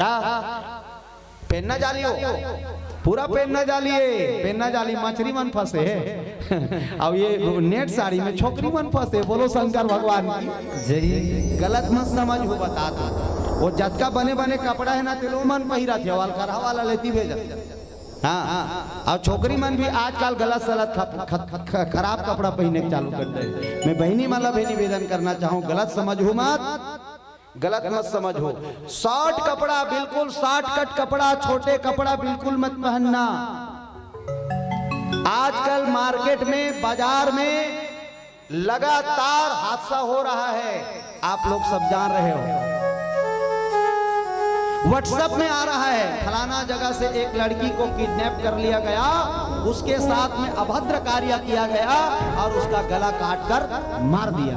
का? पहनना जाली हो, पूरा पहनना जाली हे, पहनना जाली, मछरी मन फंसे हे। अब ये नेट साड़ी में छोकरी मन फंसे, बोलो शंकर भगवान की। जय। गलत मत समझ हो, बता दो, वो जतका बने बने कपड़ा हे ना, तेलो मन पहिरा थे, वाल करहा वाला लेती भेजा। हाँ, अब छोकरी मन भी आजकल गलत सलत ख-, ख-, ख-, खराब कपड़ा पहने के चालू कर दे। मैं बहिनी मन ला भी निवेदन करना चाहूँ, गलत समझ हो मत। गलत मत समझो। शॉर्ट कपड़ा, बिल्कुल शॉर्ट कट कपड़ा, छोटे कपड़ा बिल्कुल मत पहनना। आजकल मार्केट में, बाजार में लगातार हादसा हो रहा है, आप लोग सब जान रहे हो। WhatsApp में आ रहा है, फलाना जगह से एक लड़की को किडनैप कर लिया गया, उसके साथ में अभद्र कार्य किया गया और उसका गला काट कर मार दिया।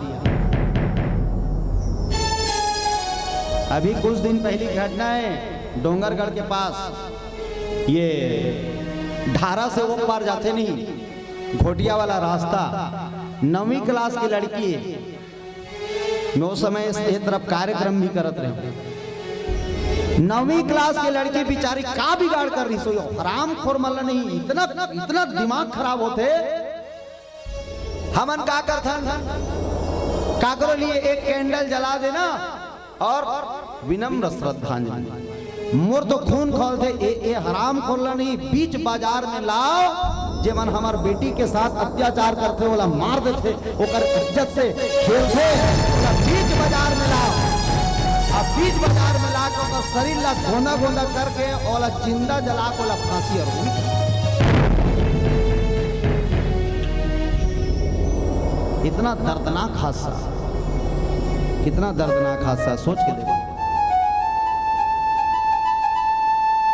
अभी कुछ दिन पहली घटना है डोंगरगढ़ के पास, ये ढारा से वो पार जाते नहीं, घोटिया वाला रास्ता, नवीं क्लास की लड़की है। मैं उस समय इस, ये तरफ कार्यक्रम भी करत रहे। नवीं क्लास की लड़की बेचारी का बिगाड़ कर रही सो, हराम खोर मल्ला नहीं, इतना, इतना दिमाग खराब होते। हमन का करथन, काकरो लिए एक कैंडल जला देना और विनम्र श्रद्धांजलि। मोर तो खून खौलथे, ए, ए हराम खोर ला नहीं, बीच बाजार में लाओ, जेमन हमर बेटी के साथ अत्याचार करथे, ओला मार देथे, ओकर इज्जत से खेलथे, ओला बीच बाजार में लाओ। अब बीच बाजार में ला के ओकर शरीर ला गोंदा गोंदा करके ओला जिंदा जला के ओला फांसी और इतना दर्दनाक हादसा, कितना दर्दनाक हादसा, सोच के देखो।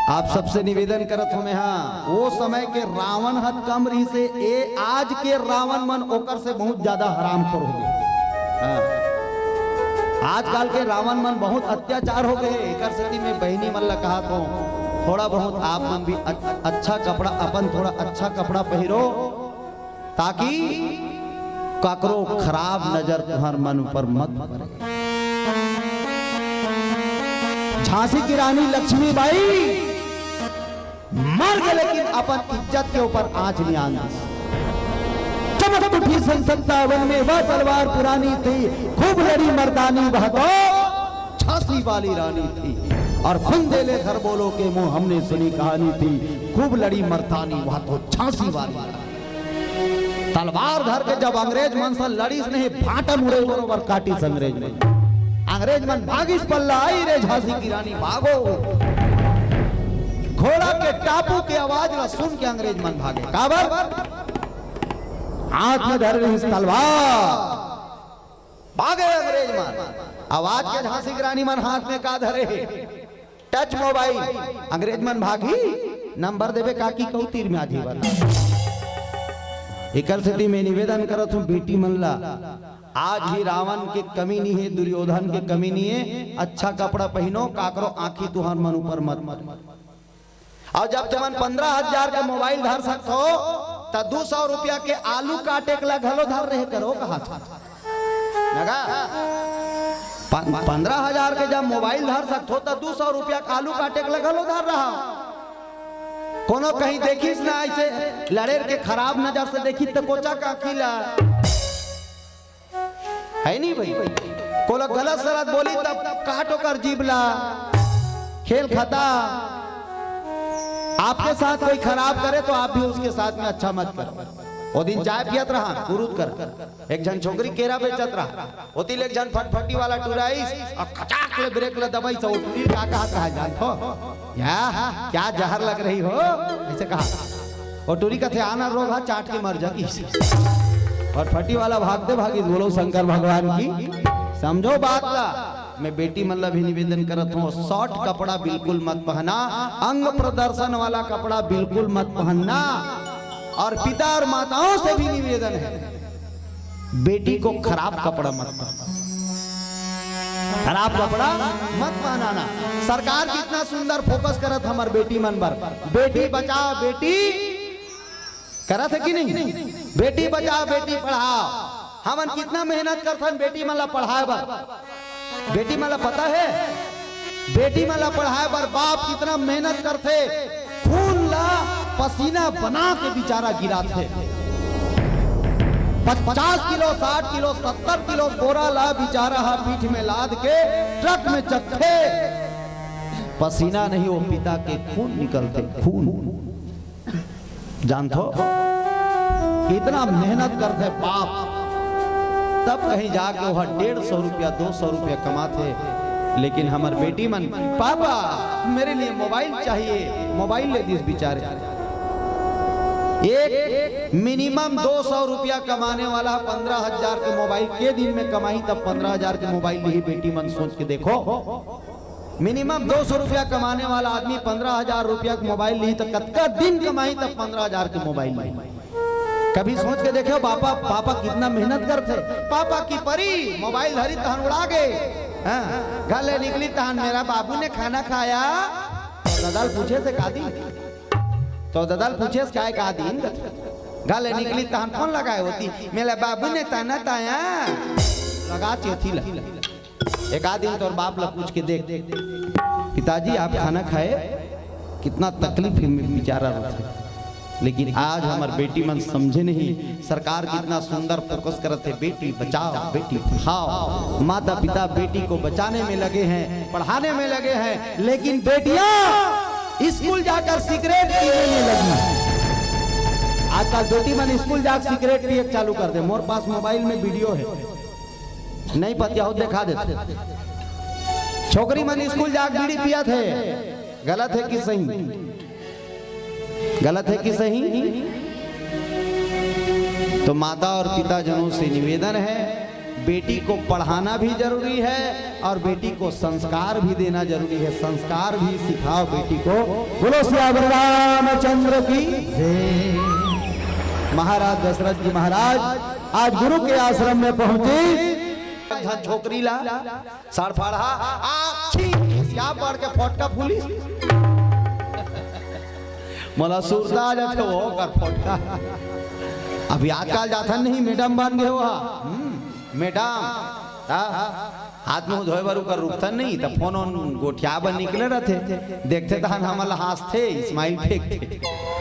आप सबसे निवेदन करत हो मैं, हाँ, वो समय के रावण हद कम रही से, ए आज के रावण मन ओकर से बहुत ज्यादा हरामखोर हो गए। हाँ। आजकल के रावण मन बहुत अत्याचार हो गए, एकर सेती मैं बहिनी मन ला कहत हूँ, थोड़ा बहुत आप मन भी अच-, अच्छा कपड़ा, अपन थोड़ा अच्छा कपड़ा पहिरो, ताकि काकरो खराब नजर तुहर मन ऊपर मत पड़े। झांसी की रानी लक्ष्मीबाई मर गए, लेकिन अपन इज्जत के ऊपर आंच नहीं आन दी। चमक उठी सन सत्तावन में, वह तलवार पुरानी थी, खूब लड़ी मर्दानी वह तो झांसी वाली रानी थी। और फंदे ले घर बोलो के मुंह हमने सुनी कहानी थी, खूब लड़ी मर्दानी वह तो झांसी वाली रानी। तलवार धर के जब अंग्रेज मन से लड़ीस नहीं, भाटा मुड़े बरोबर काटिस अंग्रेज मन। अंग्रेज मन भागिस, पल्ला आई रे झांसी की रानी भागो। घोड़ा के टापू के आवाज ला सुन के अंग्रेज मन भागे। काबर? हाथ में धर रही तलवार। भागे अंग्रेज मन। आवाज के झांसी की रानी मन हाथ में का धरे हे? Touch mobile. अंग्रेज मन भागी, नंबर देबे काकी कऊ तीर में आजी बर। एकर सेती मैं निवेदन करत हूँ बेटी मन ला, आज भी रावण के कमी नहीं है, दुर्योधन के कमी नहीं है। अच्छा कपड़ा पहिनो, काकरो आंखी तुहर मन ऊपर मत। और जब तुमन पंद्रह हजार के मोबाइल धर सकत हो, त दू सौ रुपया के आलू काटे के ला घलो धर रहे करो, कहा था। लगा? प-, पंद्रह हजार के जब मोबाइल धर सकत हो, त दू सौ रुपया के आलू काटे के ला घलो धर रहा। कोनो कहीं देखिस ना ऐसे लड़ेर के खराब नजर से देखी त कोचा काकी ला। है नहीं भाई? कोला गलत सलत बोली तब काट ओकर जीभ ला। खेल खत्म। आपके साथ कोई खराब करे तो आप भी उसके साथ में अच्छा मत करो। वो दिन चाय पियत रहा, कुरुद कर। एक झन छोकरी केरा बेचत रहा। ओती ले एक झन फटफटी वाला टुराइस और खचाक ले ब्रेक ले दबाइस, वो टुरी का कहत रहा जानत हो? या, क्या जहर लग रही हो? ऐसे कहा। और टुरी कथे आना रोग हा, चाट के मर जाती। और फटी वाला भागते भागी, बोलो शंकर भगवान की। समझो बात ला। मैं बेटी मन ला भी निवेदन करत हूँ, शॉर्ट कपड़ा बिल्कुल मत पहना, अंग प्रदर्शन वाला कपड़ा बिल्कुल मत पहनना। और पिता और माताओं से भी निवेदन है, बेटी को खराब कपड़ा मत पहना, खराब कपड़ा मत पहनाना। सरकार कितना सुंदर फोकस करत हमर बेटी मन बर, बेटी बचाओ, बेटी करत है कि नहीं? बेटी बचाओ, बेटी पढ़ाओ। हमन कितना मेहनत करथन बेटी मन ला पढ़ाए बर। बेटी मन ला पता है, बेटी मन ला पढ़ाए बर बाप कितना मेहनत करथे, खून ला पसीना बना के बेचारा गिराथे। पचास किलो, साठ किलो, सत्तर किलो बोरा ला बेचारा हा पीठ में लाद के ट्रक में चघथे। पसीना नहीं, वो पिता के खून निकलथे, खून। जानथो, कितना मेहनत करथे बाप, तब कहीं जाके वह डेढ़ सौ रुपया, दो सौ रुपया कमाथे। लेकिन हमर बेटी मन, "पापा, मेरे लिए मोबाइल चाहिए," मोबाइल ले दिस बेचारे। एक मिनिमम दो सौ रुपया कमाने वाला पंद्रह हजार के मोबाइल के दिन में कमाही, तब पंद्रह हजार के मोबाइल लिही। बेटी मन सोच के देखो, मिनिमम दो सौ रुपया कमाने वाला आदमी पंद्रह हजार रुपया के मोबाइल ली, तो कतका दिन कमाई तब पंद्रह हजार के मोबाइल ली? कभी सोच के देखो, पापा, पापा कितना मेहनत करथे। पापा की परी मोबाइल धरी तहन उड़ा गे। हाँ, घर ले निकली तहन, "मेरा बाबू ने खाना खाया?" तो ददा ल पूछे से का दिन, तो ददा ल पूछे से काय का दिन, घर ले निकली तहन फोन लगाए होती, "मेरा बाबू ने ताना ताया।" लगा चेथी लग। एक आध दिन तोर बाप ला पूछ के देख, "पिताजी, आप खाना खाए?" कितना तकलीफ में बेचारा रोथे। लेकिन आज हमर बेटी मन समझे नहीं, सरकार कितना सुंदर फोकस करत है, "बेटी बचाओ, बेटी पढ़ाओ।" माता पिता बेटी को बचाने में लगे हैं, पढ़ाने में लगे हैं, लेकिन बेटियां स्कूल जाकर सिगरेट पीने में लगी। आजकल बेटी मन स्कूल जाकर सिगरेट पिए चालू कर दे। मोर पास मोबाइल में वीडियो है, नहीं पतिया हो, देखा देते। छोकरी मन स्कूल जाके बीड़ी पियत हे, गलत है कि सही? गलत है कि सही? तो माता और पिता जनों से निवेदन है, बेटी को पढ़ाना भी जरूरी है और बेटी को संस्कार भी देना जरूरी है। संस्कार भी सिखाओ बेटी को। बोलो सियावर रामचंद्र की जय। महाराज दशरथ जी महाराज आज गुरु के आश्रम में पहुंचे। झन छोकरी ला सड़फड़हा आ छी, या पड़ के फोटका फूलिस। मोला सुरता आ जाथे वो कर फोटका। अभी आजकल जाथन नहीं, मैडम बन गए हो हा। हम्म, मैडम। ता हाथ मुंह धोए बर ओकर रुकथन नहीं, त फोन ओन गोठिया बर निकले रहथे। देखथे तहन हमन ला हाँसथे, स्माइल फेंकथे।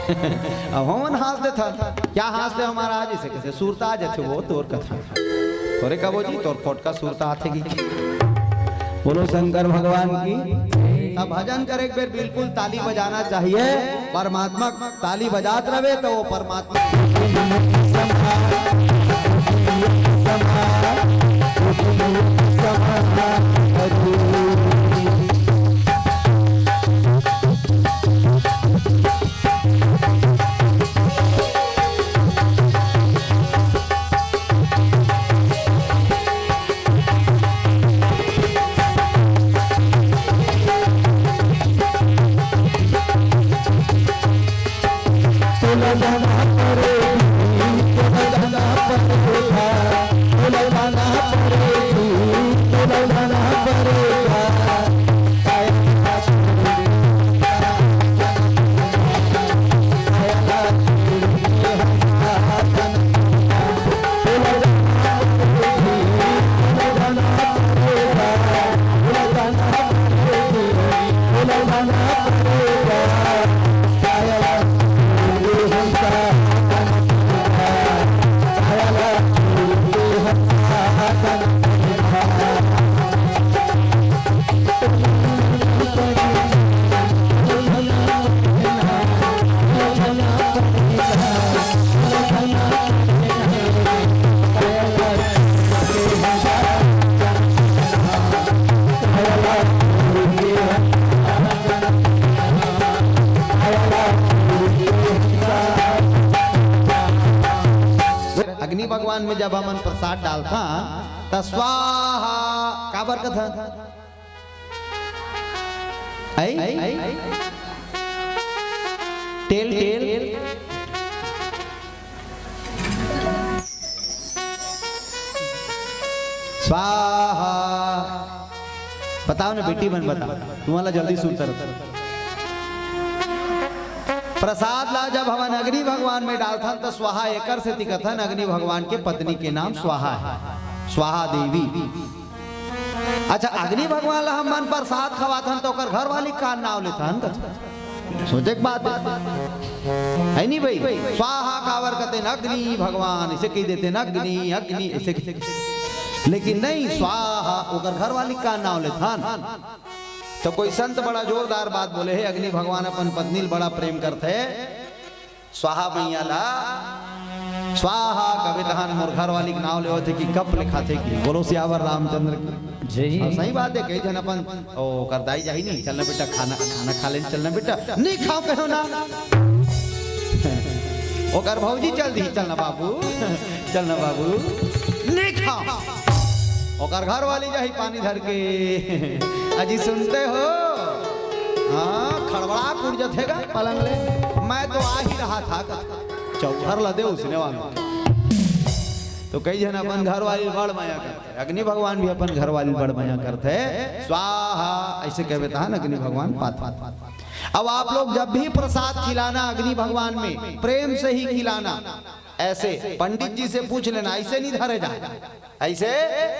अब हमन हाँस देथन, क्या हाँस दे हमारा आज, इसे कैसे सुरता आ जाथे वो तोर कथा। तोरे कबो जी, तोर फोटका सुरता आथे कि? बोलो शंकर भगवान की। तब भजन करे एक बेर बिल्कुल ताली बजाना चाहिए। परमात्मा ताली बजात रहे तो वो परमात्मा अग्नि भगवान में जब हमन प्रसाद डालथन, त स्वाहा काबर कथन? ऐ? तेल, तेल। स्वाहा। बताओ ना बेटी मन, बताओ, तुम्हारा जल्दी सुनता रहता। प्रसाद ला जब हमन अग्नि भगवान में डालथन, त स्वाहा एकर सेती कथन, अग्नि भगवान के पत्नी के नाम स्वाहा है, स्वाहा देवी। अच्छा, अग्नि भगवान ला हमन प्रसाद खवाथन, त ओकर घर वाली का नाव लेथन? सोचे के बात है, है नहीं भाई? स्वाहा काबर कथे न अग्नि भगवान, इसे कह देते न अग्नि, अग्नि, इसे कह-, लेकिन नहीं, स्वाहा ओकर घर वाली का नाव लेथन। तो कोई संत बड़ा जोरदार बात बोले हे, अग्नि भगवान अपन पत्नी ल बड़ा प्रेम करथे, स्वाहा मैया ला स्वाहा कबे तहन मोर घर वाली के नाव लेवत हे कि कप ले खाथे कि। बोलो सियावर रामचंद्र की। जय। और सही बात है, कई झन अपन, ओ, कर दाई जाही नहीं, चलना बेटा, खाना, खाना खा लेन, चलना बेटा, नहीं खाओ कहो ना। ओकर भौजी चल दी, चलना बाबू, चलना बाबू, नहीं खाओ। ओकर घर वाली जाही पानी धर के। अजी सुनते हो? हाँ, खड़बड़ा उठ जथे गा पलंग ले। मैं तो आ ही रहा था, चौहर ला दे उसने वाला। तो कई झन अपन घर वाली बड़ मया करथे, अग्नि भगवान भी अपन घर वाली बड़ मया करथे। स्वाहा ऐसे कहबे तहन अग्नि भगवान पाथे। अब आप लोग जब भी प्रसाद खिलाना अग्नि भगवान में, प्रेम से ही खिलाना। ऐसे पंडित जी से पूछ लेना, ऐसे नहीं धरे जाए, ऐसे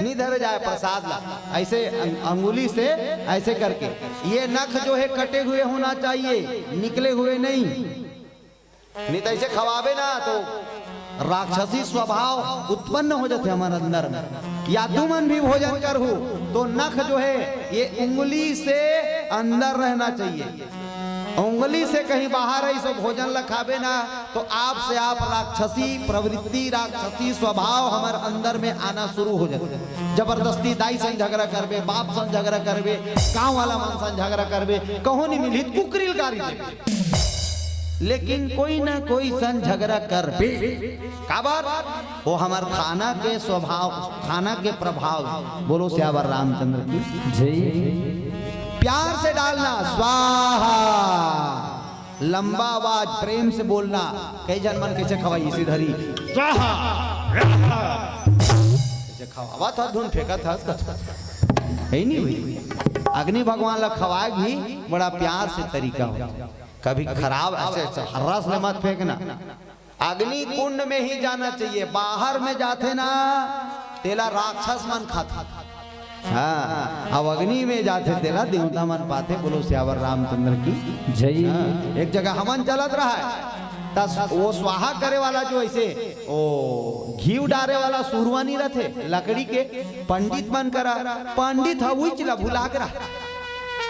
नहीं धरे जाए प्रसाद ला, ऐसे अं-, अंगुली से ऐसे करके। ये नख जो है कटे हुए होना चाहिए, निकले हुए नहीं। नहीं तो ऐसे खवाबे ना तो राक्षसी स्वभाव उत्पन्न हो जाते हमारे अंदर में। या तुमन भी भोजन करहु तो नख जो है ये उंगली से अंदर रहना चाहिए। उंगली से कहीं बाहर है, सो भोजन ला खाबे ना, तो आप से आप राक्षसी प्रवृत्ति, राक्षसी स्वभाव हमर अंदर में आना शुरू हो जाथे। जबरदस्ती दाई संग झगड़ा करबे, बाप संग झगड़ा करबे, गांव वाला मन संग झगड़ा करबे, कहूं नहीं मिलही त कुकरी ल गारी देबे, लेकिन कोई ना कोई संग झगड़ा करबे। काबर? वो हमर खाना के स्वभाव, खाना के प्रभाव। बोलो सियावर रामचंद्र की। जय। प्यार से डालना, स्वाहा। लंबा आवाज, प्रेम से बोलना। कई झन मन कैसे खवाही, इसे धरी, स्वाहा, स्वाहा। कैसे खवावत हस, धुन फेंकत हस, है नहीं भाई? अग्नि भगवान ला खवाए भी बड़ा प्यार से तरीका हो। कभी खराब ऐसे, ऐसे हर्रास ले मत फेंकना। अग्नि कुंड में ही जाना चाहिए, बाहर में जाथे ना, तेला राक्षस मन खाथे। हाँ, अब अग्नि में जाथे, तेला देवता मन पाथे। बोलो सियावर रामचंद्र की जय। हाँ, एक जगह हवन चलत रहा है, त वो स्वाहा करे वाला जो ऐसे, ओ, घीव डारे वाला सुरवा नहीं रथे, लकड़ी के, पंडित मन करा, पंडित ह उइच ला भुला के रहा।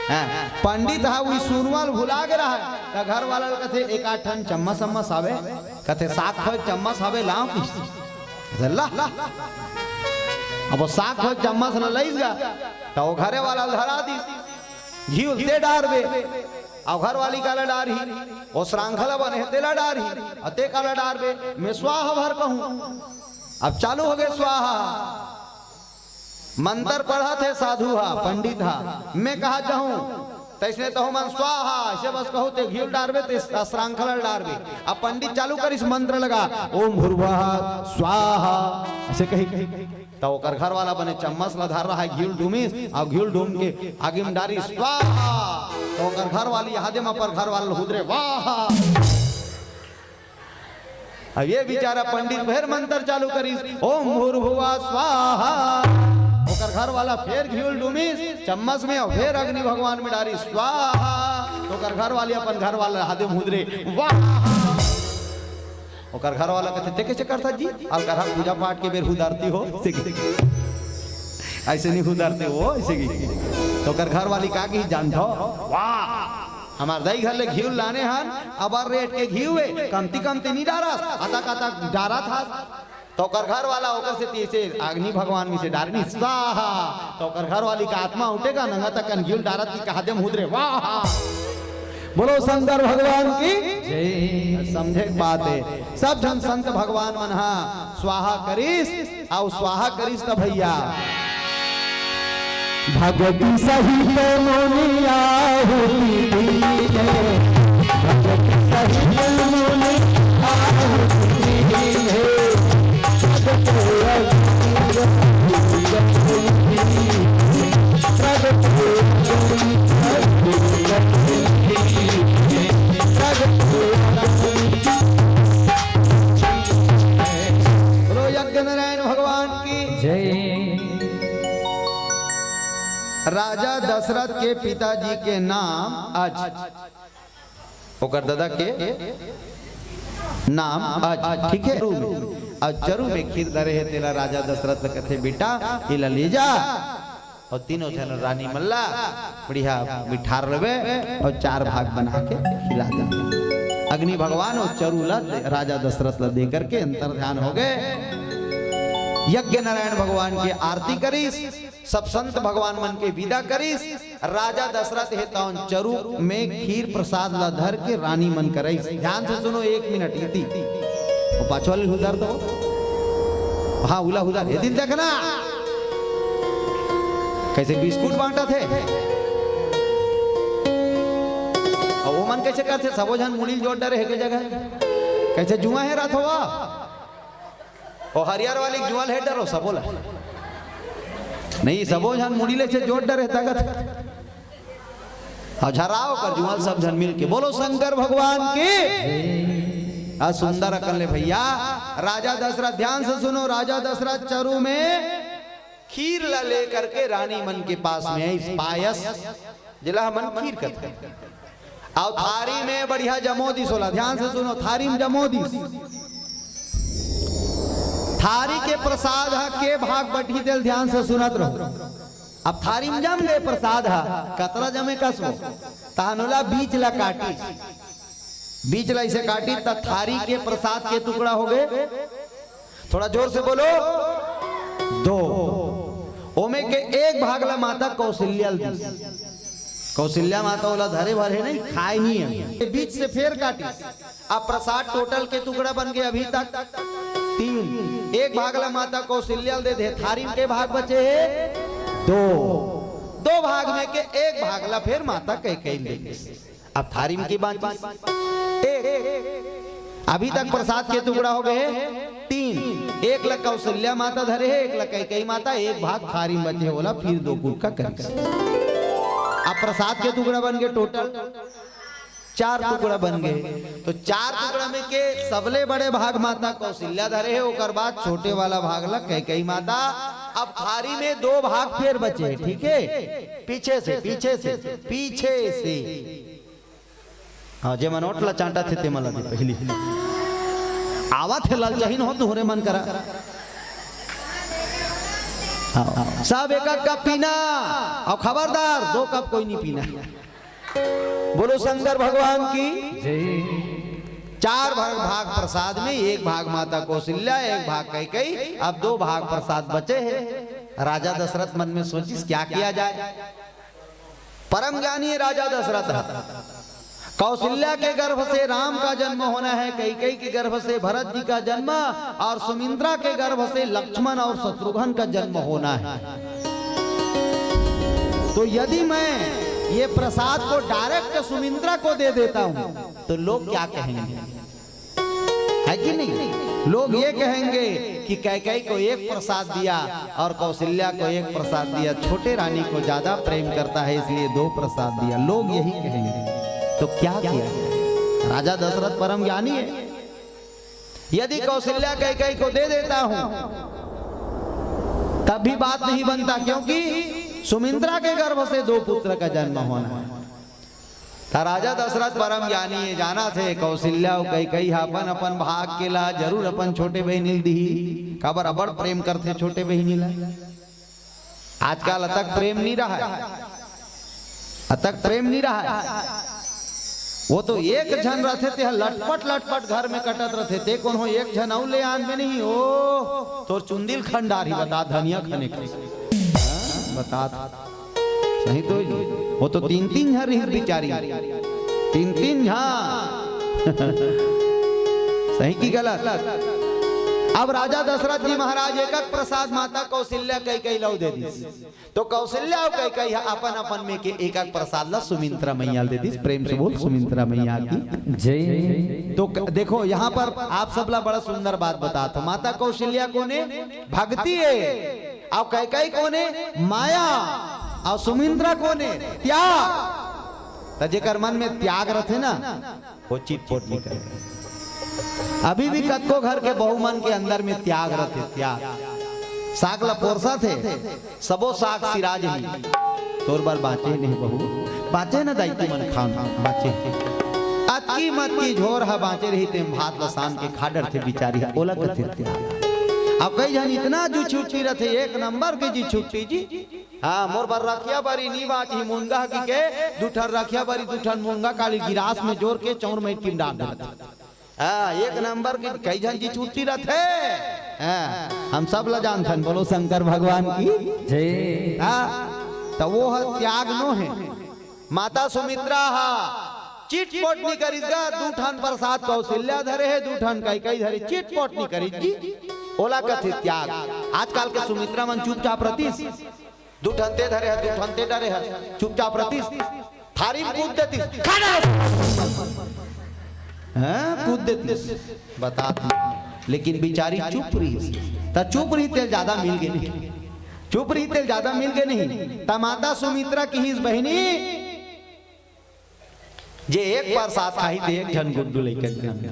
हाँ, पंडित ह उई सुरवा ल भुला के रहा, त घर वाला ल कथे, "एक आध ठन चम्मच सम्मच हवे?" कथे, "साग खोए चम्मच हवे, लाव किस?" कथे, "ला।" अब वो साग खोए चम्मच ल लइस गा, त वो घरे वाला ल धरा दिस, "घीव ल ते डारबे।" अउ घर वाली काला डारही, वो श्रांखला बने हे, तेला डारही, अउ ते काला डारबे, मैं स्वाहा भर कहूँ। अब चालू हो गए स्वाहा। मंत्र पढ़त हे साधु हा, पंडित हा, मैं कहा जाऊं, तैसने तहु मन स्वाहा, ऐसे बस कहू ते घीव डारबे, ते श्रांखला डारबे। अब पंडित चालू करिस मंत्र लगा, "ओम भूर्भुवः स्वाहा", ऐसे कही। त ओकर घर वाला बने चम्मच ला धर रहा है, घीव डूमिस, अउ घीव डूम के आगी में डारिस, स्वाहा। त ओकर घर वाली हादे म अपन घर वाला हुदरे, वाहा। अब ये बेचारा पंडित फेर मंत्र चालू करिस, "ओम भूर्भुवः स्वाहा।" ओकर घर वाला फेर घीव डूमिस चम्मच में, अउ फेर अग्नि भगवान में डारिस, स्वाहा। त ओकर घर वाली अपन घर वाला हादे म हुदरे, वाहा। ओकर घर वाला कथे, "ते कैसे करथा जी? अलकरहा पूजा पाठ के बेर हुदरती हो?" ऐसे की, ऐसे नहीं हुदरते हो, ऐसे की। त ओकर घर वाली का की जानथो, "वाह, हमार दाई घर ले घीव लाने हन, अबर रेट के घीव हे, कमती कमती नहीं डारस, अतक अतक डारत हस।" त ओकर घर वाला ओकर सेती ऐसे अग्नि भगवान में से डारे नहीं, स्वाहा। त ओकर घर वाली का आत्मा उठे गा, नंगत अकन घीव डारत की कहा दे म हुदरे, वाहा। बोलो शंकर भगवान की जय। समझे के बात हे, सब झन संत भगवान मन हा स्वाहा करिस, अउ स्वाहा करिस त भैया, भगति सहित मुनि आहुति दीन्हे, भगति सहित मुनि आहुति दीन्हे। बोलो यज्ञ नारायण भगवान की जय। राजा दशरथ के पिताजी के नाम अज, ओकर दादा के नाम अज, ठीक हे। अउ चरू में खीर धरे हे, तेला राजा दशरथ ल कथे, "बेटा, एला ले जा, अउ तीनों झन रानी मन ला बढ़िया मिठार लेबे, अउ चार भाग बना के खिला दे।" अग्नि भगवान अउ चरू ला राजा दशरथ ला दे करके अंतर ध्यान हो गए। यज्ञ नारायण भगवान के आरती करिस, सब संत भगवान मन के विदा करिस। राजा दशरथ हे तौन चरू में खीर प्रसाद ला धर के रानी मन करइस। ध्यान से सुनो, एक मिनट इति। वो पाछू वाले हुदर तो, हाँ, उला हुदर, ये दिन देखना कैसे बिस्कुट बांटथे। अउ वो मन कैसे करथे, सबो झन मुड़ी ल जोड़ डरे हे के जगह, कैसे जुआ हे रथ हुआ। ओ हरियर वाली जुआ ल हे डरो सबो ला। नहीं, सबो झन मुड़ी ले से जोड़ डरे ताकत। अउ झराओ कर जुआ ल सब झन मिल के। बोलो शंकर भगवान की। आ सुंदर अकन ले भैया। राजा दशरथ, ध्यान से सुनो, राजा दशरथ चरू में खीर ला लेकर के रानी मन के पास में आइस, पायस, जेला हमन खीर कथे। अउ थारी में बढ़िया जमो दिस ओला, ध्यान से सुनो, थारी में जमो दिस। थारी के प्रसाद ह के भाग बटी तेल ध्यान से सुनत रहो। अब थारी में जम गए प्रसाद ह, कतरा जमे कस वो, तहन ओला बीच ला काटी, बीच ला इसे काटी त थारी के प्रसाद के टुकड़ा हो गए। थोड़ा जोर से बोलो, दो। ओमे के एक भाग ला माता कौशल्या ल दिस। कौशल्या माता ओला धरे भरे नहीं, खाए नहीं है। ये बीच से फेर काटी। अब प्रसाद टोटल के टुकड़ा बन गए अभी तक तीन। एक भाग ला माता कौशल्या ल दे दे, थारी में के भाग बचे हे? दो। दो भाग में के एक भाग ला फेर माता कैकेयी ल दे दिस। अब थारी में के बांचिस? एक। अभी तक प्रसाद के टुकड़ा हो गए हे तीन। एक ला कौशल्या माता धरे हे, एक ला कैकेयी माता, एक भाग थारी में बचे हे, ओला फिर दो कुल का करिस। अब प्रसाद के टुकड़ा बन गए टोटल। चार टुकड़ा बन गए। तो चार टुकड़ा में के सबले बड़े भाग माता कौशल्या धरे हे, ओकर बाद छोटे वाला भाग ला कैकई माता। अब थारी में दो भाग फेर बचे हे, ठीक है, पीछे से, पीछे से, पीछे से। हाँ, जे मन ओट ला चांटा थे, ते मन ला दे पहिली। आवत हे ललचहिन हो तुहरे मन करा। हाँ, हाँ। सब एक एक कप पीना, अउ खबरदार, दो कप कोई नहीं पीना। बोलो शंकर भगवान की। जय। चार भाग, भाग प्रसाद में, एक भाग माता कौशल्या, एक भाग कैकई, अब दो भाग प्रसाद बचे हे। राजा दशरथ मन में सोचिस, क्या किया जाए? परम ज्ञानी राजा दशरथ ह। कौशल्या के गर्भ से राम का जन्म होना है, कैकई के गर्भ से भरत जी का जन्म, और सुमिंद्रा के गर्भ से लक्ष्मण और शत्रुघ्न का जन्म होना है। तो यदि मैं ये प्रसाद को डायरेक्ट सुमिंद्रा को दे देता हूँ, तो लोग क्या कहेंगे? है कि नहीं? लोग ये कहेंगे कि कैकई को एक प्रसाद दिया और कौशल्या को एक प्रसाद दिया, छोटे रानी को ज्यादा प्रेम करता है, इसलिए दो प्रसाद दिया, लोग यही कहेंगे। तो क्या किया? राजा दशरथ परम ज्ञानी है। यदि कौशल्या कैकई को दे देता हूं, तब भी बात नहीं बनता, क्योंकि सुमिंद्रा के गर्भ से दो पुत्र का जन्म होना है। त राजा दशरथ परम ज्ञानी हे, जानत हे, कौशल्या अउ कैकई ह अपन अपन भाग के ला जरूर अपन छोटे बहिनी ल दिही। काबर अबड़ प्रेम करथे छोटे बहिनी ला। आजकल अतक प्रेम नी रहय, अतक प्रेम नी रहय। वो तो एक झन रथे, तेह लटपट लटपट घर में कटत रथे, ते कोनो एक झन अउ ले आन में नहीं। ओ तोर चुंदिल खंडार ही बता, धनिया खने के। हाँ, बता। सही तो जी। वो तो तीन तीन झन रहिस बिचारी। तीन तीन झन। सही कि गलत? अब राजा दशरथ जी महाराज एक एक प्रसाद माता कौशल्या कैकई ल दे दिस। तो कौशल्या अउ कैकई ह अपन अपन में के एक एक प्रसाद ला सुमिंत्रा मैया ल दे दिस। प्रेम से बोल, सुमिंत्रा मैया की। जय। तो क-, देखो, यहाँ पर आप सब ला बड़ा सुंदर बात बतात हों। माता कौशल्या कोने? भक्ति हे। अउ कैकई कोने? माया। अउ सुमिंत्रा कोने? त्याग। त जेकर मन में त्याग रथे ना, वो चिटपोट नइ करे। अभी भी कतको घर के बहू मन के अंदर में त्याग रथे, त्याग। साग ला पोरसथे, सबो साग सिरा जही। तोर बर बांचे नहीं बहू, बांचे न दाई, तुमन खान बांचे। अतकी मतकी झोर ह बांचे रही, तेम भात ला सान के खा डरथे बिचारी ह, ओला कथे त्याग। अब कई झन इतना जी छुट्टी रथे, एक नंबर के जी छुट्टी जी। हाँ, मोर बर रखिया बरी नी बांचही मुनगा की के, दू ठन रखिया बरी, दू ठन मुनगा काली गिलास में जोर के चौर में टिम डाल देथे। हाँ, एक नंबर के कई झन जी छुट्टी रथे। हाँ, हम सब ला जानथन, बोलो शंकर भगवान की। जय। हाँ, त वो ह त्याग नो हे। माता सुमित्रा ह चिटपोट नी करिस गा, दू ठन प्रसाद कौशल्या धरे हे, दू ठन कैकई धरे, चिटपोट नी करिस जी। ओला कथे त्याग। आजकल के सुमित्रा मन चुपचाप रतिस। दू ठन ते धरे ह, दू ठन ते डरे ह, चुपचाप रतिस, थारी में कूद देतिस, खा डारस। हाँ, कूद देतिस, बता दी। लेकिन बिचारी चुप रहिस, त चुप रही तेल ज्यादा मिल गे नहीं, चुप रही तेल ज्यादा मिल गे नहीं। त माता सुमित्रा किहिस, बहिनी, जे एक परसाद खाही ते एक झन गुड्डू लइका के नाम दे।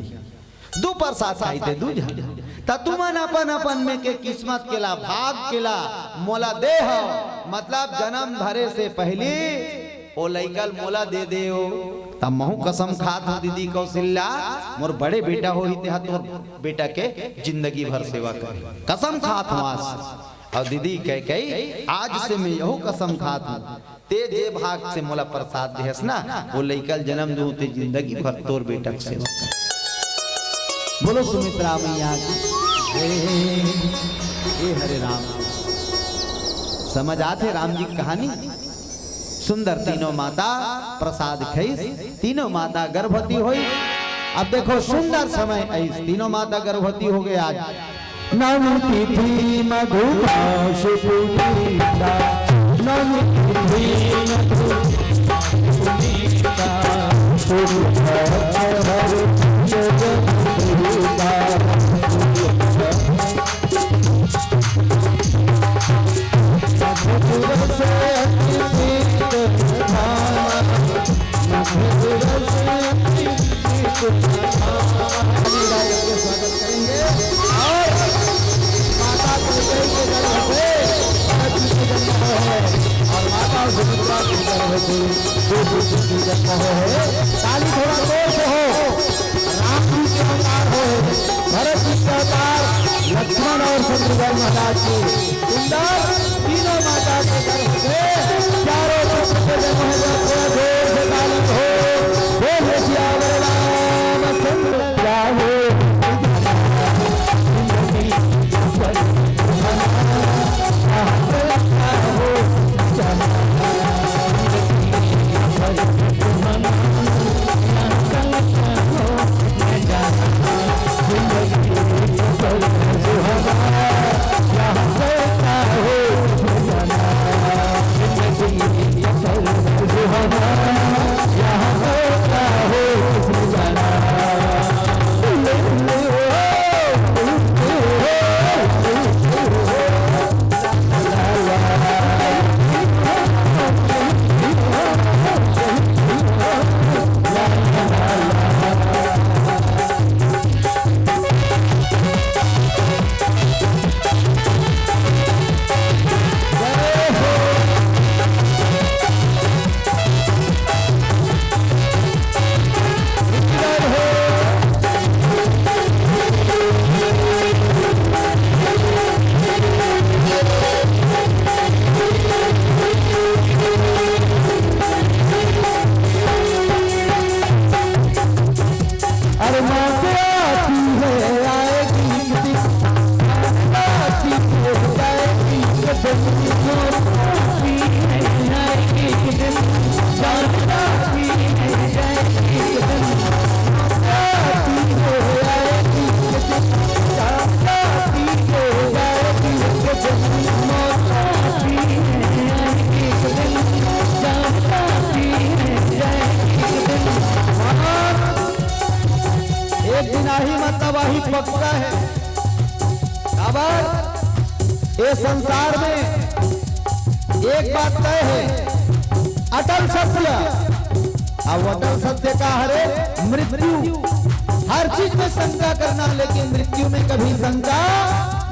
दू परसाद खाही ते दू झन। त तुमन अपन अपन में के किस्मत के ला, भाग के ला मोला दे हव, मतलब जनम धरे से पहिली ओ लइका ल मोला दे देव। त महू कसम खात हव दीदी कौशल्या, मोर बड़े बेटा होही तेहा तोर बेटा के जिंदगी भर सेवा करे। कसम खात हव आज। अउ दीदी कैकई, आज से मैं यहू कसम खात हव, ते जे भाग से मोला परसाद देहस ना, वो लइका ल जनम दूं, ते जिंदगी भर तोर बेटा के सेवा कर। बोलो सुमित्रा मैया की। हे, हे हरे राम। समझ आथे राम जी की कहानी? सुंदर तीनों माता परसाद खइस, तीनों माता गर्भवती होइस। अब देखो सुंदर समय आइस, तीनों माता गर्भवती हो गे आज। नवमी तिथि मधुमास पुनीता, नवमी तिथि मधुमास पुनीता, सुख हर जगत दूता। मधुर से अति प्रीत भावा, मधुर से जो बुद्धि की जब कहो है, ताली थोड़ा जोर से हो। राम जी के अवतार हो, भरत जी के अवतार, लक्ष्मण और शत्रुघ्न महाराज की सुंदर तीनों माता के गर्भ से चारों पुत्र के जन्म हो गए। थोड़ा जोर से ताली हो। बोले सियावर रामचंद्र राहो। अरे माँ को आती है, आएगी एक दिन। आती है, जाएगी एक दिन। आती है, आएगी एक दिन। जान आती है, जाएगी एक दिन। आती है, आएगी एक दिन। जान आती है, जाएगी एक दिन। मौत आती है, आएगी एक दिन। जान आती है, जाएगी एक दिन। एक दिन आही, मतलब आही पक्का है। काबर ए संसार में एक बात तय है, अटल सत्य। अब अटल सत्य का हरे? मृत्यु। हर चीज में शंका करना, लेकिन मृत्यु में कभी शंका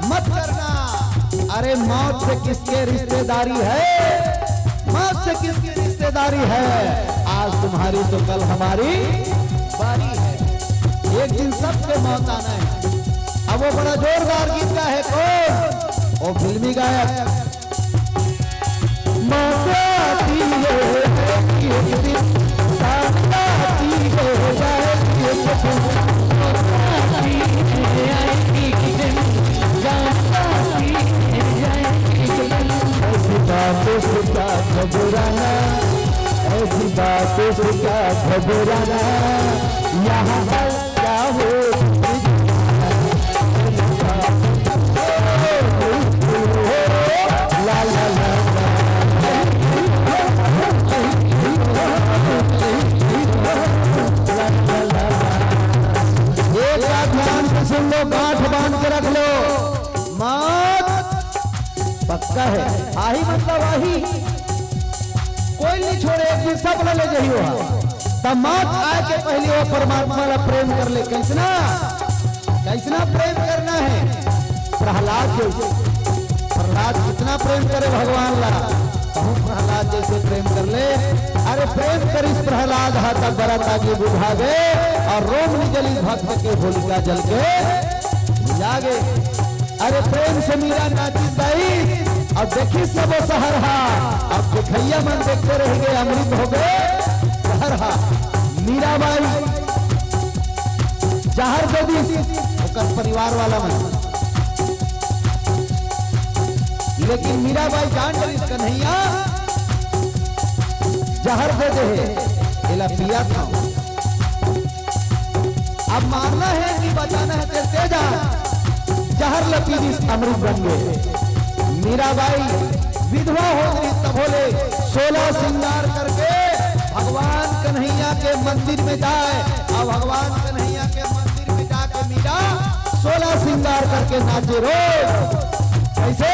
मत करना। अरे, मौत से किसके रिश्तेदारी है? मौत से किसकी रिश्तेदारी है? आज तुम्हारी तो कल हमारी बारी है। एक दिन सबके मौत आना है। अब वो बड़ा जोरदार गीत का है, कौन? वो फिल्मी गायक। मौत आती है एक दिन, मौत आती है एक दिन, मौत आती है एक दिन, मौत आती है एक दिन। ऐसी बातों से क्या घबराना, ऐसी बातों से क्या घबराना, यहाँ हर क्या हो। ला, ला, ला, ला। एक बात ध्यान से सुन लो, गांठ बांध के रख लो। मौत पक्का है, आही मतलब आही, कोई नहीं छोड़े, एक दिन सब ला ले जही वहाँ। तब मौत आए के पहले वो परमात्मा ला प्रेम कर ले। कैसना, कैसना प्रेम करना है? प्रहलाद जैसे। प्रहलाद कितना प्रेम करे भगवान ला, कहूँ प्रहलाद जैसे प्रेम कर ले। अरे प्रेम करिस प्रहलाद हा, तब बरत आगे बुझा गए और रोम निजली भक्त के होलिका जल के बुझा गए। अरे प्रेम से मीरा नाचिस दाई, अब देखिस सब सहर हा, अब देखइया मन देखते रह गए, अमृत हो गए सहर हा। मीराबाई जहर दे दिस ओकर परिवार वाला मन, लेकिन मीराबाई जान डरिस कन्हैया जहर दे दे हे, एला पिया था। अब मारना है कि बचाना है, तेरे तेजा जहर ल पी दिस, अमृत बन गए। मीराबाई विधवा हो गई, तभो ले सोलह श्रृंगार करके भगवान कन्हैया के मंदिर में जाए। अब भगवान कन्हैया के मंदिर में जाके मीरा सोलह श्रृंगार करके नाचे रोज। कैसे?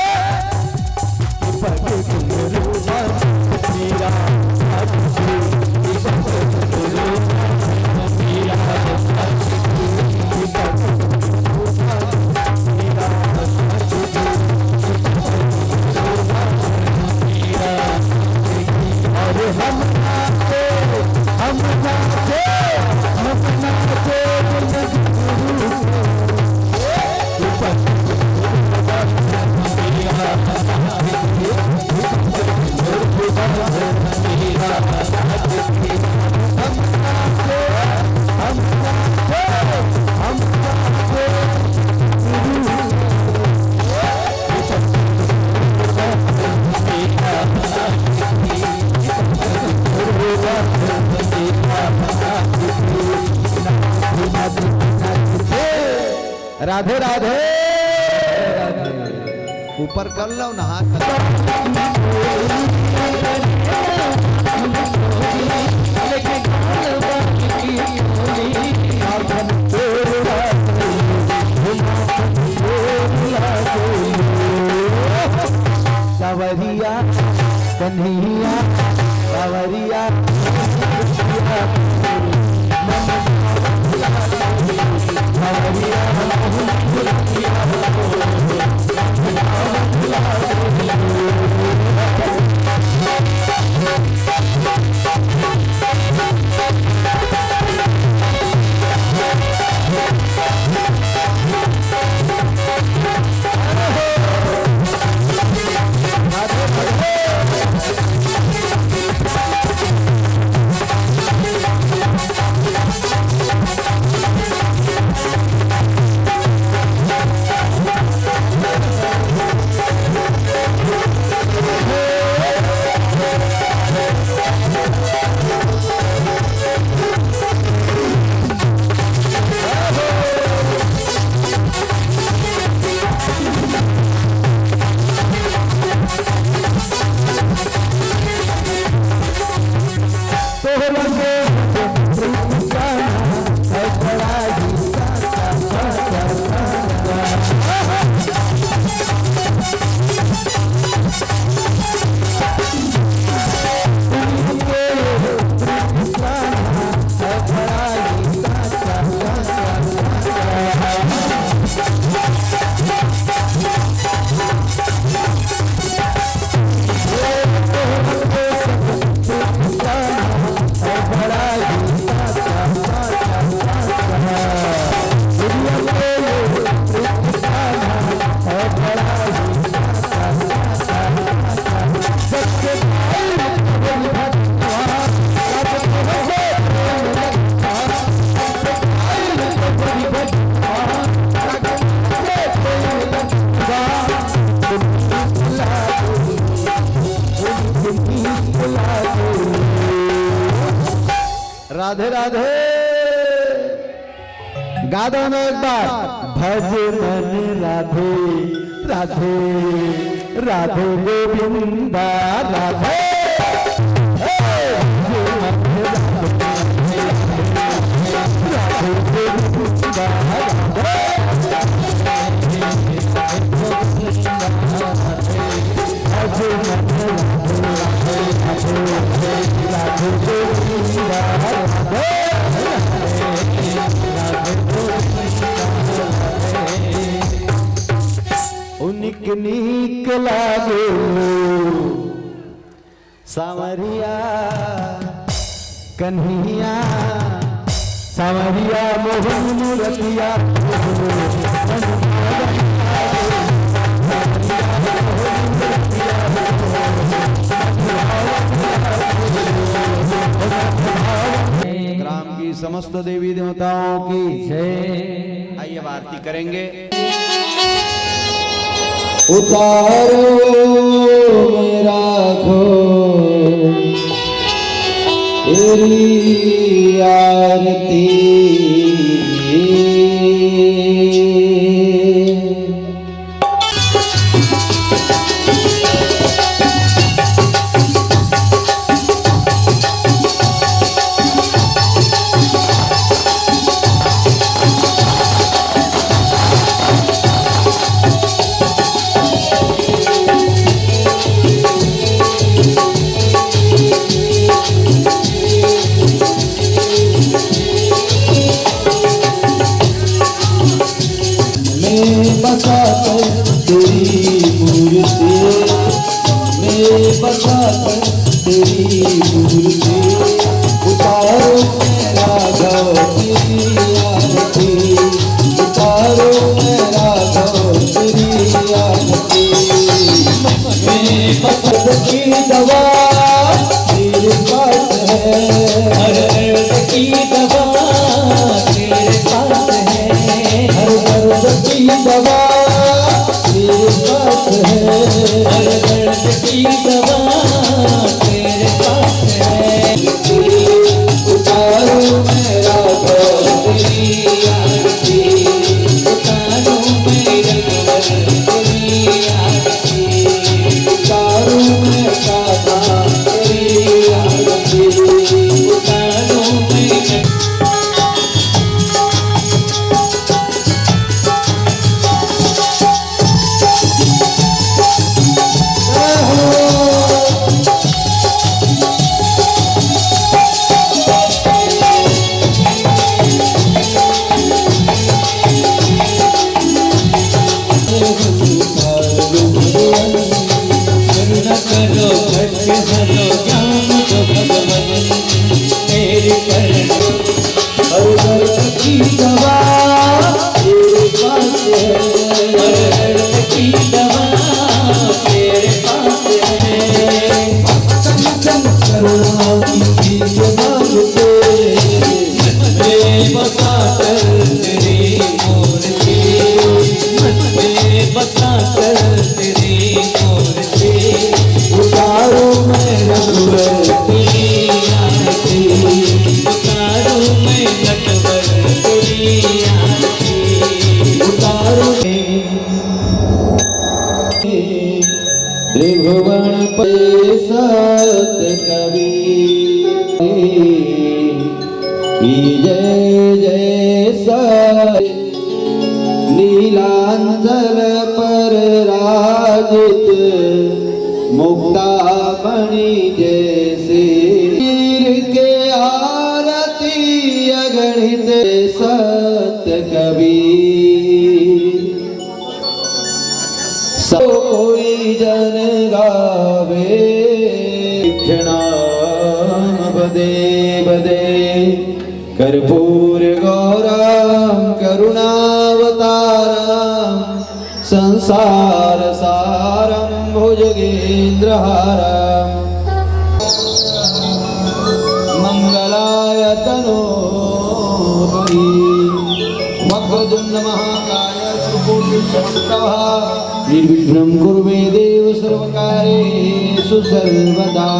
राधे राधे। ऊपर कर लो ना हाथ। सवरिया कन्हैया, सवरिया राधे राधे। गा दो ना एक बार। भज मन राधे राधे, राधे गोविंदा राधे। उनिक नीक लागे सांवरिया कन्हैया, सांवरिया मोहन मूरतिया। ग्राम की समस्त देवी देवताओं की जय। आइए, अब आरती करेंगे। उतारो मेरा घोर तेरी आरती। मैं बसा कर तेरी मूर्ति, मैं बसा कर तेरी मूर्ति, उतारो मेरा घोर तेरी आरती, उतारो मेरा घोर तेरी आरती। मैं बसा की दवा तेरे पास है, हर दर्द की दवा तेरे पास है, हर दर्द की दवा तेरे पास है, हर दर्द की दवा तेरे पास है। उतारो मेरा घोर तेरी आरती, उतारो ज्ञान दो भगवन, मेरी करुणा। हर दर्द की दवा तेरे पास है। हर दर्द की दवा तेरे पास है। चंचल करुणा की भीख मांगते, मन में बसा कर तेरी मूर्ति, मन में बसा कर तेरी मूर्ति। उतारो मैं रघुवर तेरी आरती, उतारो मैं नटवर तेरी आरती, उतारो। त्रिभुवन पे सत कवि की जय जय सत। नीलांचल पर राजित मुक्तामणि जैसे। वीर के आरती अगणित सत कबीर। सो कोई जन गावे। क्षणाम बदे बदे कर्पूर गौरम करुणावतारम संसार सारम भुजगेंद्रहारम। मंगलाय तनोहरि। वक्रतुंड महाकाय सुकोटि समप्रभा। निर्विघ्नं कुरु मे देव सर्वकार्येषु सर्वदा।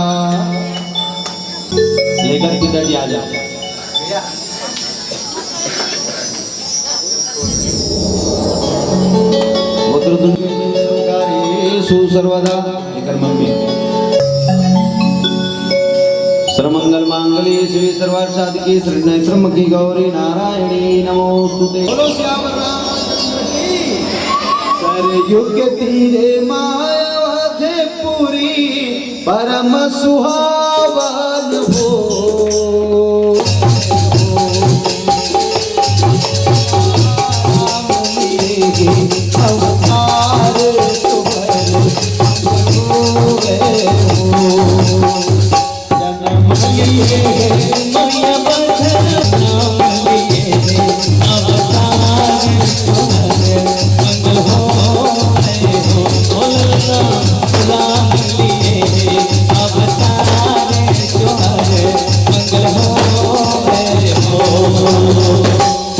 लेकर पिताजी आ जाओ। वक्रतुंड सर्वकार्येषु सर्वदा। एकर मम्मी। सर्वमंगल मांगल्ये शिवे सर्वार्थ साधिके शरण्ये त्र्यंबके गौरी नारायणी नमोस्तुते। बोलो सियावर रामचंद्र की। सरयुग तीरे मायावत पुरी परम सुहावन हो। अवतार तुम्हरे हुए हो। जन्म लिए